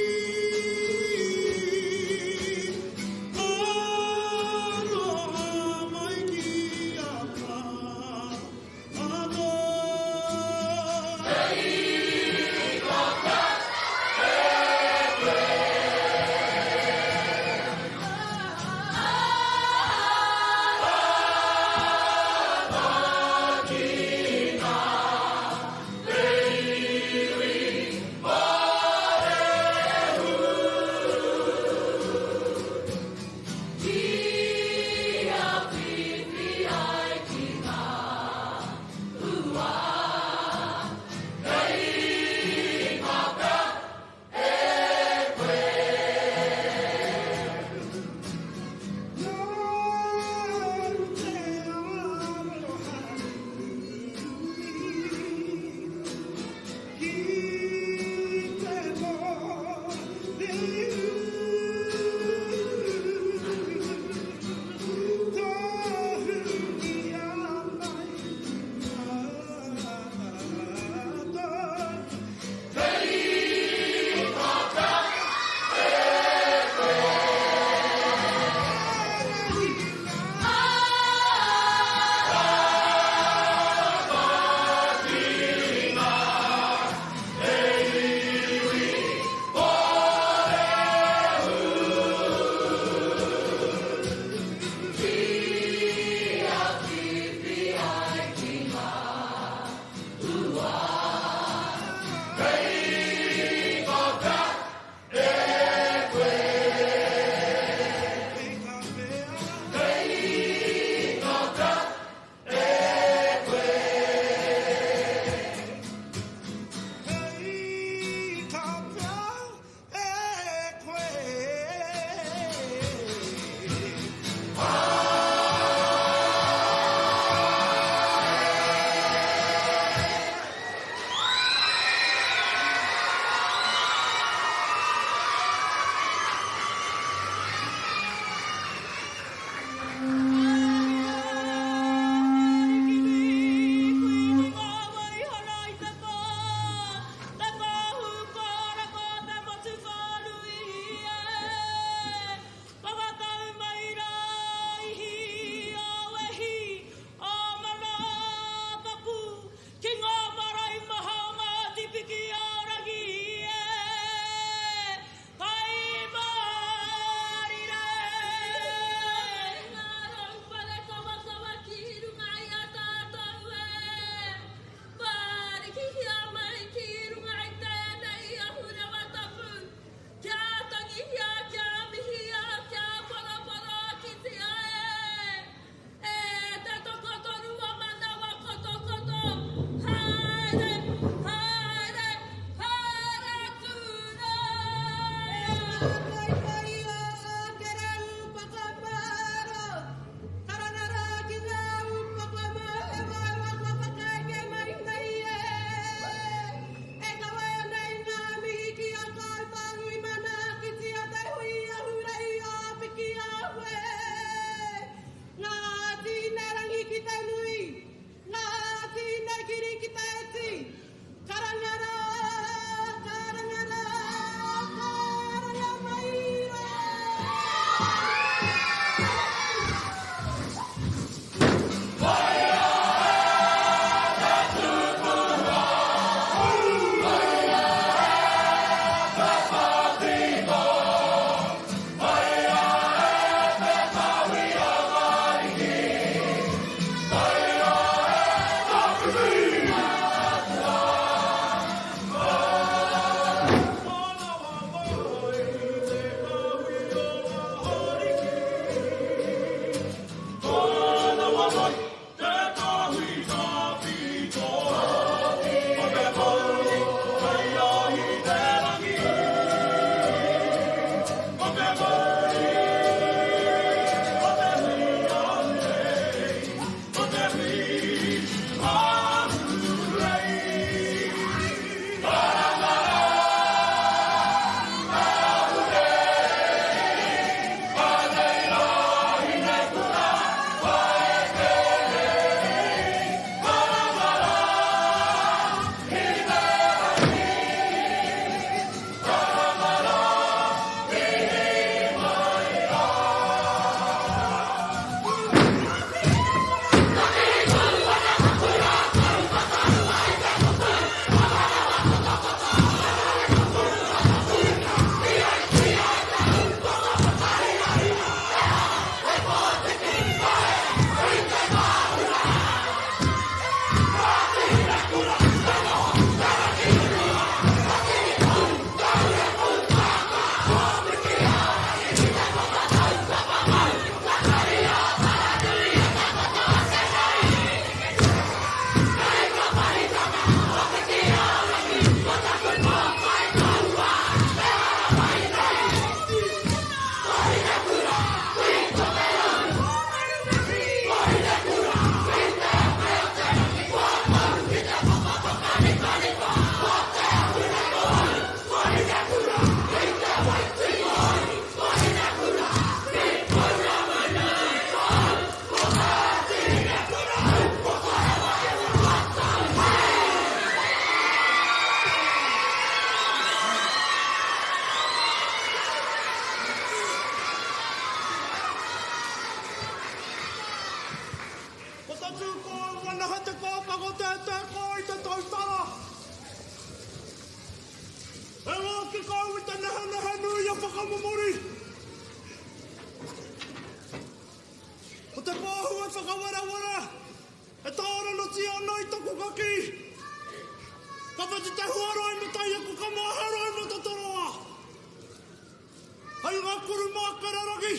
Hei ngā korumākararangi,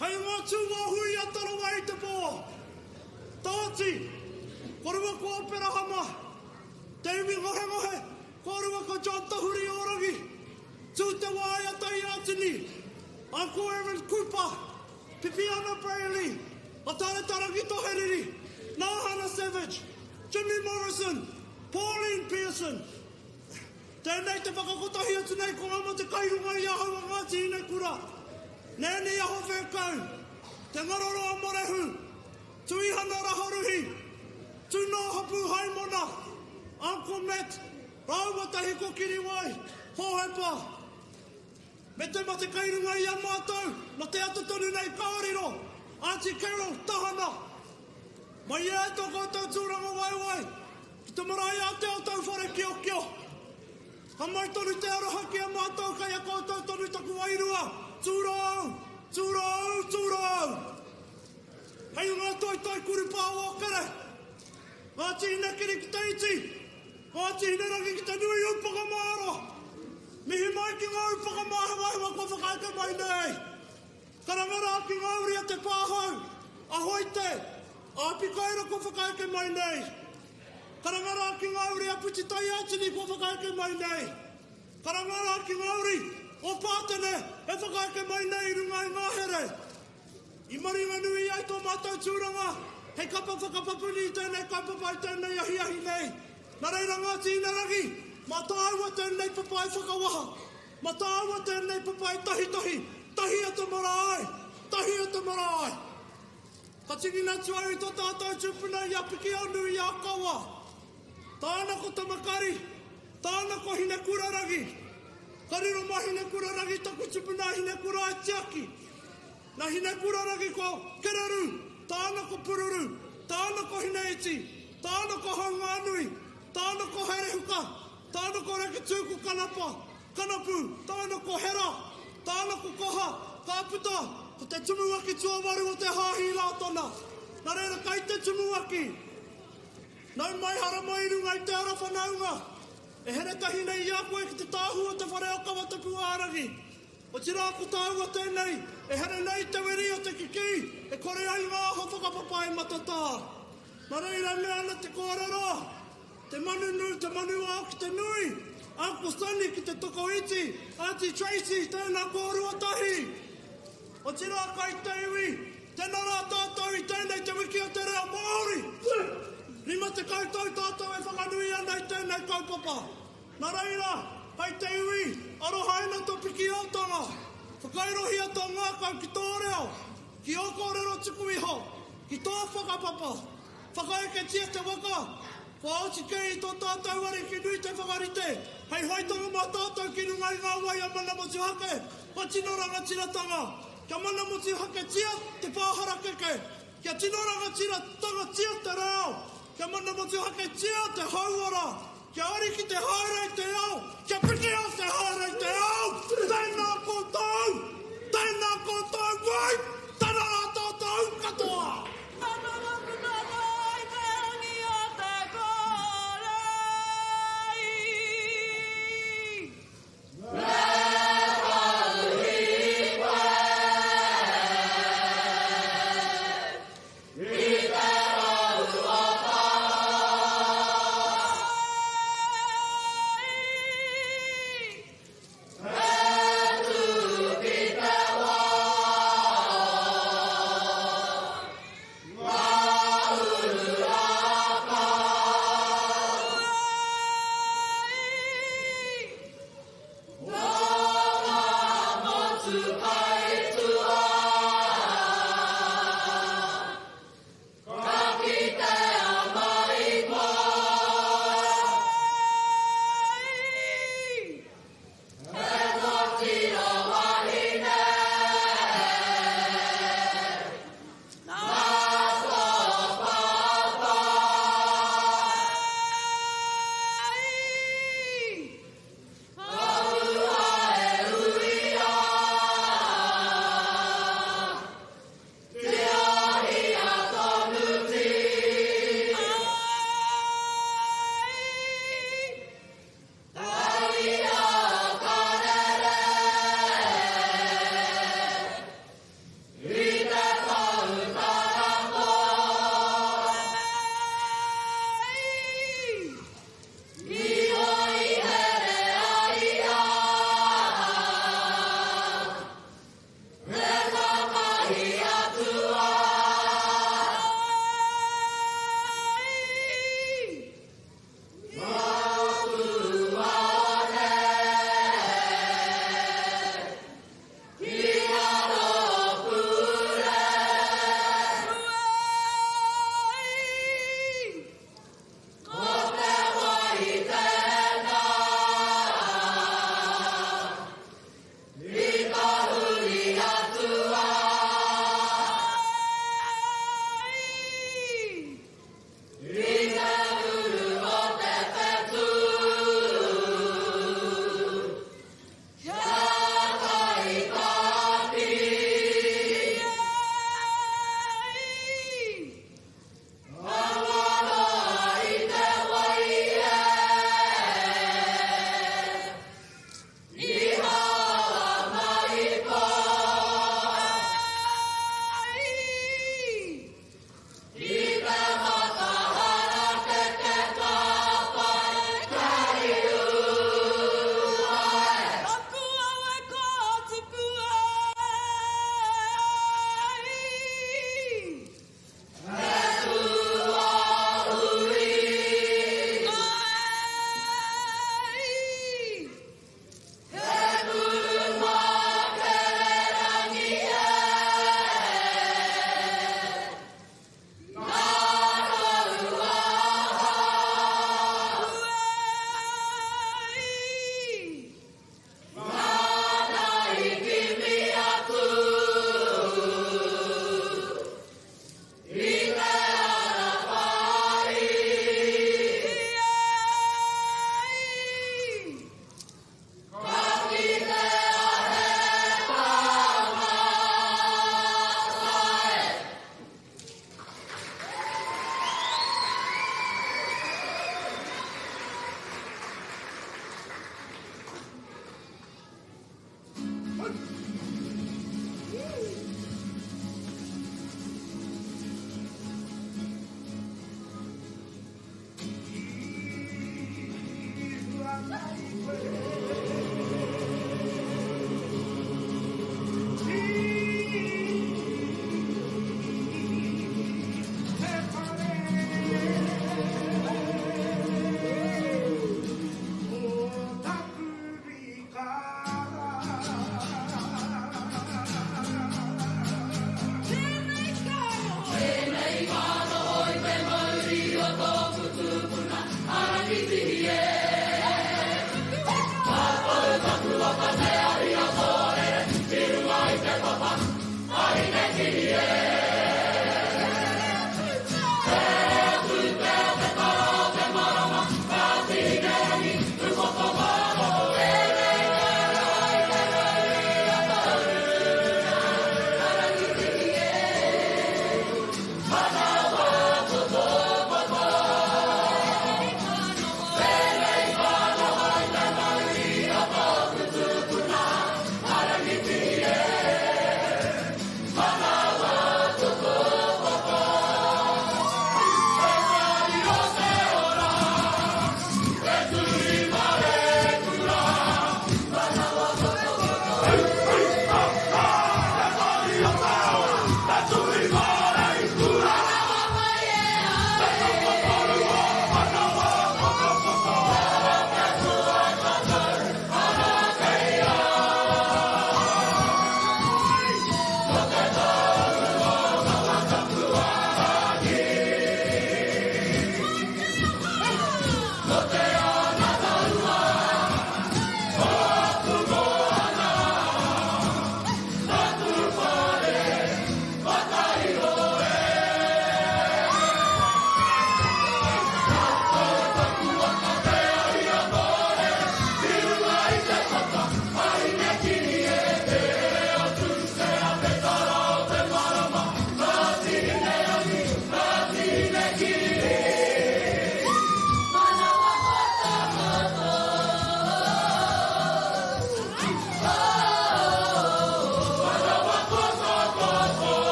hei ngā tūāhui a Tarawai i te pō. Tāti, korua ko Aperahama, te iwi ngohengohe, korua ko John Tahuri-o-rangi, Tū te waea Taiātini, Uncle Aaron Cooper, Pipiana Brayley, Atareta Rangitoheriri, Nāhana Savage, Jimmy Morrison, Pauline Pearson. Tēnei te whakakotahi atu nei ko ngā mate kai runga i ahau a Ngāti Hinekura, Nanny Ahowhēkau, Te Ngaroro a Morehu, Tuihana Raharuhi, Tūnō Hapu Haimona, Uncle Matt, Rāua tahi ko Kiriwai, Hohepa, me te mate kai runga i a mātou, no te ata tonu nei ka riro, Aunty Carol, Tahana. Mai e ai tō koutou tūrangawaewae, ki te marae ātea o Tauwhare Kiokio. Ka mau tonu te aroha ki a mātou kei a koutou tonu taku wairua, tūrou, tūrou, tūrou. Hei ngā toitoi kurupā o Okere, Ngāti Hinekiri ki te iti, Ngāti Hinerangi ki te nui upoko māro. Mihi mai ki ngā upoko māhewahewa kua whakaeke mai nei. Karanga rā ki ngā uri a Te Pāhau, a Hoite, a Apikaira kua whakaeke mai nei. Karanga rā ki ngā uri a Puti Taiātini kua whakaeke mai nei. Karanga rā ki ngā uri o Pātene e whakaeke mai nei i runga i ngā here. I maringanui ai tō mātou tūranga hei kapa whakapapuni i tēnei kaupapa i tēnei ahiahi nei. Nā reira Ngāti Hinerangi, mā tāua tēnei papa e whakawaha, mā tāua tēnei papa e tahitahi, tahia te marae, tahia te marae. Ka tīkina atu au i tō tātou tūpuna i a Pikiaonui i a Kawa. Tāna ko Tamakari, tāna ko Hinekurarangi. Ka riro mā Hinekurarangi taku tupuna a Hinekura e tiaki. Na Hinekurarangi ko Kereru, tāna ko Pururu, tāna ko Hineiti, tāna ko Haunganui, tāna ko Haerehuka, tāna ko Rakitū ko Kanapa, Kanapu, tāna ko Hera, tāna ko Koha, ka puta ko te tumuaki tuawaru o te Hāhi Rātana. Na reira kai te tumuaki, nau mai haramai i runga i te ara whanaunga, e here tahi nei i a koe ki te tāhū o te whare o Kawatapuārangi. Otirā ko tāua tēnei e here nei te weri o te kikī e kore ai ngā aho whakapapa e matatā. Nā reira e mea ana te kōrero, te manu nū, te manu ao ki te nui, Uncle Sonny ki te tokoiti, Aunty Tracy, tēnā kōrua tahi. Otirā kai te iwi, tēnā rā tātou i tēnei te wiki o te reo Māori. 50 tau tātou e whakanui ana i tēnei kaupapa. Nā reira, hei te iwi, arohaina tō pikiaotanga, whakairohia tō ngākau ki tō reo, ki ō kōrero tuku iho, ki tō whakapapa. Whakaeketia te waka, kua oti kē i tō tātou Ariki nui te whakarite hei hoitanga mā tātou ki runga i ngā wai a mana motuhake, kua tino rangatiratanga, kia mana motuhaketia te pā harakeke, kia tino rangatiratanga-tia te reo, kia mana motuhaketia te hauora. Kia ariki te haere i te ao, kia piki au te haere i te ao, tēnā koutou, tēnā koutou, wai, tēnā rā tātou katoa.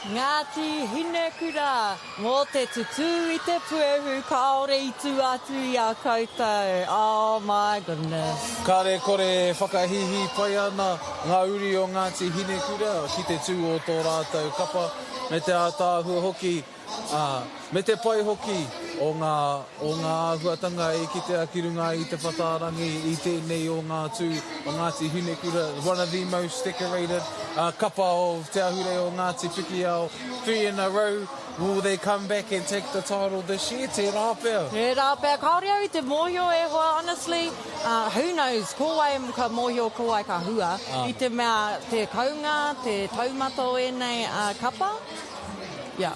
Ngāti Hinekura, mō te tutū i te puehu kāore i tū atu i a koutou. Oh my goodness. Kāre kore e whakahīhī pai ana ngā uri o Ngāti Hinekura ki te tū o tō rātou kapa me te ātaahua hoki Ā, me te pai hoki o ngā, o ngā āhuatanga i kitea ki runga i te whatārangi i tēnei o ngā tū o Ngāti Hinekura, one of the most decorated kapa of Te Ahurei o Ngāti Pikiao, three in a row, will they come back and take the title this year? Tērā pea. Tērā pea, kāore au i te mōhio e hoa, honestly, who knows, ko wai ka mōhio, ko wai ka hua, i te mea te kounga, te taumata o ēnei kapa, Ia,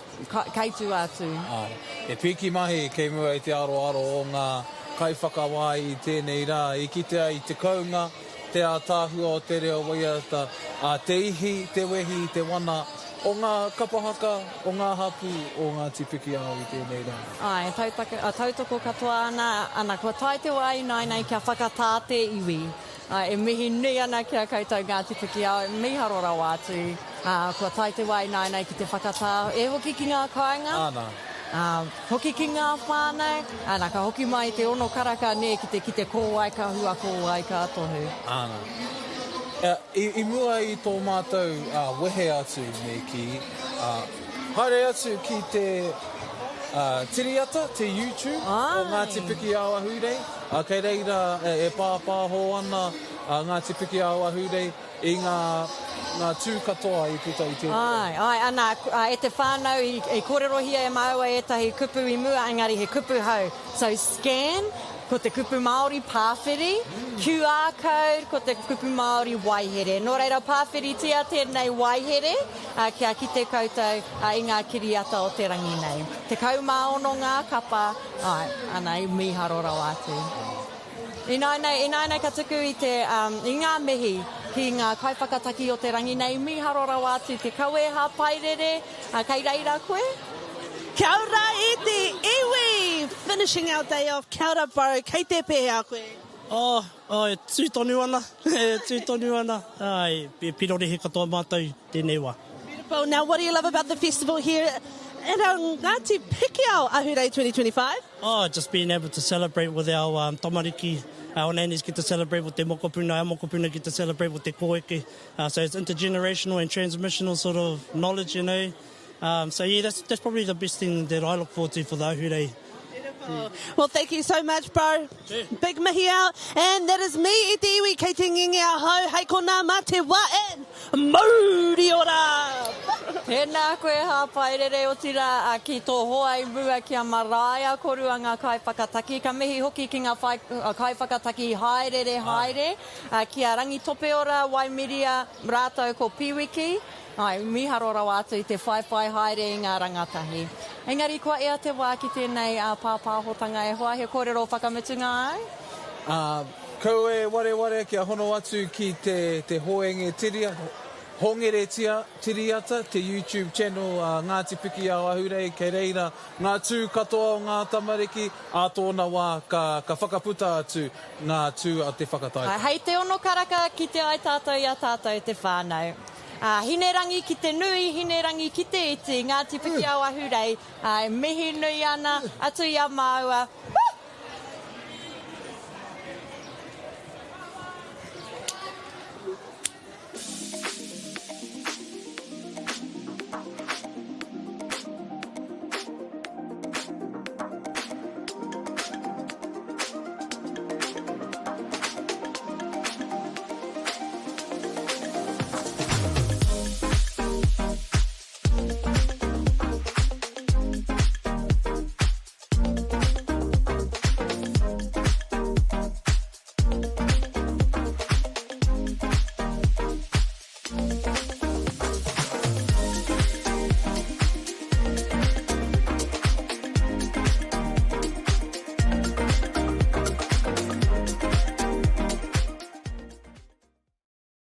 kei tua atu. Āe. He pīki mahi kei mua i te aroaro o ngā kaiwhakawā i tēnei rā. I kitea i te kounga, te ātaahua o te reo waiata, ā, te ihi, te wehi, te wana o ngā kapa haka, o ngā hapū o Ngāti Pikiao i tēnei rā. Āe, tautoko katoa ana, ana, kua tae te wā ināianei kia whakatā te iwi. Ā, e mihi nui ana ki a koutou Ngāti Pikiao, mīharo rawa atu. Ā, kua tae te wā ināianei ki te whakatā, e hoki ki ngā kāinga, Āna. ā, hoki ki ngā whānau, āna, ka hoki mai te ono karaka, nē, ki te kite ko wai ka hua, ko wai ka tohu. Āna. Ā, i, i mua i tō mātou, ā, wehe atu, me kī, ā, haere atu ki te, ā, Tiriata, te YouTube o Ngāti Pikiao Ahurei. Ā, kei reira e pāpāho ana a Ngāti Pikiao Ahurei i ngā, ngā tū katoa i puta i tēnei. Āe, āe, ana, e te whānau, i, i kōrerohia e māua ētahi kupu i mua, engari he kupu hou. So, scan, ko te kupu Māori pāwhiri, QR code, ko te kupu Māori waehere. Nō reira, pāwhiritia tēnei waehere, ā, kia kite koutou, ā, i ngā kiriata o te rangi nei. 16 ngā kapa, Āe, ana, i mīharo rawa atu. Ināianei, ināianei ka tuku i te, um, i ngā mihi ki ngā kaiwhakataki o te rangi nei, mīharo rawa atu te kawe hāpairere, uh, kei reira koe? Kia ora e te iwi! Finishing our day off, kia ora bro, kei te pēhea koe? Oh, oh, e tū tonu ana, e tū tonu ana, ai, e pirorehe katoa mātou tēnei wā. Beautiful, now what do you love about the festival here at our Ngāti Pikiao Ahurei 2025? Oh, just being able to celebrate with our um, tamariki, our nannies get to celebrate with their mokopuna, our mokopuna get to celebrate with their koeke. Uh, so it's intergenerational and transmissional sort of knowledge, you know. Um, so yeah, that's, that's probably the best thing that I look forward to for the Ahurei. Beautiful. Well, thank you so much, bro. Big mihi out. And that is me e te iwi kei te ngenge ahau hei konā mā te wā and mauri ora! Tēnā koe Hāpaerere, otirā ki tō hoa i mua ki a Maraea korua ngā kaiwhakataki. Ka mihi hoki ki ngā kaiwhakataki haerere haere, ki a Rangitopeora, Waimiria rātou ko Piwiki. Āe, mīharo rawa atu i te whaiwhai haere i ngā rangatahi. Engari kua ea te wā ki tēnei pāpāhotanga e hoa, he kōrero whakamutunga āu? Ā, kaua e wareware kia hono atu ki te te Hoenge Tiria, Hongeretia Tiriata, te YouTube channel a Ngāti Pikiao Ahurei, kei reira ngā tū katoa o ngā tamariki, ā tōna wā ka ka whakaputa atu ngā tū a te whakataetae. Hei te ono karaka kite ai tātou i a tātou te whānau. Ā, Hinerangi ki te nui, Hinerangi ki te iti, Ngāti Pikiao Ahurei, ā, e mihi nui ana atu i a māua.